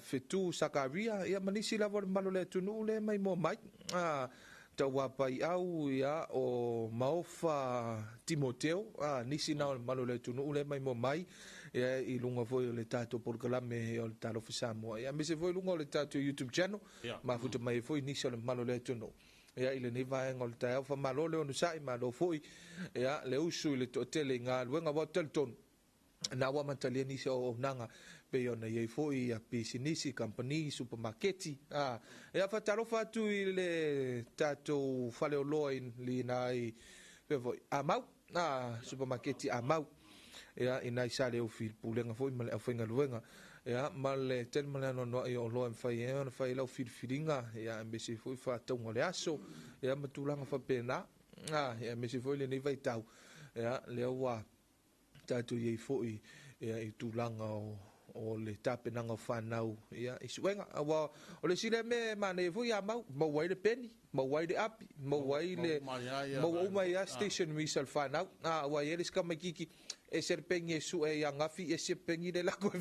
D: Fetu Sakaria, ia ma nisi lava o le mamalu o le atunuu lea mai moa mai. Tauapaiau, ia, o Maofa Timoteo, nisi na o le mamalu o le atunuu lea mai moa mai, ia, i luga foi o le tatou polokalame o le Talofa Samoa, ia, aemaise foi i luga o le tatou YouTube channel, mafuta mai ai foi nisi o le mamalu o le atunuu. Ia, i lenei vaega o le taeao, faamalo le onosai, malo foi, ia, le usu i le toatele i galuega, aua ou te talitonu, na ua amatalia nisi o auaunaga pei ona i ai foi ia pisinisi, kamupani, supamaketi. A, ia faatalofa atu i le tatou faleoloa i lina i, pea foi, Amau, a, supamaketi Amau. Ia, i nai sa le ufi pulega foi ma le aufaigaluega. Ia, ma le tele ma le anoanoai o oloa e mafai ai ona fai lau filifiliga, ia, aemaise foi faatauga o le aso, ia, ma tulaga faapena. Ia, aemaise foi lenei vaitau, ia, lea ua tatou i ai foi, ia, i tulaga o le tapenaga o fanau, ia, i suega. Aua o le isi lea mea e manaia foi ia mau, maua ai le peni, maua ai le api, maua ai le maua uma ai stationery a le fanau. Ua i ai le isi tamaititi ese le peni e sue ia gafi, ese peni le lako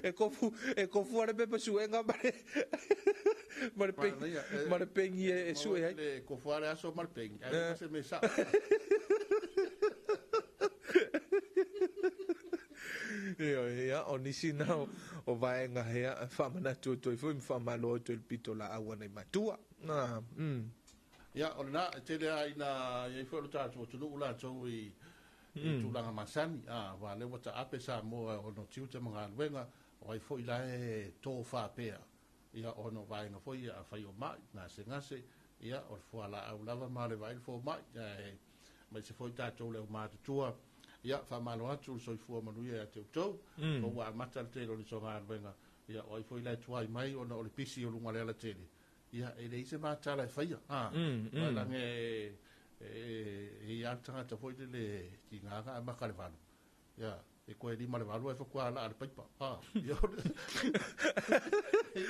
D: e kofu ale pepa suega ma le peni e sue ai.
B: Le kofu ale aso ma le peni, ai se mesa.
D: Ia, o nisi na o vaega hea whaamanatu o toi fui mwhamalo o toi pito la awa nei matua.
B: Ia, o lena, tele a ina iai foi o le tātou atunuu latou i tulaga masani. Wa lea ua taape Samoa o no tiute ma galuega, o ai foi la e tō whāpea. Ia, o no vaega foi a whai o mai, ngase ngase, ia, o le fuala au lava ma le vai le fō mai. Ia, mai se foi tātou leo mātutua. Ia, whamalo atu le soifua manuia ia te utou, o ua amata le tele o le sogaluega. Ia, o ai foi la e tuai mai ona o le pisi o lunga le ala tele. Ia, e le ise mātala e whaia. Lange e ia tangata foi le ki ngā a maka le valu. Ia, e koe lima le valu e whakua ala a le paipa. Ia, e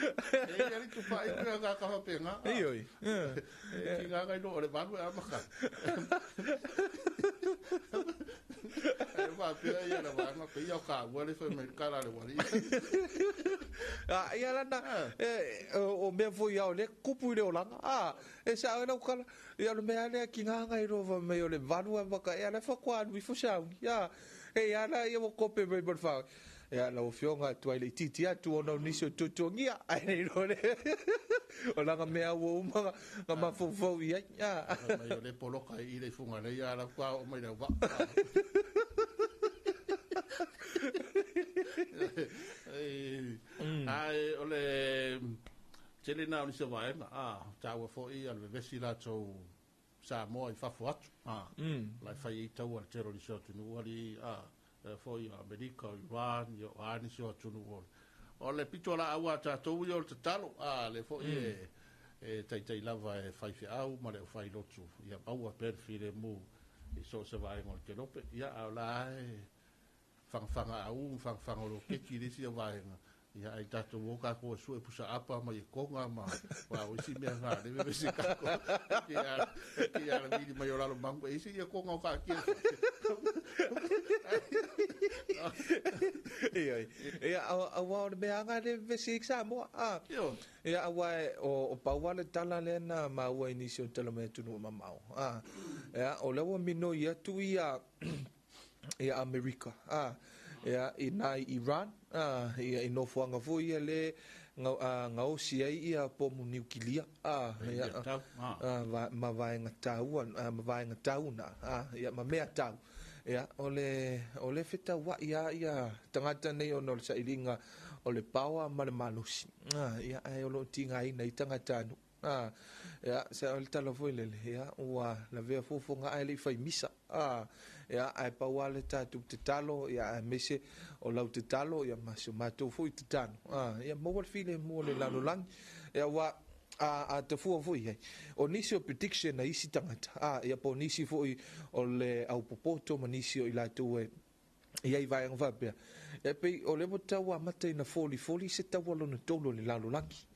B: ia li tupa e kua ngā kaha penga.
D: Ei oi.
B: E ki ngā ngai no o le valu e a maka. E whapea ia le wanga, pe ia o ka ua le whai mai kara le wari.
D: Ia lana, o mea foi au le kupu i le olanga. E sa au lau kala, ia le mea lea ki ngā ngai roa mai o le valu a maka, ia le whakua anu ifo sauni. E ia la ia mo kope mai mo le whau. Ia lau fionga tuai le titi atu ona o nisi o tutuangia. Ai nei roa le. O langa mea ua uma nga mafaufau i ai.
B: Mai o le poloka i le funga le ia la kua o mai lau va. Ai o le tele na o nisi o vaega. Tāua foi a le vevesi latou Samoa i fafo atu. Lai fai i taua le tele o nisi o atunuu ali foi o Amerika, o Iran, o anisi o atunuu ole. O le pito la aua tātou ia o le tatalo, le foi e taitai lava e whai whiau ma le o whai lotu. Ia maua pere file mu i so se vaenga o le kelope. Ia au la e whangawhanga au, whangawhanga o lo keki risi o vaenga. Ia ai tātou o kako e sue pusa apa ma i konga ma wa o isi mea ngā lewe vese kako. Ki ara vili mai o lalo mangu. E isi ia konga o kā kia.
D: Ia, aua o le mea anga le vese i Samoa. Ia, aua o paua le tala lea na maua i nisi o tala mea tunu mamao. Ia, o lea ua mino i atu ia Amerika. Ia, i nai Iran, ia, i nofoanga foi ia le ngaosi ai ia pomu niukilia. Ia, ma vaenga taua, ma vaenga tauna, ia, ma mea tau. Ia, o le fetaua ia, ia, tangata nei ona o le sailinga o le paoa ma le malosi. Ia, ai o lo tinga ina i tangata anu. Ia, se o le tala foi lele, ia, ua lavea fofonga ai le i whai misa. Ia, ai paua le tātou te talo, ia, ai mese o lau te talo, ia, ma se mātou foi te tano. Ia, maua le file mua le lalolangi. Ia, ua, a te fua foi ai. O nisi o prediction na isi tangata. Ia, po nisi foi o le au popoto ma nisi o i lātou e ia i vaenga whapea. E pei o le mo mata ina foli foli se taua lona tolu le lalolangi.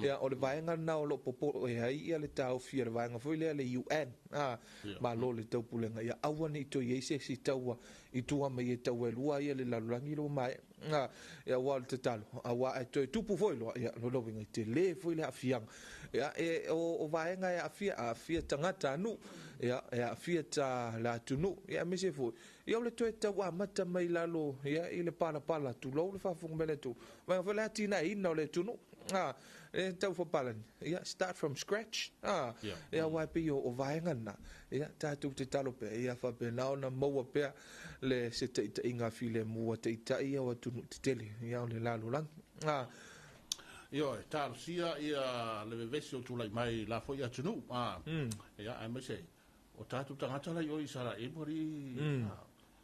D: Ia o le vaenga na o lo popo e ai ia le tau fia le vaenga foi lea le UN. Ma lo le taupulega ia aua ni to i se si taua i tua mai e taua lua ia le lalolangi lo mai. Ia ua le tatalo. Aua e toe tupu foi loa ia lo lo winga te le foi le afianga. Ia e o vaenga e afia afia tangata anu. Ia e afia ta la tunu. Ia mese foi. Ia o le toe taua mata mai lalo ia i le pala pala tu lo le fafunga mele tu. Vaenga foi le atina ina o le tunu. E tau whapalani. Ia, start from scratch. Ia waipi o vaenga na. Ia, tātou te talo pea. Ia whape nao na maua pea le se teita inga file mua teita ia o tunu te tele. Ia o le lalo langi.
B: Ia, talo sia ia le vevesi o tūlai mai la foi atunu. Ia, ai mai se. O tatou tagata la i o i Isaraelu alii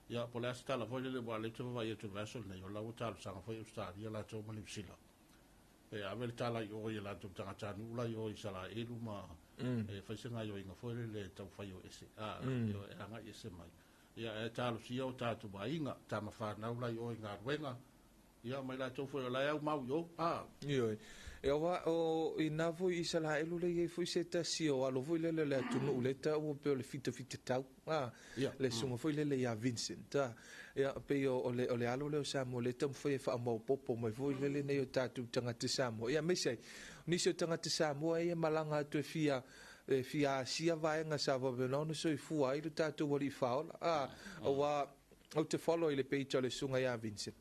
B: ia po o le a se tala foi lele aua o lea ou te vaavaai atu i le vaiaso lenei o la ua talosaga foi Ausetalia latou ma Niu Sila e ave le tala i o i a latou tagatanuu la i o i Isaraelu ma e fai se gaoioiga foi lele e taufai o ese e agai ese mai ia ae talosia o tatou aiga tama fanau la i o i galuega ia ma i latou foi o la e aumau i o.
D: Ioe. E aua o i na foi i Isalaelu le i ai foi se tasi o alo foi lele o le atunuu lea e taua pei o le fitafitatau, a, le susuga foi lele ia Vincent, a. Ia, pei o le, o le alo lea o Samoa lea e taumafai e faamaopoopo mai foi lele nei o tatou tagata Samoa. Ia, aemaise ai, o nisi o tagata Samoa ia e malaga atu e fia, e fia asia vaega sa faapena ona soifua ai lo tatou Alii Faaola, a, aua ou te follow i le page a le susuga ia Vincent.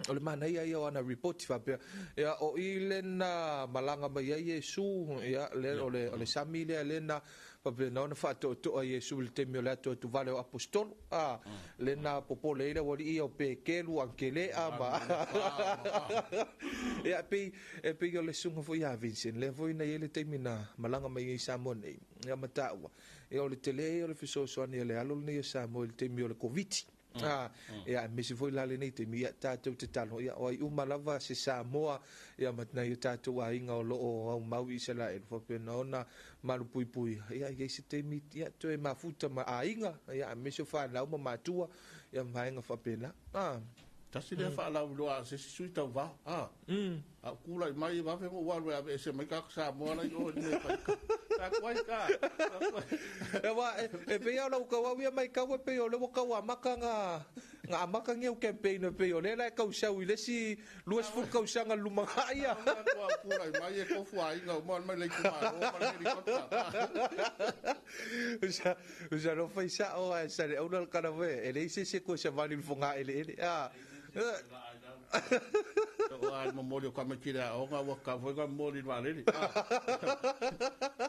D: O le manaia ia o ana ripoti faapea, ia, o i lena malaga mai ai Iesu, ia, le, o le, o le sami lea lena faapena ona faatoatoa Iesu i le taimi o le atu atu vale o apostolo, a, lena popole ai le aualii ia o Petelu, Akelea, ma, ia, pei, e pei o le susuga foi ia Vincent, lea foi na i ai le taimi na malaga mai ai i Samoa nei, ia, ma taua, ia, o le tele ia o le fesoasoani a le alo lenei o Samoa i le taimi o le Koviti. Ia, aemaise foi la lenei taimi, ia, tatou tatalo, ia, o ai uma lava se Samoa, ia, ma nai o tatou aiga o lo o aumau i Isaraelu, faapena ona malupuipuia, ia, i ai se taimi, ia, toe mafuta ma aiga, ia, aemaise o fanau ma matua, ia, ma vaega faapena.
B: Tasi lea faalauiloa a se isi sui tauva. A ou tulai mai e vave ona ou alu e aveese mai tagata Samoa la i o i le mea e fai. Ka tuai ka.
D: Aua e pei lava o lau tau au ia matau e pei o lea ua tau amata na amata ni au campaign e pei o lea la e tau sau i le isi 20 tausaga i le lumanai ia.
B: Ua tulai mai e tofu aiga uma mai le itumalo ma le helicopter.
D: Usa lo fai sao ae sa le aula le tala foi e leai se isi e toe savali i le fogaeleele.
B: O a le momoli o tamaiti i le aoga ua tatau foi ona momoli i le vaalele.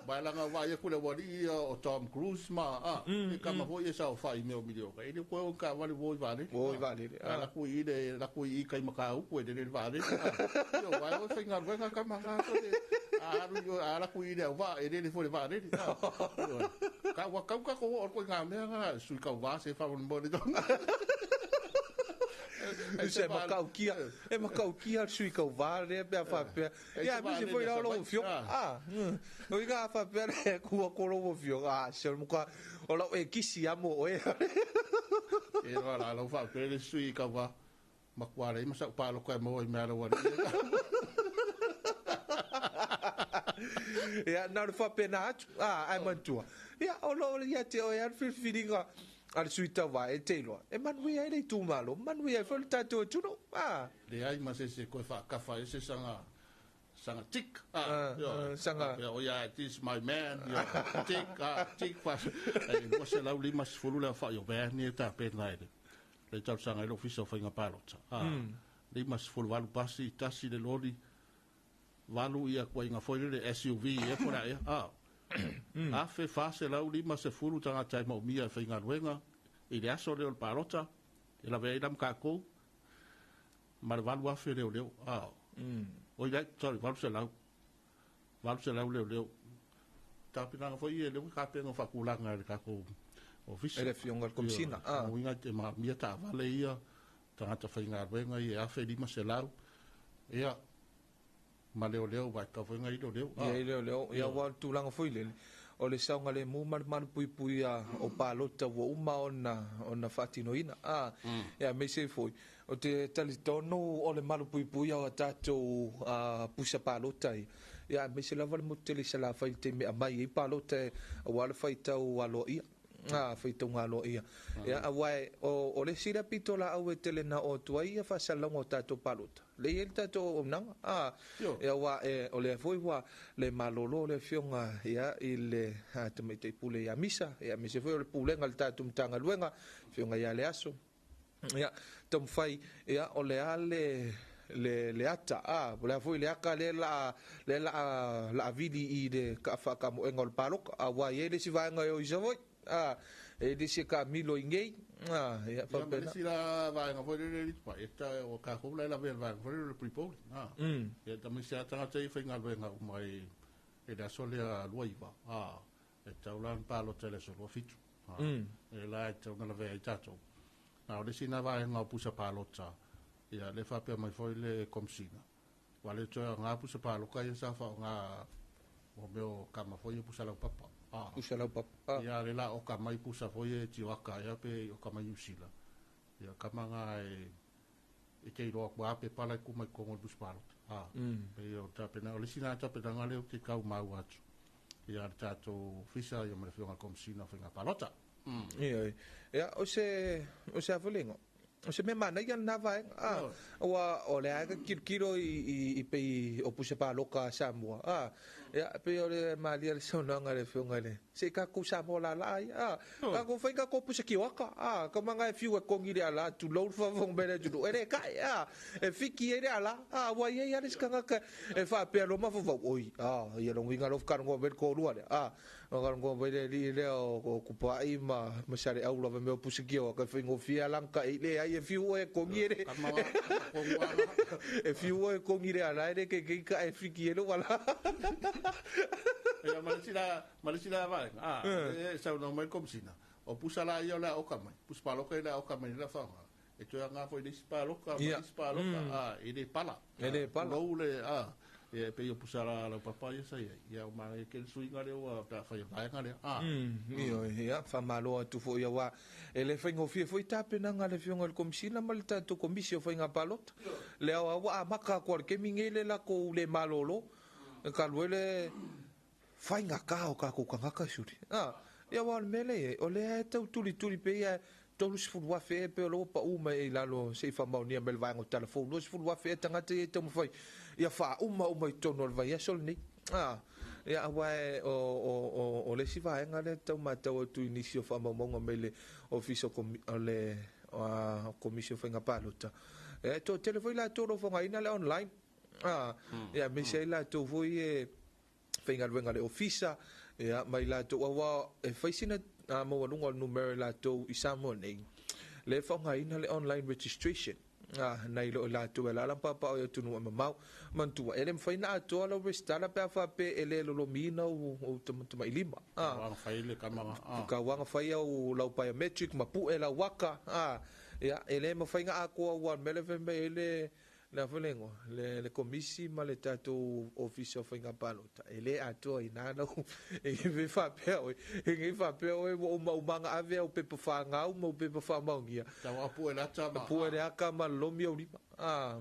B: Ma e leaga ua vaai atu le aualii ia o Tom Cruise ma a, e tama foi ia e saofai i mea o miliona. E le toe o i taavale ua o i vaalele.
D: Ua o i vaalele.
B: A alu atu i i le alu atu i i tai Matautu e lele i le vaalele. Ioe, aua e o e faigaluega tama na. A alu i o, a alu atu i i le auvaa e lele foi i le vaalele. Ioe. Ua tatau ona tatou oo atu i na mea na, sui tauva se faamolemole.
D: Se matautia, e matautia le sui tauva lea pe a faapea. Ia, aemaise foi la o lau afioga. Ah, o iga a faapea le tu atu o lau afioga, ah, se o le matua, o lau e kisi lava mo oe.
B: E loa la lau faapea le sui tauva, matua leai ma sau palota e maua i mea a lau alii.
D: Ia, na o le faapena atu, ah, ae manatua, ia, o lo o ia te oe lava le filifiliga a le sui tauva e te iloa, e manuia ai le itumalo, manuia ai foi le tatou atunuu. Ah.
B: Leai ma se isi e toe faatafa ai se saga, saga tick, ah, ioe,
D: saga.
B: Faapea, oh yeah, this is my man, ioe, tick, ah, tick, fa, e 250 le aofai o van ia e tapena e le, le talosaga ai le Ofisa o Faiga Palota, ah, 58 pasi, tasi le loli, valu ia tuaiga foi lele SUV ea po o le a ea, a. 1450 tagata e maumia e faigaluega i le aso lea o le palota, e lavea ai la ma tatou, ma le 8,000 leoleo, a. Oi lai, sorry, 800, 800 leoleo. Tapenaga foi ia lea ua tapena faatulaga e le tatou ofisa.
D: E le Afioga i le Komesina, a.
B: Lona uiga e maumia taavale ia, tagata faigaluega ia e 1500, ia, ma leoleo, aua e tatau foi ona i ai leoleo.
D: I ai leoleo, ia aua o le tulaga foi lele, o le saogalemu ma le malupuipuia o palota ua uma ona faatinoina. A, ia aemaise ai foi, ou te talitonu o le malupuipuia o a tatou pusa palota ia, ia aemaise lava le motu tele i Salafai i le taimi e aumai ai palota aua le faitau aloaia. A, faitauga aloaia. Ia, aua e, o le isi lea pitolaau e tele na oo atu ai ia faasalalauga o tatou palota, lea e i ai le tatou auaunaga. A, ia, aua e, o lea foi ua le malolo le Afioga ia, i le Tamaitai Pule ia Misa, ia, aemaise foi o le Pulega a le tatou Matagaluega, Afioga ia Leaso. Ia, taumafai, ia, o le a le, le, le ata, a, o le a foi le ata lea la, lea la, la vili i le faakamoega o le palota, aua e i ai le isi vaega e o i Savaii, a, e i ai le isi e taamilo i inei, a, ia,
B: Ia, ma le
D: faapena.
B: isi la vaega foi lele e pa, e ta, o tatou la e lavea i le vaega foi lele o le pre-polling, a. Ia, tamaiti lava tagata ia e faigaluega uma i le aso lea 29, a. E tau la ona palota i le aso 27. E la e tau na lavea ai tatou. Na o le isi na vaega o pusa palota, ia le faapea mai foi le Komesina, ua le toe aoga pusa paloka ia sa faaaoga mo mea o kama foi ia pusa laupapa.
D: Pusa laupapa.
B: Ia le la oka mai pusa foi e tioaka ia pe oka mai Niu Sila. Ia kama ngā e te iloa kua ape pala i kuma i kongo le pusa palota. E o tapena, o le isi na tapenaga lea ou te tau maua atu. Ia le tatou ofisa ia ma le afioga i le Komesina o Faiga Palota.
D: Ioe. Ia, o se, o se afulengo. O se mea manaia lena vaega. Ah, ua, o le a ka kilokilo i pei o pusa paloka a Samoa. Ah, ia, pei o le malia le saunoaga a le afioga i le, se i tatou Samoa laalaa ia. Ah, tatou fai tatou pusa kioaka. Ah, ka manga e fiu e kongi le ala, tulou le faafofoga mai le atunuu. E le kai, ah, e fiki ai le ala. Ah, ua i ai lava le isi tagata e faapea loa mafaufau, oi, ah, ia lona uiga loa fakalongoa mai le toalua lea. Ah, Fakalongoa mai le alii lea o Kupaai ma Saleaula fai mai o pusa kioaka e faigofie lava lana taʻi, leai e fiu oe e kogi e le e fiu oe e kogi le ala e le keikei taʻe e fiki ai lou ala.
B: Ia ma le isi la, ma le isi la vaega, a, e saunoa mai le Komesina, o pusa la ia o le a oka mai, pusa paloka ia o le a oka mai nei la faaaoga, e toe aoga foi i le isi paloka ma le isi paloka, a, e le pala.
D: E le pala.
B: Tulou le, a, ia e pei o pusa la laupapa ia sa i ai, ia ua manaia tele suiga lea ua pe a fai e vaega lea, a.
D: Ioe, ia, faamalo atu foi aua e le faigofie foi tapenaga a le Afioga i le Komesina ma le tatou Komisi o Faiga Palota. Le aoao ua amata atu lava i le taimi lenei le latou le malolo, e talu ai le faigata o tatou tagata suli. A, ia aua o le mea lea e i ai, o lea e tau tulituli pea ia 30,000 ea pei o lea ua pau mai ai i lalo se i faamaonia mai le vaega o Talafou, 20,000 ea tagata ia e taumafai ia faauma uma i totonu o le vaiaso lenei. A, ia aua e, o, o, o, o le isi vaega lea e tau matau atu i nisi o faamaumauga mai le Ofisa o le Komisi o Faiga Palota, e toatele foi latou o lo o faaaogaina le online. A, ia aemaise ai latou foi e faigaluega a le ofisa, ia, ma i latou, aua e fai sina maualuga o le numera i latou i Samoa nei, lea e faaaogaina le online registration, nai lo i latou e alaala ma paopao i atunuu e mamao. Manatua, e le mafai ona atoa lau resitala pe a faapea e le lolomiina ou tamatamailima.
B: Tauaga fai le tama.
D: Tauaga fai au lau biometric ma pue lau aka, ia, e le mafai ona atoa aua o le mea lea e fai mai ai le Le a foi le igoa? Le Komisi ma le tatou Ofisa o Faiga Palota, e le atoa i ina lau e i faapea oe, e i faapea oe ua umaumaga ave au pepa whāngau ma au pepa whaamaonia.
B: Tau a pue le ata ma.
D: Pue le aka ma lomi au lima. Ah.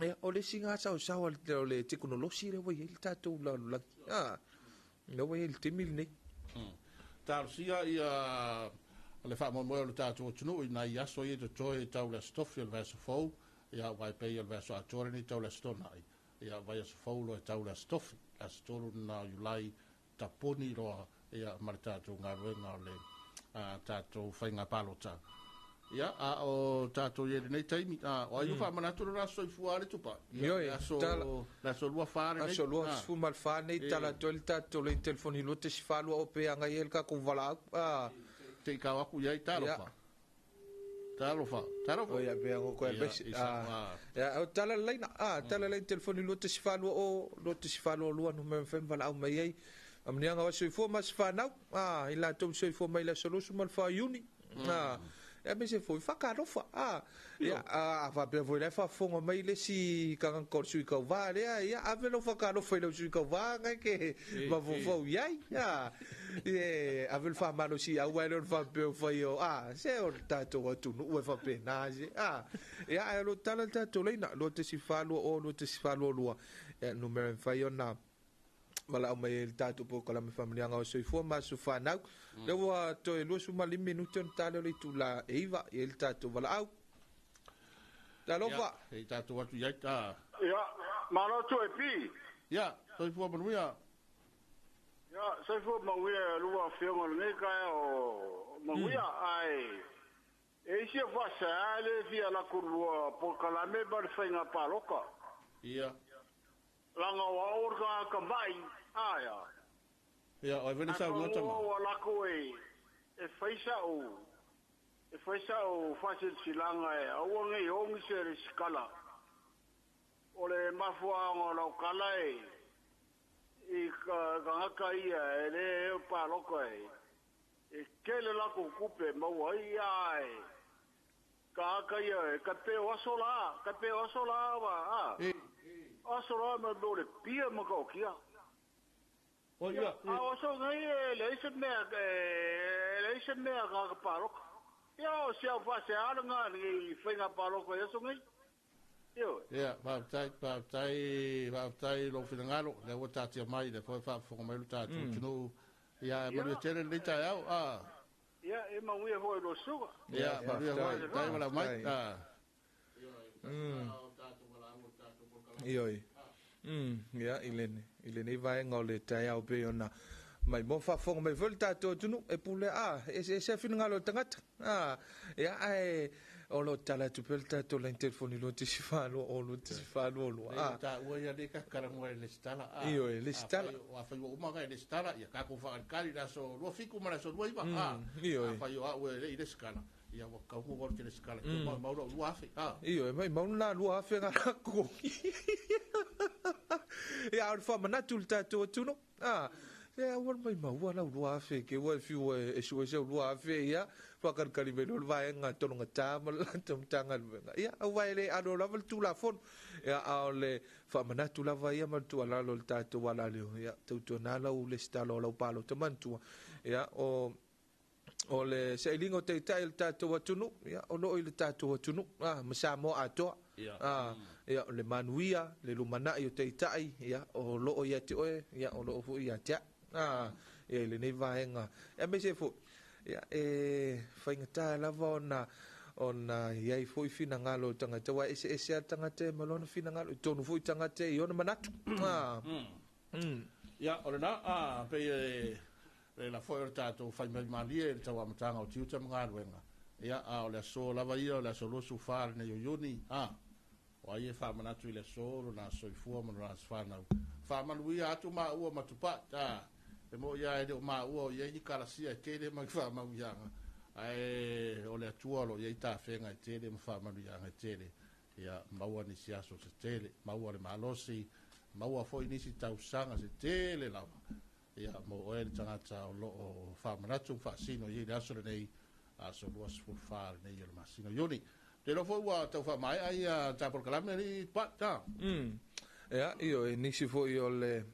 D: Ia, o le isi ngā saosaoa o le tekonolosi lea ua i ai le tatou lalolagi. Ah. Lea ua i ai le taimi lenei.
B: Talosia ia le faamoemoe o le tatou atunuu i nai aso ia i totoe i tau le Aso Tofi o le vaiaso fou, ia aua e pei o le vaiaso atoa lenei tau le Aso Toonai, ia vaiaso fou loa e tau le Aso Tofi, le aso 3 lena o Iulai, tapuni loa ia ma le tatou galuega o le tatou faiga palota. Ia, a o tatou i ai i lenei taimi, a o ai ua faamanatu le aso soifua le tupa?
D: Ia, le
B: aso, le aso 24 lenei.
D: Aso 24 nei, tala atu ai le tatou laini telefoni 2.42 o pe agai ai le tatou valaau.
B: Te i kau aku i ai, talofa. Talofa, talofa.
D: O ia, pe ago koe besi. Ia, o tala le laina, tala le laini telefoni 2.42 o, 2.42 numera mawhai valaau mai ai. Amnianga o soifua ma se whanau, i latou soifua mai le aso 24 Iuni. Ia aemaise foi whakalofa. Ia, a faapea foi la e faafofoga mai le isi tagata o le sui tauva lea, ia ave lau whakalofa i lau sui tauva ngai ke mafaufau i ai. E ave le faamalosi aua e le o le faapea o fai o, se o le tatou atunuu e faapena se. Ia, ae o lo o tala le tatou laina, 2.4 2 0 2.4 2 2. Ia, numera e mafai ona valaau mai ai le tatou polokalame faamanuiaga o soifua ma aso fanau. Lea ua toe 25 minute ona tale o le itula e 9 i ai le tatou valaau. Talofa.
B: Ia, i tatou atu i ai ta.
G: Ia, malo atu e pi.
B: Ia, soifua manuia.
G: Ia, soifua manuia lua afioga o lenei taeao manuia, ae e isi e faasea le fia laku lua polokalame ma le faiga paloka.
B: Ia.
G: Langa o au o le tagata mai, aia.
B: Ia, o ai foi le saunoa tama?
G: Ae pau lako e fai sa'u, e fai sa'u faasilasilaga e aua nei ogi se resitala. O le mafuaaga o lau tala e, I tagata ia e lē paloka e tele latou tupe e maua ai ae tagata ia e tape o aso lā tape o aso lā ma a aso lā ma mea o le pia ma taotia. Ia, a o aso nei e leai se mea e leai se mea tagata paloka. Ia o si au faasea lena i faiga paloka i aso nei. Ioe.
B: Ia, faafetai, faafetai, faafetai i lou finagalo, lea ua taatia mai, lea foi e faafofoga mai lo tatou atunuu. Ia, e manuia tele lenei taeao. A.
G: Ia, e manuia foi i lua susuga.
B: Ia, manuia foi, faafetai ma lau mai. A.
D: Ioe. Ia, i lenei vaega o le taeao pei ona mai mo faafofoga mai foi le tatou atunuu e pule a e eseese finagalo o le tagata. A, ia, ae o lo o tala atu pea le tatou line telefoni 2.4 2 2.4 2 2.
B: A taua ia le ka talanoa i le lesitala. A,
D: Ioe, lesitala.
B: Afai ua uma ona e lesitala, ia tatou faakalikali i le aso 27 ma le aso 29. A,
D: Ioe.
B: Afai o au e le i lesitala, ia ua taunuu au i le lesitala, e maumau lou 2,000. A.
D: Ioe, maumau lena 2,000 na latou. Ia, a o le faamanatu i le tatou atunuu. A, e aua le maumau lau 2,000 ke ua e fiu e sue se 2,000 ia faakalikali mai loa le vaega tologata ma le latou Matagaluega. Ia, aua e le alo lava le Tulafono. Ia, a o le faamanatu lava ia ma le tuualalo i le tatou alaleo. Ia, tautuana lau lesitala o lau palota manatua. Ia, o o le sailiga o taitai o le tatou atunuu, ia, o loo i le tatou atunuu, a, ma Samoa atoa. A, ia, o le manuia, le lumanai o taitai, ia, o loo ia te oe, ia, o loo foi ia te au. A, ia, i lenei vaega. Aemaise foi, ia, e faigata lava ona ona i ai foi finagalo o tagata, aua e eseese lava le tagata e ma lona finagalo, i totonu foi tagata i ona manatu. A,
B: Ia, o lena, a, pei e le la foi o le tatou fai mai malie i le tau amataga o tiute ma galuega. Ia, a o le aso lava ia, o le aso 24 lenei o Iuni, a, o ai e faamanatu i le aso lona soifua ma lona asofanau. Faamanuia atu maua ma Tupai, a, e moni lava e le o maua o i ai ni kalasia e tele ma ni faamanuiaga, ae o le Atua o lo o i ai tafega e tele ma faamanuiaga e tele. Ia, maua nisi aso se tele, maua le malosi, maua foi nisi tausaga se tele lava. Ia, mo oe le tagata o lo o faamanatu ma faasino i ai le aso lenei, aso 24 lenei o le masina o Iuni. Ou te iloa foi ua tau faamaea ia ta polokalame alii Tupai, ta?
D: Ia, ioe, nisi foi o le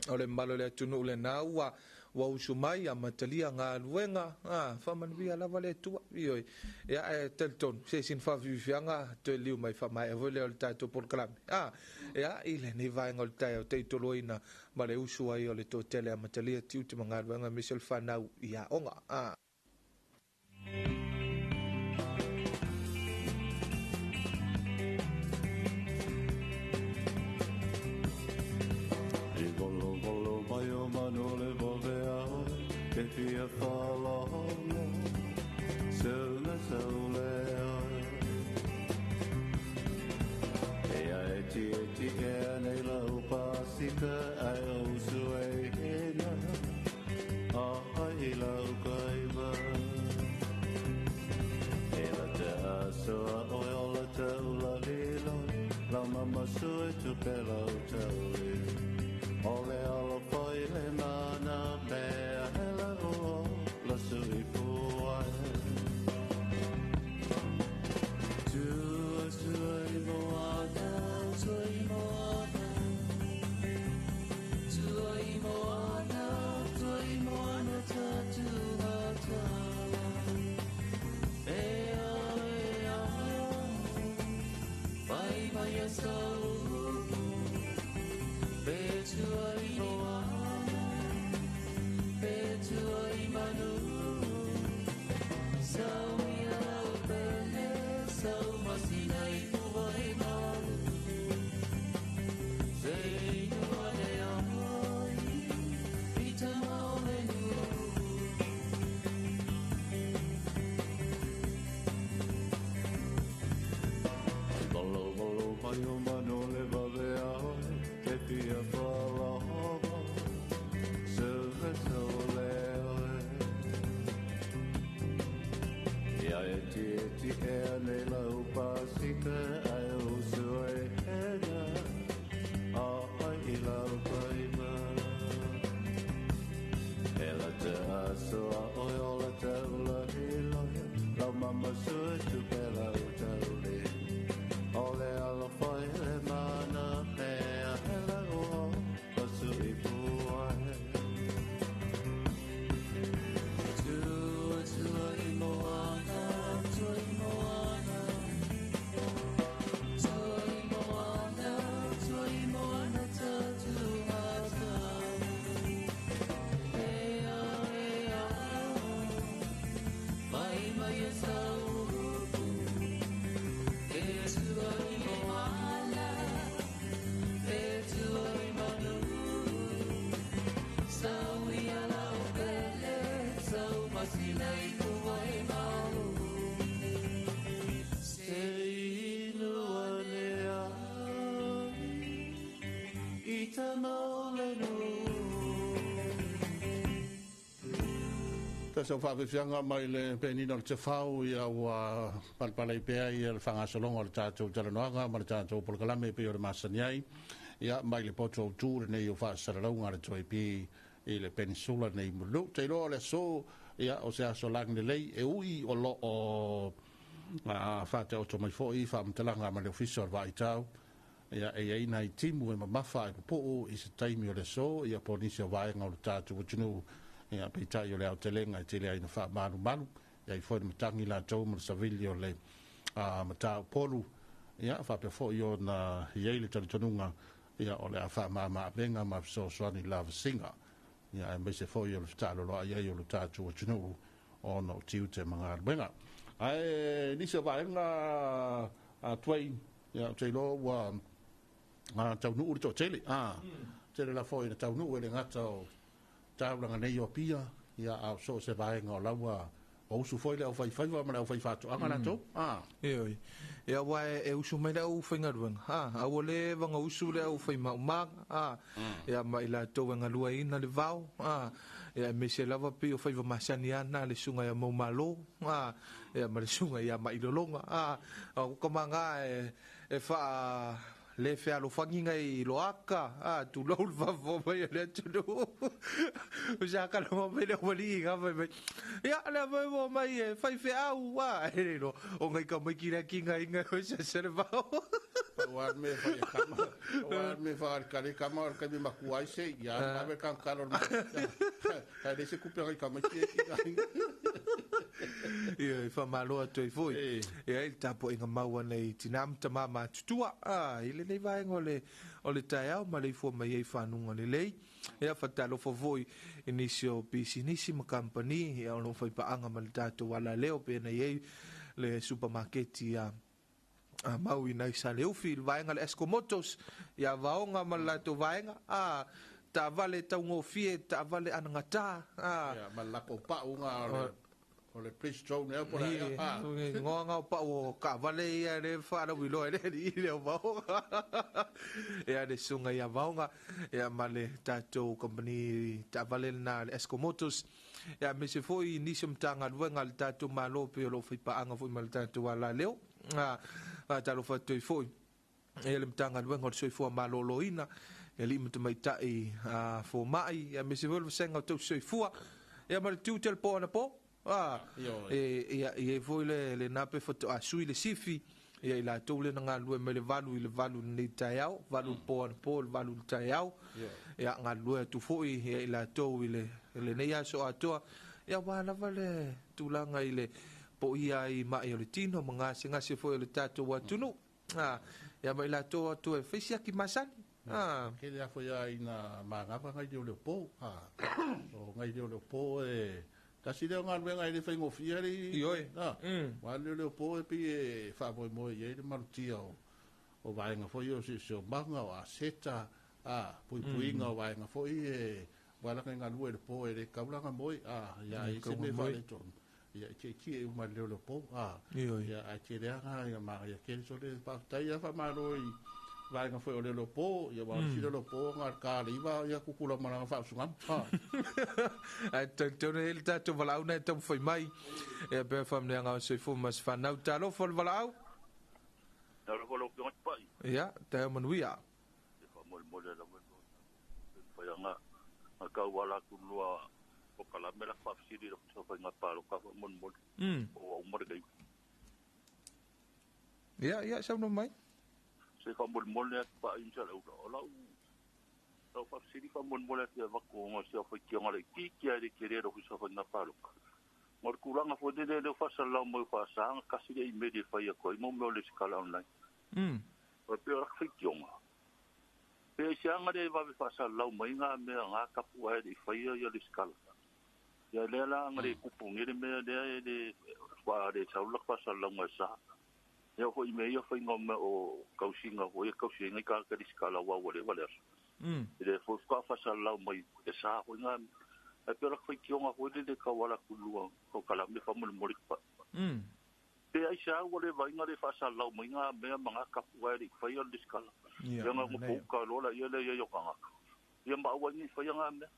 D: o le mamalu o le atunuu lena ua ua usu mai amatalia galuega, a, faamanuia lava le Atua. Ioe, ia, ae talitonu se isi na faafiafiaga toe liu mai faamaea foi lea o le tatou polokalame. A, ia, i lenei vaega o le taeao taitoloina ma le usu ai o le toatele amatalia tiute ma galuega aemaise o le fanau i aoga. A.
A: I volovolo mai o manu le vavea oe, ke fia whalono, se una saule oe. E a e ti e ti e anei lau pasika, ai o usu e hena, a ai lau kaiva. E la te asoa oe o la te ula lilo, lau mama sue tu pe lau tauli. O le alo foi le mana mea hela o la sui puai. Tua sui moana, sui moana, sui moana, sui moana tatu mata. E a e a, vai vai a sau. Pe tuai moana, pe tuai manu. Sau ia lau pele, sau masina i puai malu. Se inua le ai, i te maole nu. Volo volo mai o manu le vavea oe, ke fia whalono, se ve saule oe. Ia e ti e ti e anei lau pasika, ai o usu e hena, a ai i lau kaima.
B: Tasi o faafefiaga mai le penina o le tefau ia ua palepale pea ia le faagasologa o le tatou talanoaga ma le tatou polokalame pei o le masani ai ia mai le poto autu lenei o faasalalauga a le 2AP i le penisula nei Mulinuu. Te iloa o le aso ia o se aso lagilelei e ui o lo o faataoto mai foi faamatalaga ma le Ofisa o le Vaaitau ia e i ai nai timu e mamafa ae pupuu i se taimi o le aso ia po o nisi o vaega o le tatou atunuu ia peitai o le aotelega e tele ai na faamalumalu e ai foi le matagi latou ma le savili o le mataupolu ia faapea foi ona i ai le talitonuga ia o le a faamama-avega ma fesoasoani lavasiga ia aemaise foi o le fetaaloloai ai o le tatou atunuu ona o tiute ma galuega. Ae nisi o vaega atuai ia ou te iloa ua taunuu le toatele. Tele la foi na taunuu e le gata o taulaga nei o Apia, ia a o so o se vaega o la ua usu foi le aufaifaiva ma le aufaifatoaga latou.
D: Ioe. Ia aua e usu mai le aufaigaluega, a ua le vaga usu le aufaimaumaga, ia ma i latou e galuaina le vao, ia aemaise lava pei o faiva masani lava na le susuga ia Maumalo, ia ma le susuga ia Mailologa, o tamaga e faa le fealofagiga i loaka, tulou le faafofoga mai o le atunuu. O sa kalama mai le aualii nga fai mai. Ia, lea foi ua mai e fai feau, e le iloa, o ngai ka mai kila kinga inga o sa sa le vao.
B: Ua me fai kama, ua me fai kale kama o le makua ai se, ia ave kan kalo le. Hai le se kupe ngai kama ki kinga inga.
D: Ia, e faamalo atu ai foi. Ia, i le tapuaiga maua nei tina ma tama matutua. I lenei vaega o le taeao ma le ifua mai ai fanuga lelei. Ia, faatalofa foi i nisi o pisinisi ma kampani, ia o lo o faipaaga ma le tatou alaleo pe na i ai le supermarketi a mau i nai Saleufi, le vaega le Esco Motors, ia vaoga ma le latou vaega, taavale taugofie, taavale anagata,
B: Ia, ma le latou pau nga o le Bridgestone ea po o le a.
D: Ngoa ngao pau o kaavale ia le faalauiloa e le alii le o vaoga. Ia le susuga ia vaoga, ia ma le tatou company taavale lena le Esco Motors. Ia aemaise foi nisi o Matagaluega a le tatou Malo pei o lo o faipaaga foi ma le tatou alaleo. Faatalofa atu ai foi ia le Matagaluega o le Soifua Maloloina, i alii ma tamaitai fomai, ia aemaise foi le vasega o tausi soifua, ia ma le tiute o le po anapo. Ia i ai foi le nape faatoa sui le sifi, ia i latou le na galulue mai le 8 i le 8 lenei taeao, 8 i le po anapo, le 8 i le taeao. Ia galulue atu foi ia i latou i lenei aso atoa, ia ua lava le tulaga i le poia ai mai o le tino ma gasegase foi o le tatou atunuu. Ia ma i latou atu e fai siaki masani.
B: Ke le afo ia ina magava ngai leo leo po. O ngai leo leo po e tasi leo galuega e le faigofie le
D: Ioe.
B: Wa leo leo po e pi e faamoemoe i ai le malutia o vaega foi o siosiomaga o aseta, puipuiga o vaega foi e walaga i galue le po e le kaulaga moe, ia e se me faaletonu. Ia e tietie uma le leo leo po, ia ae tele aga ia magaia kele so le faafetai ia faamalo i vaega foi o le leo po, ia ua sila leo po nga ka le iva ia kukula malaga faausugamu.
D: Ae talitonu ai le tatou valaau na e taumafai mai. Ia pea faamanuiaga o soifua ma se fanau. Talofa o le valaau.
C: Talofa lau Afioga i te Pai.
D: Ia, taeao manuia.
C: E faamolemole lava le whaianga nga kau ala atu lua o kalame la whaafisiri la kusa whainga pāloka faamolemole. O au mare kai.
D: Ia, ia, saunoa mai.
C: Se faamolemole atu pa imsa le ula. O lau lau whaafisiri faamolemole atu e vako nga sia whaitionga le tiki ai le kere ro kusa whainga pāloka. Ngā le kūlanga fo le leo whasalau mai whaasanga kasi le imeri e whai ako i mo meo le sikala online. O pe o lak whaitionga. Pe se anga le wawe whasalau mai ngā mea ngā kapu ai le whaia ia le sikala. Ia lea la anga le kupu ngere mea lea e le wha le saulak whasalau mai sa. Ia hoi mea ia whainga mea o kausinga hoi e kausinga i kākari sikala wā wale wale aso. Le fo wha whasalau mai e sa hoi ngā e pe o lak whaitionga hoi le le kawala kulua o kala me whamole mori pa.
H: Pe ai se au le vainga le faasalau mai ngā mea ma ngā kapu ai le whaia le skala.
D: Ia,
H: Ia ngā
D: manaia.
H: ngā ka lola ia le ia yo kangaka. Ia ma au ni whaia ngā mea.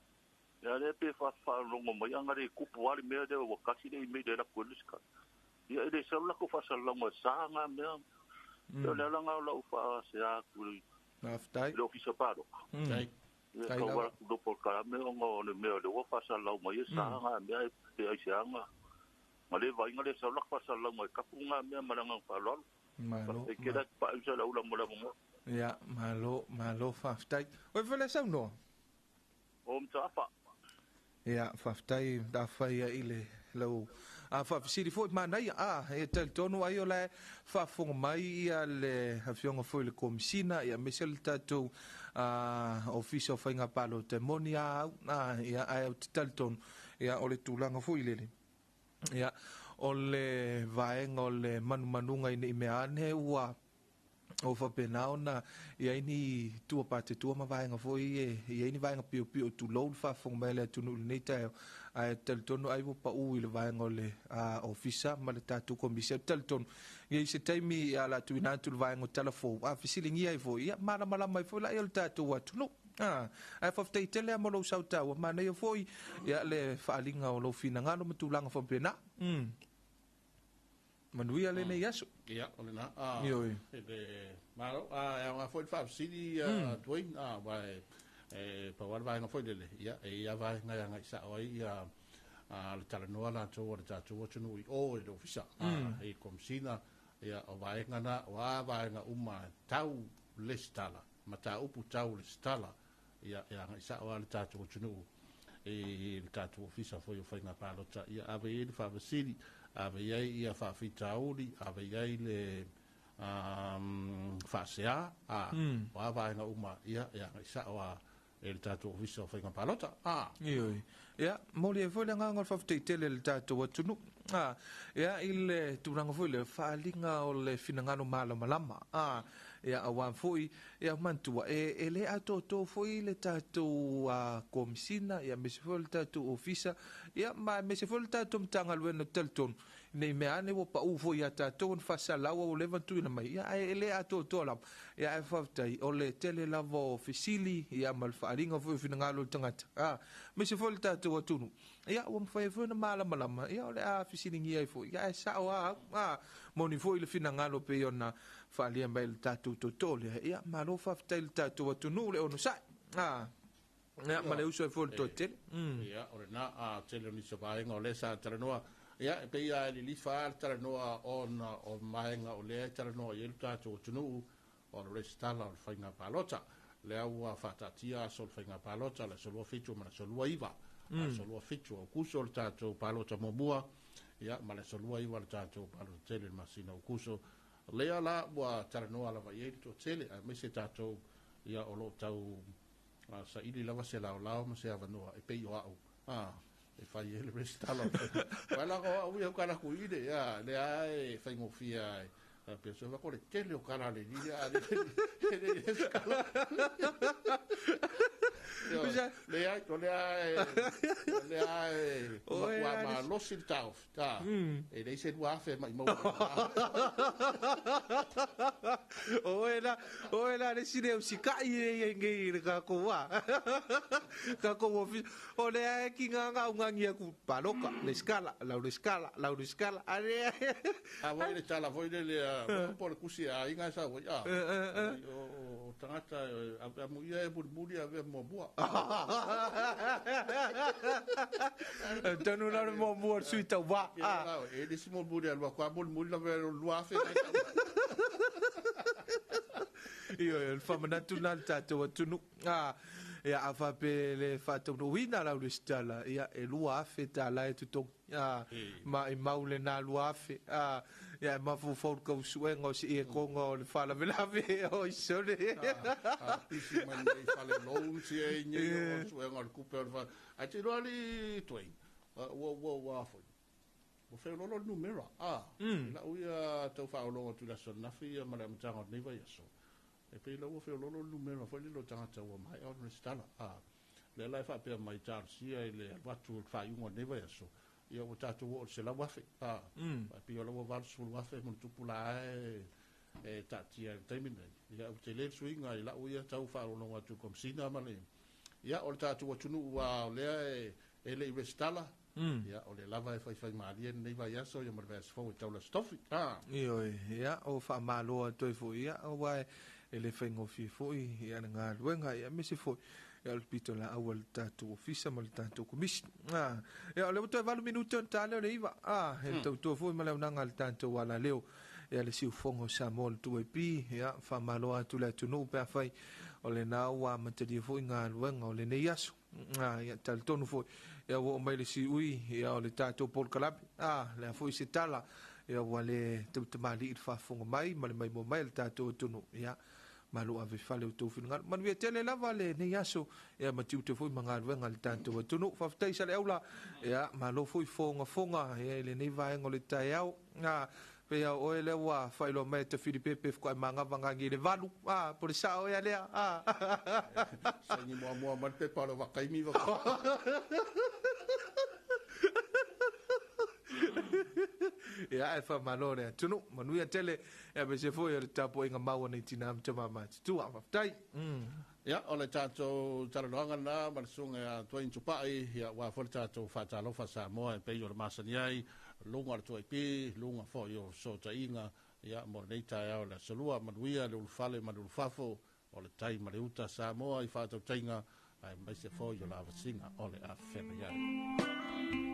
H: Ia le pe wha rongo mai anga le kupu ale mea le wakati le i le la ku le skala. Ia ele sa la ko faasalau mai sa ngā mea. Ia le ala ngā la ufa se a ku le
D: Faafetai.
H: le ofisa paro.
D: Mm.
H: Ia
D: Tai
H: ka
D: lava.
H: wara ku dopo ka mea ngo le mea le wa faasalau mai sa ngā mea e pe ai se anga. Ma le vainga le sa la faasalau mai kapu ngā mea ma nga whalalo.
D: Malo.
H: E ke la pa usa la ula mo la mo.
D: Ia, malo, malo, faafetai. Oi fale saunoa.
H: O mtafa.
D: Ia, faafetai tafai ai le lau a faafesili foi manaia a e talitonu ai o la faafofoga mai ia le afioga foi le komisina ia aemaise le tatou a ofisa o faiga palota e moni a au a ia ae ou te talitonu ia o le tulaga foi lele ia o le vaega o le manumanuga ina i mea ane ua o faapena ona iai ni tua patetua ma vaega foi e iai ni vaega piopio tulou le faafofoga mai le atunuu i lenei taeao ae talitonu ai ua pau i le vaega o le ofisa ma le tatou komisi. Ou te talitonu iai se taimi ia la tuuina atu le vaega o talafou a fesiligia ai foi ia malamalama ai foi laia o le tatou atunuu ae faafetai tele a mo lou sautaua manaia foi ia le faaaliga o lou finagalo ma tulaga faapena. Manuia lenei aso.
B: Ia, o lena. Ah,
D: Ioe.
B: e le malo, a e aoga foi le faafesili Dwayne, a wa e e pau lava le vaega foi lele. Ia, e ia vaega e agai sao ai ia a le talanoa latou o le tatou atunuu i o i le ofisa i komisina ia o vaega na o a vaega uma tau lesitala mataupu tau lesitala ia e agai sao a le tatou atunuu i le tatou ofisa foi o faiga palota ia ave i ai le faafesili ave i ai ia faafitauli ave i ai le faasea a o a vaega uma ia e agai sao a e le tatou ofisa o faiga palota a.
D: Ioe. Ia, moli ai foi le agaga o le faafetai tele le tatou atunuu. Ah, ia i le tulaga foi le faaaliga o le finagalo malamalama. Ah, ia auā foi ia manatua e le atoatoa foi le tatou komisina ia aemaise foi le tatou ofisa ia ma aemaise foi le tatou Matagaluega talitonu nei mea ane ua pau foi ia tatou ona faasalaua ua leva ona tuuina mai ia ae e le atoatoa lava ia ae faafetai o le tele lava o fesili ia ma le faaaliga foi o finagalo o le tagata aemaise foi le tatou atunuu ia ua mafai ai foi ona malamalama ia o le a fesiligia ai foi ia ae sao a au moni foi le finagalo pei ona faalia mai le tatou toto lea ia malo faafetai le tatou atunuu le onosai ia ma le uso ai foi le toatele.
B: Ia, o lena a tele o nisi o vaega o lea sa talanoa ia e pei a e lilifa a le talanoa ona o vaega o lea e talanoa i ai le tatou atunuu o le resitala o le faiga palota lea ua faataatia aso o le faiga palota le aso 27 ma le aso 29 aso 27 o Aokuso le tatou palota muamua ia ma le aso 29 le tatou palota tele le masina o Aokuso lea la ua talanoa lava i ai le toatele aemaise tatou ia o loo tau saili lava se laolao ma se avanoa e pei o au e fai ai le resitala wala ko au ia kala ku ile ia le a e faigofie ai pe so ko le tele o kala le ile a le le skala le ai to le ai le ai
D: Oi,
B: ua
D: a
B: ma losi le tau ta e le se ua fe mai mo.
D: Oe la le sile o sikai e ngai le ka ko wa. Ka ko wo fi o le ai ki nga nga ungangi aku paloka le skala la le skala la le skala are.
B: A voi le tala voi le le po le kusi a inga sa voi a o tangata a mu ia e muri a ve mo bua.
D: Tanu na mo mo sui tau wa.
B: E le si mo muri a lua kwa muri la ve lua fe.
D: Io le whamanatu nā le tātou atunu. Ia a whape le whātaunuina lau le stala. Ia e lua afe tā lai tutongi. Ma i mau le nā lua afe. Ia e mafu faulu kau suenga o si e konga o le whalavelave o isone.
B: A pisi mai nei fale loan si e nei o suenga o le kupe o le whale. Ai te roa li tuai. Ua ua ua foi. Ua whaololo le numera. La ui tau whaolonga tu la sonafi ia ma le amataga o lenei vai aso. E pei la ua feololo le numera foi le lo tagata ua mai o le resitala. Le la e faapea mai talosia i le alu atu o le faaiuga o lenei vai aso. Ia ua tatou oo i le 100,000. A, e pei o la ua 80,000 ma ona tupu la e taatia i le taimi lenei. Ia ua tele le suiga i lau ia tau faalogologo atu i le Komesina ma le... Ia o le tatou atunuu lava o lea e le i resitala, ia o lea lava e faifaimalie lenei vaiaso ia ma le vaiaso fou e tau le Aso Tofi. A.
D: Ioe, ia o faamalo atu ai foi, ia aua e le faigofie foi ia le galuega, ia aemaise foi ia o le pitolaau a le tatou ofisa ma le tatou komisi. A, ia o lea ua toe 8 minute ona ta lea o le 9. A, e tautua foi ma le auaunaga a le tatou alaleo ia le siufofoga o Samoa le 2AP, ia faamalo atu le atunuu pe afai o lena ua amatalia foi galuega o lenei aso. A, ia talitonu foi ia ua oo mai le siui ia o le tatou polokalame. A, le a foi se tala ia ua le tautamalii i le faafofoga mai ma le maimoa mai a le tatou atunuu. Ia malu ave fale o tou finagalo. Manuia tele lava lenei aso ia ma tiute foi ma galuega a le tatou atunuu. Faafetai Saleaula, ia malo foi fogafoga ia i lenei vaega o le taeao. A, pei a o oe lea ua faailoa mai e Tafilipepe faatoa e magava gagi i le 8. A, po o le sao ea lea. A.
B: Saini muamua mai le pepa o le ovataimi.
D: Ia, ae faamalo le atunuu. Manuia tele, aemaise foi o le tapuaiga mau a nei tina ma tama matutua. Faafetai.
B: Ia, o le tatou talanoaga lena ma le susuga ia Dwayne Tupai, ia, aua foi le tatou faatalofa Samoa e pei o le masani ai, luga o le 2AP, luga foi o fesootaiga, ia, mo lenei taeao i le Aso Lua. Manuia le ulufale ma le ulufafo o le tai ma le uta Samoa i faatautaiga, aemaise foi o le avasiga o le a feagai ai.